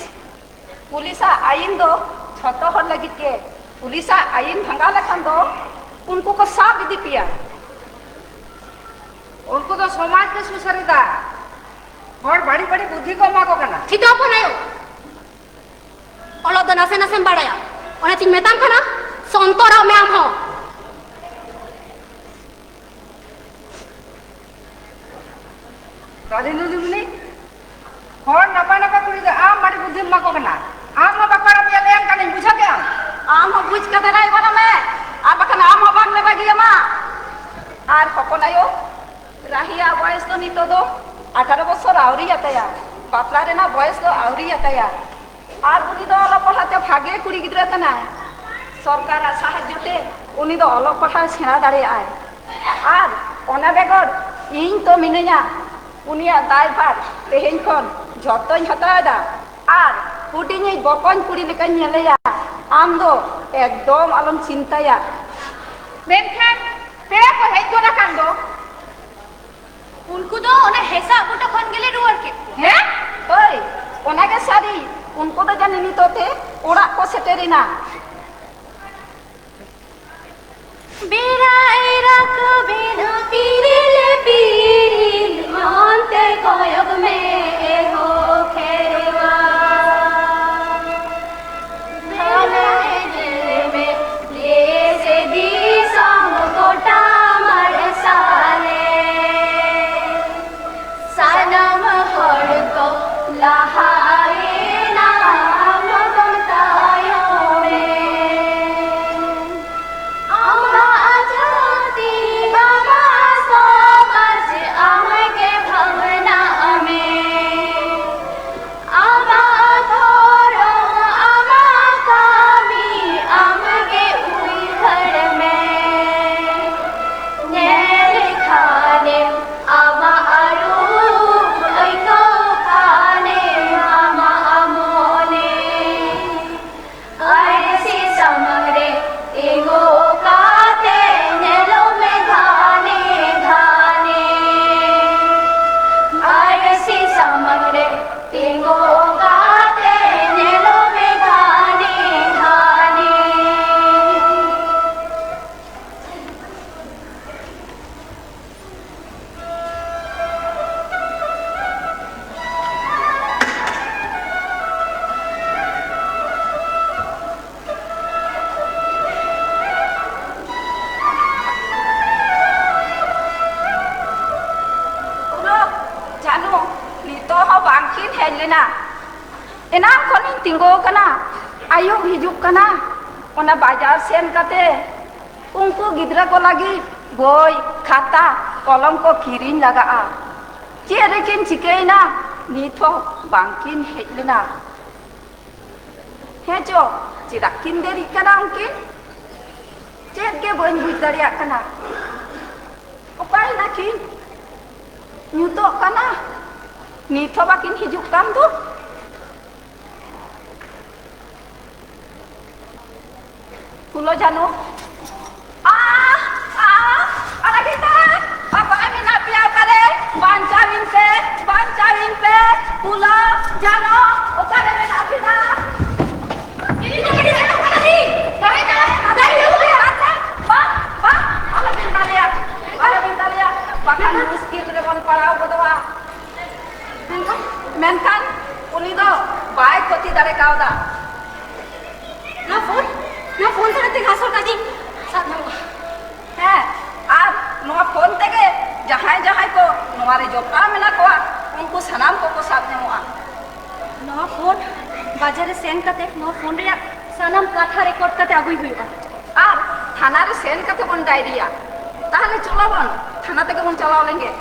ᱯᱩᱞᱤᱥᱟᱜ ᱟᱹᱭᱤᱱ ᱫᱚ ᱡᱷᱚᱛᱚ ᱦᱚᱲ ᱞᱟᱹᱜᱤᱫ ᱜᱮ᱾ ᱯᱩᱞᱤᱥᱟᱜ ᱟᱹᱭᱤᱱ ᱵᱷᱟᱸᱜᱟᱣ ᱞᱮᱠᱷᱟᱱ ᱫᱚ ᱩᱱᱠᱩ ᱠᱚ ᱥᱟᱵ ᱤᱫᱤ ᱯᱮᱭᱟ᱾ ᱩᱱᱠᱩ ᱫᱚ ᱥᱚᱢᱟᱡᱽ ᱠᱚ ᱥᱩᱥᱟᱹᱨ ᱮᱫᱟ, ᱦᱚᱲ ᱵᱟᱹᱲᱤᱡ ᱵᱟᱹᱲᱤᱡ ᱵᱩᱫᱽᱫᱷᱤ ᱠᱚ ᱮᱢᱟ ᱠᱚ ᱠᱟᱱᱟ᱾ ᱪᱷᱤᱛᱟᱹ ᱦᱚᱯᱚᱱ ᱟᱭᱳ, ᱚᱞᱚᱜ ᱫᱚ ᱱᱟᱥᱮ ᱱᱟᱥᱮᱢ ᱵᱟᱲᱟᱭᱟ, ᱚᱱᱟᱛᱤᱧ ᱢᱮᱛᱟᱢ ᱠᱟᱱᱟ, ᱥᱚᱱᱛᱚᱨᱚᱜ ᱢᱮ ᱟᱢ ᱦᱚᱸ᱾ ᱠᱟᱞᱤ ᱱᱩᱫᱩᱢᱱᱤ, ᱦᱚᱲ ᱱᱟᱯᱟᱭ ᱱᱟᱯᱟᱭ ᱠᱩᱲᱤ ᱫᱚ ᱟᱢ ᱵᱟᱹᱲᱤᱡ ᱵᱩᱫᱽᱫᱷᱤᱢ ᱮᱢᱟ ᱠᱚ ᱠᱟᱱᱟ᱾ ᱟᱢ ᱦᱚᱸ ᱵᱟᱠᱚ ᱟᱲᱟᱜ ᱢᱮᱭᱟ, ᱞᱟᱹᱭᱟᱢ ᱠᱟᱹᱱᱟᱹᱧ, ᱵᱩᱡᱷᱟᱹᱣ ᱠᱮᱜ ᱟᱢ? ᱟᱢ ᱦᱚᱸ ᱵᱩᱡᱽ ᱠᱟᱛᱮ ᱨᱟᱭᱵᱟᱨ ᱢᱮ, ᱟᱨ ᱵᱟᱠᱷᱟᱱ ᱟᱢ ᱦᱚᱸ ᱵᱟᱝ ᱞᱮ ᱵᱟᱹᱜᱤᱭᱟᱢᱟ᱾ ᱟᱨ ᱦᱚᱯᱚᱱ ᱟᱭᱳ, ᱨᱟᱦᱤᱭᱟᱜ ᱵᱚᱭᱮᱥ ᱫᱚ ᱱᱤᱛᱚᱜ ᱫᱚ ᱟᱴᱷᱟᱨᱚ ᱵᱚᱪᱷᱚᱨ ᱟᱹᱣᱨᱤᱭᱟᱛᱟᱭᱟ, ᱵᱟᱯᱞᱟ ᱨᱮᱱᱟᱜ ᱵᱚᱭᱮᱥ ᱫᱚ ᱟᱹᱣᱨᱤᱭᱟᱛᱟᱭᱟ᱾ ᱟᱨ ᱩᱱᱤ ᱫᱚ ᱚᱞᱚᱜ ᱯᱟᱲᱦᱟᱜ ᱛᱮ ᱵᱷᱟᱜᱮ ᱠᱩᱲᱤ ᱜᱤᱫᱽᱨᱟᱹ ᱠᱟᱱᱟᱭ᱾ ᱥᱚᱨᱠᱟᱨᱟᱜ ᱥᱟᱦᱟᱡᱽᱡᱚ ᱛᱮ ᱩᱱᱤ ᱫᱚ ᱚᱞᱚᱜ ᱯᱟᱲᱦᱟᱣ ᱥᱮᱬᱟ ᱫᱟᱲᱮᱭᱟᱜᱼᱟᱭ᱾ ᱟᱨ ᱚᱱᱟ ᱵᱮᱜᱚᱨ ᱤᱧ ᱛᱚ ᱢᱤᱱᱟᱹᱧᱟ, ᱩᱱᱤᱭᱟᱜ ᱫᱟᱭᱵᱷᱟᱨ ᱛᱮᱦᱮᱧ ᱠᱷᱚᱱ ᱡᱷᱚᱛᱚᱧ ᱦᱟᱛᱟᱣ ᱮᱫᱟ᱾ ᱟᱨ ᱦᱩᱰᱤᱧᱤᱡ ᱵᱚᱠᱚᱧ ᱠᱩᱲᱤ ᱞᱮᱠᱟᱧ ᱧᱮᱞᱮᱭᱟ᱾ ᱟᱢ ᱫᱚ ᱮᱠᱫᱚᱢ ᱟᱞᱚᱢ ᱪᱤᱱᱛᱟᱹᱭᱟ᱾ ᱢᱮᱱᱠᱷᱟᱱ ᱯᱮᱲᱟ ᱠᱚ ᱦᱮᱡ ᱜᱚᱫ ᱟᱠᱟᱱ ᱫᱚ᱾ ᱩᱱᱠᱩ ᱫᱚ ᱚᱱᱟ ᱦᱮᱸᱥᱟᱜ ᱵᱩᱴᱟᱹ ᱠᱷᱚᱱ ᱜᱮᱞᱮ ᱨᱩᱣᱟᱹᱲ ᱠᱮᱫ ᱠᱚᱣᱟ᱾ ᱦᱮᱸ? ᱦᱳᱭ, ᱚᱱᱟᱜᱮ ᱥᱟᱹᱨᱤ᱾ ᱩᱱᱠᱩ ᱫᱚ ᱡᱟᱹᱱᱤᱡ ᱱᱤᱛᱚᱜ ᱛᱮ ᱚᱲᱟᱜ ᱠᱚ ᱥᱮᱴᱮᱨ ᱮᱱᱟ᱾ ᱵᱮᱲᱟᱭ ᱨᱟᱠᱟᱵ ᱮᱱᱟ ᱯᱤᱨᱤᱞ ᱯᱤᱨᱤᱞ, ᱚᱱᱛᱮ ᱠᱚᱭᱚᱜ ᱢᱮ ᱮ ᱦᱳ ᱠᱷᱮᱨᱣᱟᱞ᱾ ᱫᱷᱟᱱᱟ ᱧᱮᱞ ᱢᱮ ᱫᱮᱥ ᱫᱤᱥᱚᱢ ᱜᱚᱴᱟ᱾ ᱮᱱᱟᱝ ᱠᱷᱚᱱᱤᱧ ᱛᱤᱸᱜᱩ ᱟᱠᱟᱱᱟ, ᱟᱹᱭᱩᱵ ᱦᱤᱡᱩᱜ ᱠᱟᱱᱟ, ᱚᱱᱟ ᱵᱟᱡᱟᱨ ᱥᱮᱱ ᱠᱟᱛᱮ ᱩᱱᱠᱩ ᱜᱤᱫᱽᱨᱟᱹ ᱠᱚ ᱞᱟᱹᱜᱤᱫ ᱵᱳᱭ, ᱠᱷᱟᱛᱟ, ᱠᱚᱞᱚᱢ ᱠᱚ ᱠᱤᱨᱤᱧ ᱞᱟᱜᱟᱜᱼᱟ᱾ ᱪᱮᱫ ᱨᱮᱠᱤᱱ ᱪᱤᱠᱟᱹᱭᱮᱱᱟ, ᱱᱤᱛ ᱦᱚᱸ ᱵᱟᱝᱠᱤᱱ ᱦᱮᱡ ᱞᱮᱱᱟ᱾ ᱦᱮᱸ ᱪᱚ, ᱪᱮᱫᱟᱜ ᱠᱤᱱ ᱫᱮᱨᱤᱜ ᱠᱟᱱᱟ ᱩᱱᱠᱤᱱ? ᱪᱮᱫ ᱜᱮ ᱵᱟᱹᱧ ᱵᱩᱡᱽ ᱫᱟᱲᱮᱭᱟᱜ ᱠᱟᱱᱟ᱾ ᱚᱠᱟᱭᱮᱱᱟ ᱠᱤᱱ? ᱧᱩᱛᱚᱜ ᱠᱟᱱᱟ, ᱱᱤᱛ ᱦᱚᱸ ᱵᱟᱹᱠᱤᱱ ᱦᱤᱡᱩᱜ ᱠᱟᱱ ᱫᱚ᱾ ᱯᱷᱩᱞᱳ ᱡᱷᱟᱱᱚ, ᱟ, ᱟ, ᱟᱲᱟᱜᱤᱧ ᱢᱮ, ᱚᱠᱟᱨᱮ ᱢᱮᱱᱟᱜ ᱯᱮᱭᱟ? ᱚᱠᱟᱨᱮ? ᱵᱟᱧᱪᱟᱣᱤᱧ ᱯᱮ, ᱵᱟᱧᱪᱟᱣᱤᱧ ᱯᱮ, ᱯᱷᱩᱞᱳ ᱡᱷᱟᱱᱚ, ᱚᱠᱟᱨᱮ ᱢᱮᱱᱟᱜ ᱯᱮᱭᱟ? ᱵᱟᱝ, ᱵᱟᱝ, ᱟᱞᱚᱵᱤᱱ ᱫᱟᱞᱮᱭᱟ, ᱟᱞᱚᱵᱤᱱ ᱫᱟᱞᱮᱭᱟ, ᱵᱟᱠᱷᱟᱱ ᱢᱩᱥᱠᱤᱞ ᱨᱮᱵᱚᱱ ᱯᱟᱲᱟᱣ ᱜᱚᱫᱚᱜᱼᱟ᱾ ᱢᱮᱱᱠᱷᱟᱱ, ᱢᱮᱱᱠᱷᱟᱱ ᱩᱱᱤ ᱫᱚ ᱵᱟᱭ ᱠᱷᱚᱛᱤ ᱫᱟᱲᱮ ᱠᱟᱣᱫᱟ᱾ ᱱᱚᱣᱟ ᱯᱷᱳᱱ, ᱱᱚᱣᱟ ᱯᱷᱳᱱ ᱫᱟᱨᱟᱭ ᱛᱮ ᱜᱷᱟᱥᱚᱨ ᱠᱟᱡᱤ ᱥᱟᱵ ᱧᱟᱢᱚᱜᱼᱟ᱾ ᱦᱮᱸ, ᱟᱨ ᱱᱚᱣᱟ ᱯᱷᱳᱱ ᱛᱮᱜᱮ ᱡᱟᱦᱟᱸᱭ ᱡᱟᱦᱟᱸᱭ ᱠᱚ ᱱᱚᱣᱟ ᱨᱮ ᱡᱚᱯᱲᱟᱣ ᱢᱮᱱᱟᱜ ᱠᱚᱣᱟ, ᱩᱱᱠᱩ ᱥᱟᱱᱟᱢ ᱠᱚᱠᱚ ᱥᱟᱵ ᱧᱟᱢᱚᱜᱼᱟ᱾ ᱱᱚᱣᱟ ᱯᱷᱳᱱ ᱵᱟᱡᱟᱨ ᱨᱮ ᱥᱮᱱ ᱠᱟᱛᱮ ᱱᱚᱣᱟ ᱯᱷᱳᱱ ᱨᱮᱭᱟᱜ ᱥᱟᱱᱟᱢ ᱠᱟᱛᱷᱟ ᱨᱮᱠᱚᱨᱰ ᱠᱟᱛᱮ ᱟᱹᱜᱩᱭ ᱦᱩᱭᱩᱜᱼᱟ᱾ ᱟᱨ ᱛᱷᱟᱱᱟ ᱨᱮ ᱥᱮᱱ ᱠᱟᱛᱮ ᱵᱚᱱ ᱰᱟᱭᱨᱤᱭᱟ᱾ ᱛᱟᱦᱞᱮ ᱪᱚᱞᱚ ᱵᱚᱱ, ᱛᱷᱟᱱᱟ ᱛᱮᱜᱮ ᱵᱚᱱ ᱪᱟᱞᱟᱣ ᱞᱮᱱᱜᱮ᱾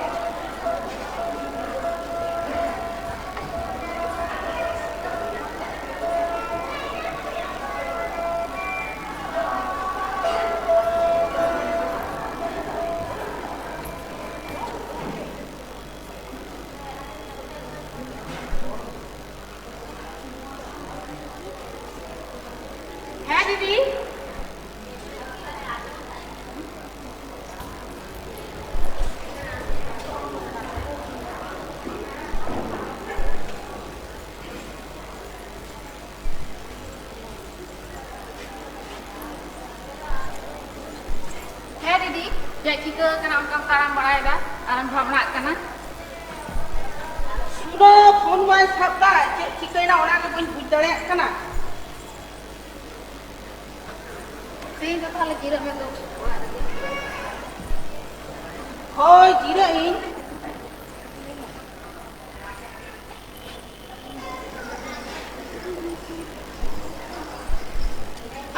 ᱦᱮᱸ ᱫᱤᱫᱤ᱾ ᱦᱮᱸ ᱫᱤᱫᱤ, ᱪᱮᱫ ᱪᱤᱠᱟᱹ ᱟᱠᱟᱱᱟ ᱚᱱᱠᱟᱢ ᱛᱟᱲᱟᱢ ᱵᱟᱲᱟᱭᱮᱫᱟ ᱟᱨᱮᱢ ᱵᱷᱟᱵᱽᱱᱟᱜ ᱠᱟᱱᱟ? ᱥᱩᱱᱟᱹ ᱯᱷᱳᱱ ᱵᱟᱭ ᱥᱟᱵ ᱫᱟ, ᱪᱮᱫ ᱪᱤᱠᱟᱹᱭᱮᱱᱟ ᱚᱱᱟ ᱜᱮ ᱵᱟᱹᱧ ᱵᱩᱡᱽ ᱫᱟᱲᱮᱭᱟᱜ ᱠᱟᱱᱟ᱾ ᱛᱮᱦᱮᱧ ᱫᱚ ᱛᱟᱦᱞᱮ ᱡᱤᱨᱟᱹᱜ ᱢᱮ ᱫᱩᱲᱩᱵ ᱚᱲᱟᱜ ᱨᱮᱜᱮ᱾ ᱦᱳᱭ, ᱡᱤᱨᱟᱹᱜ ᱤᱧ᱾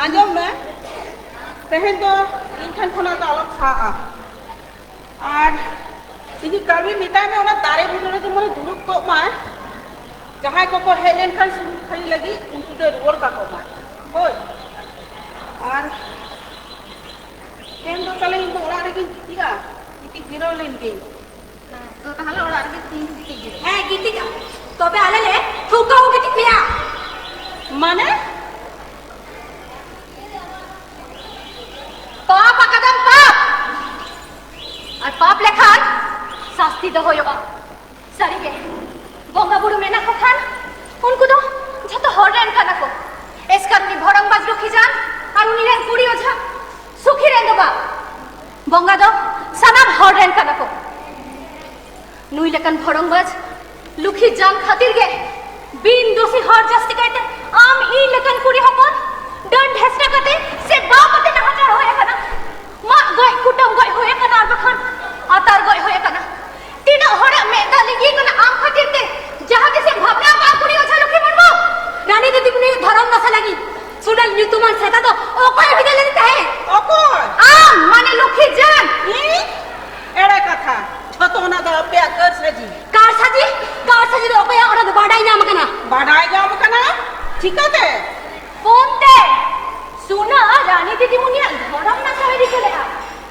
ᱟᱸᱡᱚᱢ ᱢᱮ, ᱛᱮᱦᱮᱧ ᱫᱚ ᱤᱧ ᱴᱷᱮᱱ ᱠᱷᱚᱱᱟᱜ ᱫᱚ ᱟᱞᱚᱢ ᱥᱟᱦᱟᱜᱼᱟ᱾ ᱟᱨ ᱤᱧ ᱠᱟᱹᱢᱤ ᱢᱮᱛᱟᱭ ᱢᱮ, ᱚᱱᱟ ᱫᱟᱨᱮ ᱵᱩᱴᱟᱹ ᱨᱮ ᱡᱮᱢᱚᱱᱮ ᱫᱩᱲᱩᱵ ᱠᱚᱜ ᱢᱟᱭ᱾ ᱡᱟᱦᱟᱸᱭ ᱠᱚᱠᱚ ᱦᱮᱡ ᱞᱮᱱᱠᱷᱟᱱ ᱥᱩᱱᱩᱢ ᱠᱷᱟᱹᱲᱤ ᱞᱟᱹᱜᱤᱫ, ᱩᱱᱠᱩ ᱫᱚ ᱨᱩᱣᱟᱹᱲ ᱠᱟᱠᱚ ᱢᱟᱭ᱾ ᱦᱳᱭ᱾ ᱟᱨ ᱛᱮᱦᱮᱧ ᱫᱚ ᱛᱟᱦᱞᱮ ᱤᱧ ᱫᱚ ᱚᱲᱟᱜ ᱨᱮᱜᱮᱧ ᱜᱤᱛᱤᱡᱼᱟ, ᱜᱤᱛᱤᱡ ᱡᱤᱨᱟᱹᱣ ᱞᱮᱱ ᱜᱤᱧ᱾ ᱛᱚ ᱛᱟᱦᱞᱮ ᱚᱲᱟᱜ ᱨᱮᱜᱮ ᱛᱤᱧ ᱜᱤᱛᱤᱡ ᱜᱮ᱾ ᱦᱮᱸ, ᱜᱤᱛᱤᱡ ᱟᱢ᱾ ᱛᱚᱵᱮ ᱟᱞᱮ ᱞᱮ ᱴᱷᱩᱠᱟᱹᱣ ᱜᱤᱛᱤᱡ ᱢᱮᱭᱟ᱾ ᱢᱟᱱᱮ? ᱯᱟᱯ ᱟᱠᱟᱫᱟᱢ ᱯᱟᱯ᱾ ᱟᱨ ᱯᱟᱯ ᱞᱮᱠᱷᱟᱱ ᱥᱟᱥᱛᱤ ᱫᱚ ᱦᱩᱭᱩᱜᱼᱟ᱾ ᱥᱟᱹᱨᱤᱜᱮ, ᱵᱚᱸᱜᱟ ᱵᱩᱨᱩ ᱢᱮᱱᱟᱜ ᱠᱚ ᱠᱷᱟᱱ ᱩᱱᱠᱩ ᱫᱚ ᱡᱷᱚᱛᱚ ᱦᱚᱲ ᱨᱮᱱ ᱠᱟᱱᱟ ᱠᱚ᱾ ᱮᱥᱠᱟᱨ ᱩᱱᱤ ᱵᱷᱚᱲᱚᱝ ᱵᱟᱡᱽ ᱞᱩᱠᱷᱤ ᱡᱟᱱ ᱟᱨ ᱩᱱᱤ ᱨᱮᱱ ᱠᱩᱲᱤ ᱚᱡᱷᱟ ᱥᱩᱠᱷᱤ ᱨᱮᱱ ᱫᱚ ᱵᱟᱝ᱾ ᱵᱚᱸᱜᱟ ᱫᱚ ᱥᱟᱱᱟᱢ ᱦᱚᱲ ᱨᱮᱱ ᱠᱟᱱᱟ ᱠᱚ᱾ ᱱᱩᱭ ᱞᱮᱠᱟᱱ ᱵᱷᱚᱲᱚᱝᱵᱟᱡᱽ ᱞᱩᱠᱷᱤ ᱡᱟᱝ ᱠᱷᱟᱹᱛᱤᱨ ᱜᱮ ᱵᱤᱱ ᱫᱳᱥᱤ ᱦᱚᱲ, ᱡᱟᱹᱥᱛᱤ ᱠᱟᱭᱛᱮ ᱟᱢ ᱤᱧ ᱞᱮᱠᱟᱱ ᱠᱩᱲᱤ ᱦᱚᱯᱚᱱ, ᱰᱟᱹᱱ ᱰᱷᱮᱥᱴᱟ ᱠᱟᱛᱮ ᱥᱮ ᱵᱟᱣ ᱠᱟᱛᱮ ᱱᱟᱦᱟᱪᱟᱨ ᱦᱩᱭ ᱟᱠᱟᱱᱟ, ᱢᱟᱜ ᱜᱚᱡ, ᱠᱩᱴᱟᱹᱢ ᱜᱚᱡ ᱦᱩᱭ ᱟᱠᱟᱱᱟ, ᱟᱨ ᱵᱟᱠᱷᱟᱱ ᱟᱛᱟᱨ ᱜᱚᱡ ᱦᱩᱭ ᱟᱠᱟᱱᱟ᱾ ᱛᱤᱱᱟᱹᱜ ᱦᱚᱲᱟᱜ ᱢᱮᱫ ᱫᱟᱜ ᱞᱤᱸᱡᱤ ᱟᱠᱟᱱᱟ ᱟᱢ ᱠᱷᱟᱹᱛᱤᱨ ᱛᱮ᱾ ᱡᱟᱦᱟᱸ ᱛᱤᱥᱮᱢ ᱵᱷᱟᱵᱽᱱᱟ ᱟᱠᱟᱫᱼᱟ ᱠᱩᱲᱤ ᱚᱡᱷᱟ ᱞᱩᱠᱷᱤ ᱢᱩᱨᱢᱩ? ᱨᱟᱱᱤ ᱫᱤᱫᱤᱢᱩᱱᱤ ᱫᱷᱚᱨᱚᱢ ᱱᱟᱥᱟ ᱞᱟᱹᱜᱤᱫ ᱥᱩᱱᱟᱹᱞ ᱧᱩᱛᱩᱢᱟᱱ ᱥᱮᱛᱟ ᱫᱚ ᱚᱠᱚᱭᱮ ᱵᱷᱤᱸᱫᱟᱹᱲ ᱞᱮᱫᱮ ᱛᱟᱦᱮᱸᱫ? ᱚᱠᱚᱭ? ᱟᱢ, ᱢᱟᱱᱮ ᱞᱩᱠᱷᱤ ᱡᱟᱝ᱾ ᱤᱧ? ᱮᱲᱮ ᱠᱟᱛᱷᱟ, ᱡᱷᱚᱛᱚ ᱚᱱᱟ ᱫᱚ ᱟᱯᱮᱭᱟᱜ ᱠᱟᱹᱨᱥᱟᱹᱡᱤ᱾ ᱠᱟᱨᱥᱟᱡᱤ? ᱠᱟᱨᱥᱟᱡᱤ ᱫᱚ ᱚᱠᱚᱭᱟᱜ? ᱚᱱᱟ ᱫᱚ ᱵᱟᱰᱟᱭ ᱧᱟᱢ ᱟᱠᱟᱱᱟ᱾ ᱵᱟᱰᱟᱭ ᱧᱟᱢ ᱟᱠᱟᱱᱟ? ᱪᱤᱠᱟᱹᱛᱮ? ᱯᱷᱳᱱ ᱛᱮ᱾ ᱥᱩᱱᱟᱹ ᱨᱟᱱᱤ ᱫᱤᱫᱤᱢᱩᱱᱤᱭᱟᱜ ᱫᱷᱚᱨᱚᱢ ᱱᱟᱥᱟᱣ ᱮ ᱨᱤᱠᱟᱹ ᱞᱮᱫᱼᱟ,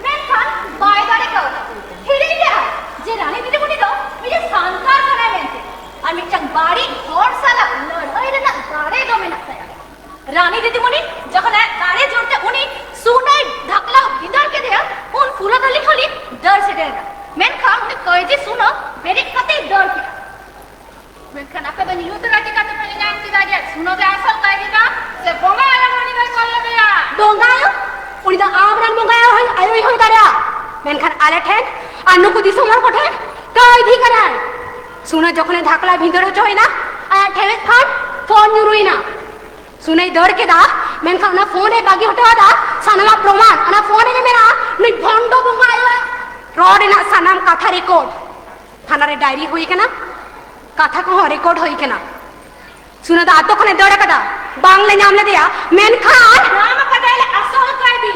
ᱢᱮᱱᱠᱷᱟᱱ ᱵᱟᱭ ᱫᱟᱲᱮ ᱠᱟᱣᱫᱟ᱾ ᱦᱤᱲᱤᱧ ᱞᱮᱫᱼᱟ ᱡᱮ ᱨᱟᱱᱤ ᱫᱤᱫᱤᱢᱩᱱᱤ ᱫᱚ ᱢᱤᱫᱴᱮᱱ ᱥᱟᱱᱛᱟᱲ ᱠᱟᱱᱟᱭ ᱢᱮᱱᱛᱮ᱾ ᱟᱨ ᱢᱤᱫᱴᱟᱝ ᱵᱟᱹᱲᱤᱡ ᱦᱚᱲ ᱥᱟᱞᱟᱜ ᱞᱟᱹᱲᱦᱟᱹᱭ ᱨᱮᱱᱟᱜ ᱫᱟᱲᱮ ᱫᱚ ᱢᱮᱱᱟᱜ ᱛᱟᱭᱟ᱾ ᱨᱟᱱᱤ ᱫᱤᱫᱤᱢᱩᱱᱤ ᱡᱚᱠᱷᱚᱱ ᱟᱡ ᱫᱟᱲᱮ ᱡᱳᱨ ᱛᱮ ᱩᱱᱤ ᱥᱩᱱᱟᱹᱭ ᱫᱷᱟᱠᱞᱟᱣ ᱵᱷᱤᱸᱫᱟᱹᱲ ᱠᱮᱫᱮᱭᱟ, ᱩᱱ ᱯᱩᱨᱟᱹ ᱠᱷᱟᱹᱞᱤ ᱠᱷᱟᱹᱞᱤ ᱫᱟᱹᱲ ᱥᱮᱴᱮᱨ ᱮᱱᱟ᱾ ᱢᱮᱱᱠᱷᱟᱱ ᱩᱱᱤ ᱠᱟᱹᱭᱡᱤ ᱥᱩᱱᱟᱹ ᱵᱮᱨᱮᱫ ᱠᱟᱛᱮᱭ ᱫᱟᱹᱲ ᱠᱮᱫᱟ᱾ ᱢᱮᱱᱠᱷᱟᱱ ᱟᱯᱮ ᱫᱚ ᱧᱩᱛ ᱨᱮ ᱪᱤᱠᱟᱹ ᱛᱮᱯᱮ ᱧᱮᱧᱟᱢ ᱠᱮᱫᱟ ᱡᱮ ᱥᱩᱱᱟᱹ ᱜᱮ ᱟᱥᱚᱞ ᱠᱟᱹᱭᱫᱤ ᱫᱚ? ᱥᱮ ᱵᱚᱸᱜᱟ ᱟᱭᱳ ᱨᱟᱱᱤ ᱫᱚᱭ ᱠᱚᱞ ᱞᱮᱫᱮᱭᱟ? ᱵᱚᱸᱜᱟ ᱟᱭᱳ? ᱩᱱᱤ ᱫᱚ ᱟᱢ ᱨᱮᱱ ᱵᱚᱸᱜᱟ ᱟᱭᱳ ᱦᱚᱸ, ᱟᱭᱳᱭ ᱦᱩᱭ ᱫᱟᱲᱮᱭᱟᱜᱼᱟ, ᱢᱮᱱᱠᱷᱟᱱ ᱟᱞᱮ ᱴᱷᱮᱱ ᱟᱨ ᱱᱩᱠᱩ ᱫᱤᱥᱚᱢ ᱦᱚᱲ ᱠᱚᱴᱷᱮᱱ ᱠᱟᱹᱭᱫᱤ ᱠᱟᱱᱟᱭ᱾ ᱥᱩᱱᱟᱹ ᱡᱚᱠᱷᱚᱱᱮ ᱫᱷᱟᱠᱞᱟ ᱵᱷᱤᱸᱫᱟᱹᱲ ᱦᱚᱪᱚᱭᱮᱱᱟ, ᱟᱭᱟᱜ ᱴᱷᱮᱣᱮᱫ ᱠᱷᱚᱱ ᱯᱷᱳᱱ ᱧᱩᱨᱩᱭᱮᱱᱟ᱾ ᱥᱩᱱᱟᱹᱭ ᱫᱟᱹᱲ ᱠᱮᱫᱟ, ᱢᱮᱱᱠᱷᱟᱱ ᱚᱱᱟ ᱯᱷᱳᱱ ᱮ ᱵᱟᱹᱜᱤ ᱦᱚᱴᱚ ᱟᱫᱟ᱾ ᱥᱟᱱᱟᱢᱟᱜ ᱯᱨᱚᱢᱟᱱ ᱚᱱᱟ ᱯᱷᱳᱱ ᱨᱮᱜᱮ ᱢᱮᱱᱟᱜᱼᱟ᱾ ᱱᱩᱭ ᱵᱷᱚᱱᱰᱚ ᱵᱚᱸᱜᱟ ᱟᱭᱳᱣᱟᱜ ᱨᱚᱲ ᱨᱮᱱᱟᱜ ᱥᱟᱱᱟᱢ ᱠᱟᱛᱷᱟ ᱨᱮᱠᱚᱨᱰ᱾ ᱛᱷᱟᱱᱟ ᱨᱮ ᱰᱟᱭᱨᱤ ᱦᱩᱭ ᱠᱟᱱᱟ, ᱠᱟᱛᱷᱟ ᱠᱚᱦᱚᱸ ᱨᱮᱠᱚᱨᱰ ᱦᱩᱭ ᱠᱟᱱᱟ᱾ ᱥᱩᱱᱟᱹ ᱫᱚ ᱟᱛᱳ ᱠᱷᱚᱱᱮ ᱫᱟᱹᱲ ᱟᱠᱟᱫᱟ᱾ ᱵᱟᱝᱞᱮ ᱧᱟᱢ ᱞᱮᱫᱮᱭᱟ, ᱢᱮᱱᱠᱷᱟᱱ ᱧᱟᱢ ᱟᱠᱟᱫᱟᱭᱟᱞᱮ ᱟᱥᱚᱞ ᱠᱟᱭᱫᱤ᱾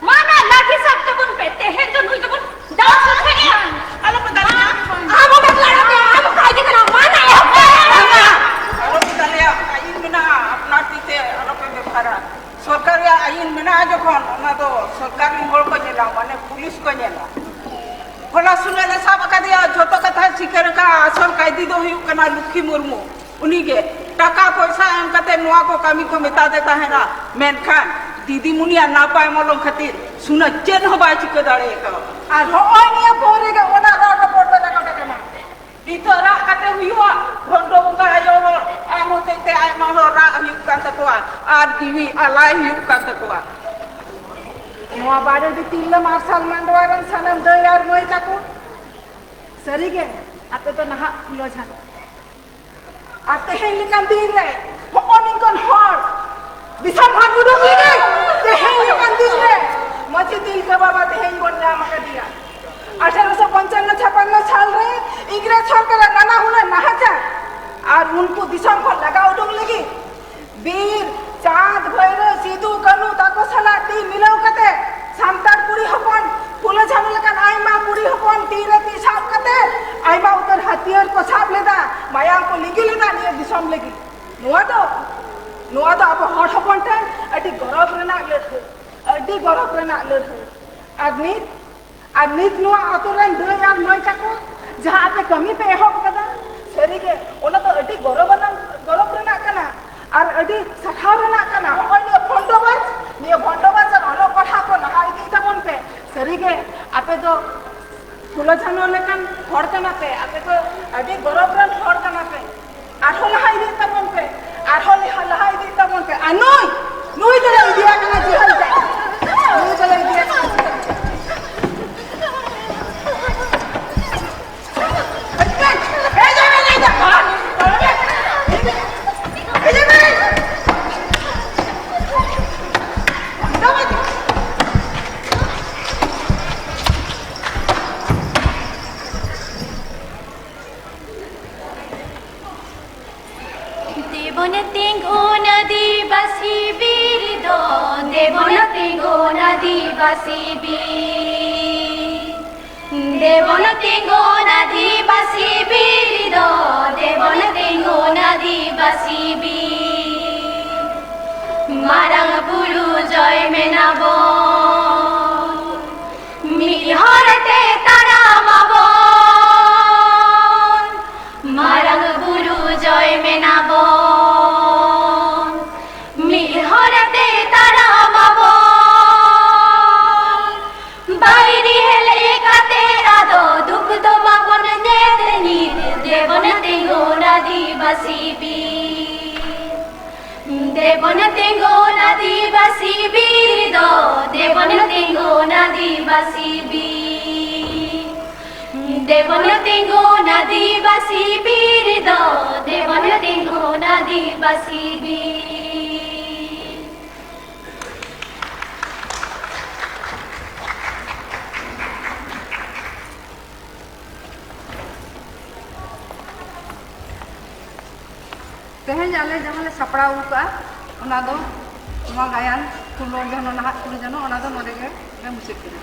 ᱢᱟ ᱱᱟ ᱞᱟᱴᱷᱤ ᱥᱟᱵ ᱛᱮᱵᱚᱱ ᱯᱮ, ᱛᱮᱦᱮᱧ ᱫᱚ ᱱᱩᱭ ᱫᱚᱵᱚᱱ ᱫᱟᱞ ᱥᱚᱡᱷᱮᱭᱟ᱾ ᱟᱞᱚᱯᱮ ᱫᱟᱞᱮᱭᱟ᱾ ᱟᱢ ᱦᱚᱸ ᱵᱟᱯᱞᱟ ᱚᱲᱟᱜ ᱨᱮ ᱟᱢ ᱠᱟᱭᱫᱤ ᱠᱟᱱᱟᱢ, ᱢᱟ ᱱᱟ ᱮᱦᱚᱵ ᱯᱮ᱾ ᱟᱞᱚᱯᱮ ᱫᱟᱞᱮᱭᱟ, ᱟᱹᱭᱤᱱ ᱢᱮᱱᱟᱜᱼᱟ, ᱟᱯᱱᱟᱨ ᱛᱤ ᱛᱮ ᱟᱞᱚᱯᱮ ᱵᱮᱵᱷᱟᱨᱟ᱾ ᱥᱚᱨᱠᱟᱨ ᱨᱮᱭᱟᱜ ᱟᱹᱭᱤᱱ ᱢᱮᱱᱟᱜᱼᱟ ᱡᱚᱠᱷᱚᱱ, ᱚᱱᱟ ᱫᱚ ᱥᱚᱨᱠᱟᱨ ᱨᱮᱱ ᱦᱚᱲ ᱠᱚ ᱧᱮᱞᱟ, ᱢᱟᱱᱮ ᱯᱩᱞᱤᱥ ᱠᱚ ᱧᱮᱞᱟ᱾ ᱦᱚᱞᱟ ᱥᱩᱞᱟᱹ ᱞᱮ ᱥᱟᱵ ᱟᱠᱟᱫᱮᱭᱟ, ᱡᱷᱚᱛᱚ ᱠᱟᱛᱷᱟᱭ ᱥᱤᱠᱟᱹᱨ ᱟᱠᱟᱫᱼᱟ᱾ ᱟᱥᱚᱞ ᱠᱟᱭᱫᱤ ᱫᱚ ᱦᱩᱭᱩᱜ ᱠᱟᱱᱟ ᱞᱚᱠᱠᱷᱤ ᱢᱩᱨᱢᱩ᱾ ᱩᱱᱤᱜᱮ ᱴᱟᱠᱟ ᱯᱚᱭᱥᱟ ᱮᱢ ᱠᱟᱛᱮ ᱱᱚᱣᱟ ᱠᱚ ᱠᱟᱹᱢᱤ ᱠᱚ ᱢᱮᱛᱟᱫᱮ ᱛᱟᱦᱮᱱᱟ, ᱢᱮᱱᱠᱷᱟᱱ ᱫᱤᱫᱤᱢᱩᱱᱤᱭᱟᱜ ᱱᱟᱯᱟᱭ ᱢᱚᱞᱚᱝ ᱠᱷᱟᱹᱛᱤᱨ ᱥᱩᱱᱟᱹ ᱪᱮᱫ ᱦᱚᱸ ᱵᱟᱭ ᱪᱤᱠᱟᱹ ᱫᱟᱲᱮ ᱟᱠᱟᱫᱟ᱾ ᱟᱨ ᱦᱚᱸᱜᱼᱚᱭ ᱱᱤᱭᱟᱹ ᱯᱷᱳᱱ ᱨᱮᱜᱮ ᱚᱱᱟ ᱨᱚᱲ ᱨᱚᱯᱚᱲ ᱫᱚ ᱨᱮᱠᱚᱨᱰ ᱟᱠᱟᱱᱟ᱾ ᱱᱤᱛᱚᱜ ᱨᱟᱜ ᱠᱟᱛᱮ ᱦᱩᱭᱩᱜᱼᱟ? ᱵᱷᱚᱱᱰᱚ ᱵᱚᱸᱜᱟ ᱟᱭᱳ ᱦᱚᱲ ᱟᱢ ᱦᱚᱛᱮᱡ ᱛᱮ ᱟᱭᱢᱟ ᱦᱚᱲ ᱨᱟᱜ ᱦᱩᱭᱩᱜ ᱠᱟᱱ ᱛᱟᱠᱚᱣᱟ ᱟᱨ ᱡᱤᱣᱤ ᱟᱞᱟᱭ ᱦᱩᱭᱩᱜ ᱠᱟᱱ ᱛᱟᱠᱚᱣᱟ᱾ ᱱᱚᱣᱟ ᱵᱟᱨᱮ ᱫᱚ ᱛᱤᱨᱞᱟᱹ ᱢᱟᱨᱥᱟᱞ ᱢᱟᱱᱰᱣᱟ ᱨᱮᱱ ᱥᱟᱱᱟᱢ ᱫᱟᱹᱭ ᱟᱨ ᱢᱟᱹᱭ ᱛᱟᱠᱚ, ᱥᱟᱹᱨᱤᱜᱮ ᱟᱯᱮ ᱫᱚ ᱱᱟᱦᱟᱜ ᱯᱷᱩᱞᱳ ᱡᱷᱟᱱᱚ᱾ ᱟᱨ ᱛᱮᱦᱮᱧ ᱞᱮᱠᱟᱱ ᱫᱤᱱ ᱨᱮ ᱦᱚᱸᱜᱼᱚ ᱱᱤᱝᱠᱟᱹᱱ ᱦᱚᱲ ᱫᱤᱥᱚᱢ ᱠᱷᱚᱱ ᱩᱰᱩᱠ ᱞᱟᱹᱜᱤᱫ ᱛᱮᱦᱮᱧ ᱞᱮᱠᱟᱱ ᱫᱤᱱ ᱨᱮ ᱢᱟᱹᱡᱷᱤ ᱛᱤᱞᱠᱟᱹ ᱵᱟᱵᱟ ᱛᱮᱦᱮᱧ ᱵᱚᱱ ᱧᱟᱢ ᱟᱠᱟᱫᱮᱭᱟ᱾ ᱟᱴᱷᱟᱨᱚᱥᱚ ᱯᱚᱧᱪᱟᱱᱱᱚ ᱪᱷᱟᱯᱟᱱᱱᱚ ᱥᱟᱞ ᱨᱮ ᱤᱝᱨᱮᱡᱽ ᱥᱚᱨᱠᱟᱨᱟᱜ ᱱᱟᱱᱟ ᱦᱩᱱᱟᱹᱨ ᱱᱟᱦᱟᱪᱟᱨ ᱟᱨ ᱩᱱᱠᱩ ᱫᱤᱥᱚᱢ ᱠᱷᱚᱱ ᱞᱟᱜᱟ ᱩᱰᱩᱠ ᱞᱟᱹᱜᱤᱫ ᱵᱤᱨ ᱪᱟᱸᱫ ᱵᱷᱟᱭᱨᱳ ᱥᱤᱫᱩ ᱠᱟᱹᱱᱩ ᱛᱟᱠᱚ ᱥᱟᱞᱟᱜ ᱛᱤ ᱢᱤᱞᱟᱹᱣ ᱠᱟᱛᱮ ᱥᱟᱱᱛᱟᱲ ᱠᱩᱲᱤ ᱦᱚᱯᱚᱱ ᱯᱷᱩᱞᱳ ᱡᱷᱟᱱᱚ ᱞᱮᱠᱟᱱ ᱟᱭᱢᱟ ᱠᱩᱲᱤ ᱦᱚᱯᱚᱱ ᱛᱤ ᱨᱮ ᱛᱤ ᱥᱟᱵ ᱠᱟᱛᱮ ᱟᱭᱢᱟ ᱩᱛᱟᱹᱨ ᱦᱟᱹᱛᱭᱟᱹᱨ ᱠᱚ ᱥᱟᱵ ᱞᱮᱫᱟ, ᱢᱟᱭᱟᱢ ᱠᱚ ᱞᱤᱸᱜᱤ ᱞᱮᱫᱟ ᱱᱤᱭᱟᱹ ᱫᱤᱥᱚᱢ ᱞᱟᱹᱜᱤᱫ᱾ ᱱᱚᱣᱟ ᱫᱚ, ᱱᱚᱣᱟ ᱫᱚ ᱟᱵᱚ ᱦᱚᱲ ᱦᱚᱯᱚᱱ ᱴᱷᱮᱱ ᱟᱹᱰᱤ ᱜᱚᱨᱚᱵᱽ ᱨᱮᱱᱟᱜ ᱞᱟᱹᱲᱦᱟᱹᱭ, ᱟᱹᱰᱤ ᱜᱚᱨᱚᱵᱽ ᱨᱮᱱᱟᱜ ᱞᱟᱹᱲᱦᱟᱹᱭ᱾ ᱟᱨ ᱱᱤᱛ, ᱟᱨ ᱱᱤᱛ ᱱᱚᱣᱟ ᱟᱛᱳ ᱨᱮᱱ ᱫᱟᱹᱭ ᱟᱨ ᱢᱟᱹᱭ ᱛᱟᱠᱚ ᱡᱟᱦᱟᱸ ᱟᱯᱮ ᱠᱟᱹᱢᱤ ᱯᱮ ᱮᱦᱚᱵ ᱠᱟᱫᱟ, ᱥᱟᱹᱨᱤᱜᱮ ᱚᱱᱟ ᱫᱚ ᱟᱹᱰᱤ ᱜᱚᱨᱚᱵᱽ ᱟᱱᱟᱜ, ᱜᱚᱨᱚᱵᱽ ᱨᱮᱱᱟᱜ ᱠᱟᱱᱟ ᱟᱨ ᱟᱹᱰᱤ ᱥᱟᱨᱦᱟᱣ ᱨᱮᱱᱟᱜ ᱠᱟᱱᱟ᱾ ᱱᱚᱜᱼᱚᱭ ᱱᱤᱭᱟᱹ ᱵᱷᱚᱱᱰᱚᱵᱟᱡᱽ, ᱱᱤᱭᱟᱹ ᱵᱷᱚᱱᱰᱚᱵᱟᱡᱽ ᱟᱨ ᱚᱞᱚᱜ ᱯᱟᱲᱦᱟᱣ ᱠᱚ ᱞᱟᱦᱟ ᱤᱫᱤᱭ ᱛᱟᱵᱚᱱ ᱯᱮ᱾ ᱥᱟᱹᱨᱤᱜᱮ ᱟᱯᱮ ᱫᱚ ᱯᱷᱩᱞᱳ ᱡᱷᱟᱱᱚ ᱞᱮᱠᱟᱱ ᱦᱚᱲ ᱠᱟᱱᱟ ᱯᱮ, ᱟᱯᱮ ᱫᱚ ᱟᱹᱰᱤ ᱜᱚᱨᱚᱵᱽ ᱨᱮᱱ ᱦᱚᱲ ᱠᱟᱱᱟ ᱯᱮ᱾ ᱟᱨᱦᱚᱸ ᱞᱟᱦᱟ ᱤᱫᱤᱜ ᱛᱟᱵᱚᱱ ᱯᱮ, ᱟᱨᱦᱚᱸ ᱞᱟᱦᱟ, ᱞᱟᱦᱟ ᱤᱫᱤᱜ ᱛᱟᱵᱚᱱ ᱯᱮ᱾ ᱟᱨ ᱱᱩᱭ, ᱱᱩᱭ ᱫᱚᱞᱮ ᱤᱫᱤᱭᱮ ᱠᱟᱱᱟ ᱡᱮᱦᱮᱞ ᱛᱮ᱾ ᱱᱩᱭ ᱫᱚᱞᱮ ᱤᱫᱤᱭᱮ ᱠᱟᱱᱟ ᱡᱮᱦᱮᱞ ᱛᱮ᱾ ᱫᱮᱵᱚᱱ ᱛᱤᱸᱜᱩᱱᱟ ᱫᱤ ᱟᱹᱫᱤᱵᱟᱹᱥᱤ ᱵᱤᱨ ᱫᱚ ᱫᱮᱵᱚᱱ ᱛᱤᱸᱜᱩᱱ ᱟᱹᱫᱤᱵᱟᱹᱥᱤ ᱵᱤᱨ᱾ ᱫᱮᱵᱚᱱ ᱛᱤᱸᱜᱩᱱ ᱟᱹᱫᱤᱵᱟᱹᱥᱤ ᱵᱤᱨ ᱫᱚ, ᱫᱮᱵᱚᱱ ᱛᱤᱸᱜᱩᱱ ᱟᱹᱫᱤᱵᱟᱹᱥᱤ ᱵᱤᱨ᱾ ᱢᱟᱨᱟᱝ ᱵᱩᱨᱩ ᱡᱚᱭ ᱢᱮᱱᱟᱵᱚᱱ, ᱢᱤᱫ ᱦᱚᱨ ᱛᱮ ᱛᱟᱲᱟᱢ ᱟᱵᱚᱱ᱾ ᱢᱟᱨᱟᱝ ᱵᱩᱨᱩ ᱡᱚᱭ ᱢᱮᱱᱟᱵᱚᱱ, ᱢᱤᱫ ᱦᱚᱨ ᱛᱮ ᱛᱟᱲᱟᱢ ᱟᱵᱚᱱ᱾ ᱵᱟᱹᱭᱨᱤ ᱦᱮᱡ ᱠᱟᱛᱮ ᱟᱫᱚ ᱫᱩᱠ ᱫᱚ ᱵᱟᱵᱚᱱ ᱧᱮᱞ ᱧᱤᱨ᱾ ᱫᱮᱵᱚᱱ ᱛᱤᱸᱜᱩᱱ ᱟᱹᱫᱤᱵᱟᱹᱥᱤ ᱵᱤᱨ᱾ ᱫᱮᱵᱚᱱ ᱛᱤᱸᱜᱩᱱ ᱟᱹᱫᱤᱵᱟᱹᱥᱤ ᱵᱤᱨ ᱫᱚ, ᱫᱮᱵᱚᱱ ᱛᱤᱸᱜᱩᱱ ᱟᱹᱫᱤᱵᱟᱹᱥᱤ ᱵᱤᱨ᱾ ᱫᱮᱵᱚᱱ ᱛᱤᱸᱜᱩᱱ ᱟᱹᱫᱤᱵᱟᱹᱥᱤ ᱵᱤᱨ ᱫᱚ, ᱫᱮᱵᱚᱱ ᱛᱤᱸᱜᱩᱱ ᱟᱹᱫᱤᱵᱟᱹᱥᱤ ᱵᱤᱨ᱾ ᱛᱮᱦᱮᱧ ᱟᱞᱮ ᱡᱟᱦᱟᱸ ᱞᱮ ᱥᱟᱯᱲᱟᱣ ᱟᱠᱟᱫᱼᱟ, ᱚᱱᱟ ᱫᱚ ᱱᱚᱣᱟ ᱜᱟᱭᱟᱱ ᱠᱷᱩᱞᱚ ᱡᱚᱱᱚ, ᱱᱟᱦᱟᱜ ᱠᱷᱩᱞᱚ ᱡᱚᱱᱚ, ᱚᱱᱟ ᱫᱚ ᱱᱚᱰᱮ ᱜᱮ ᱞᱮ ᱢᱩᱪᱟᱹᱫ ᱠᱮᱫᱟ᱾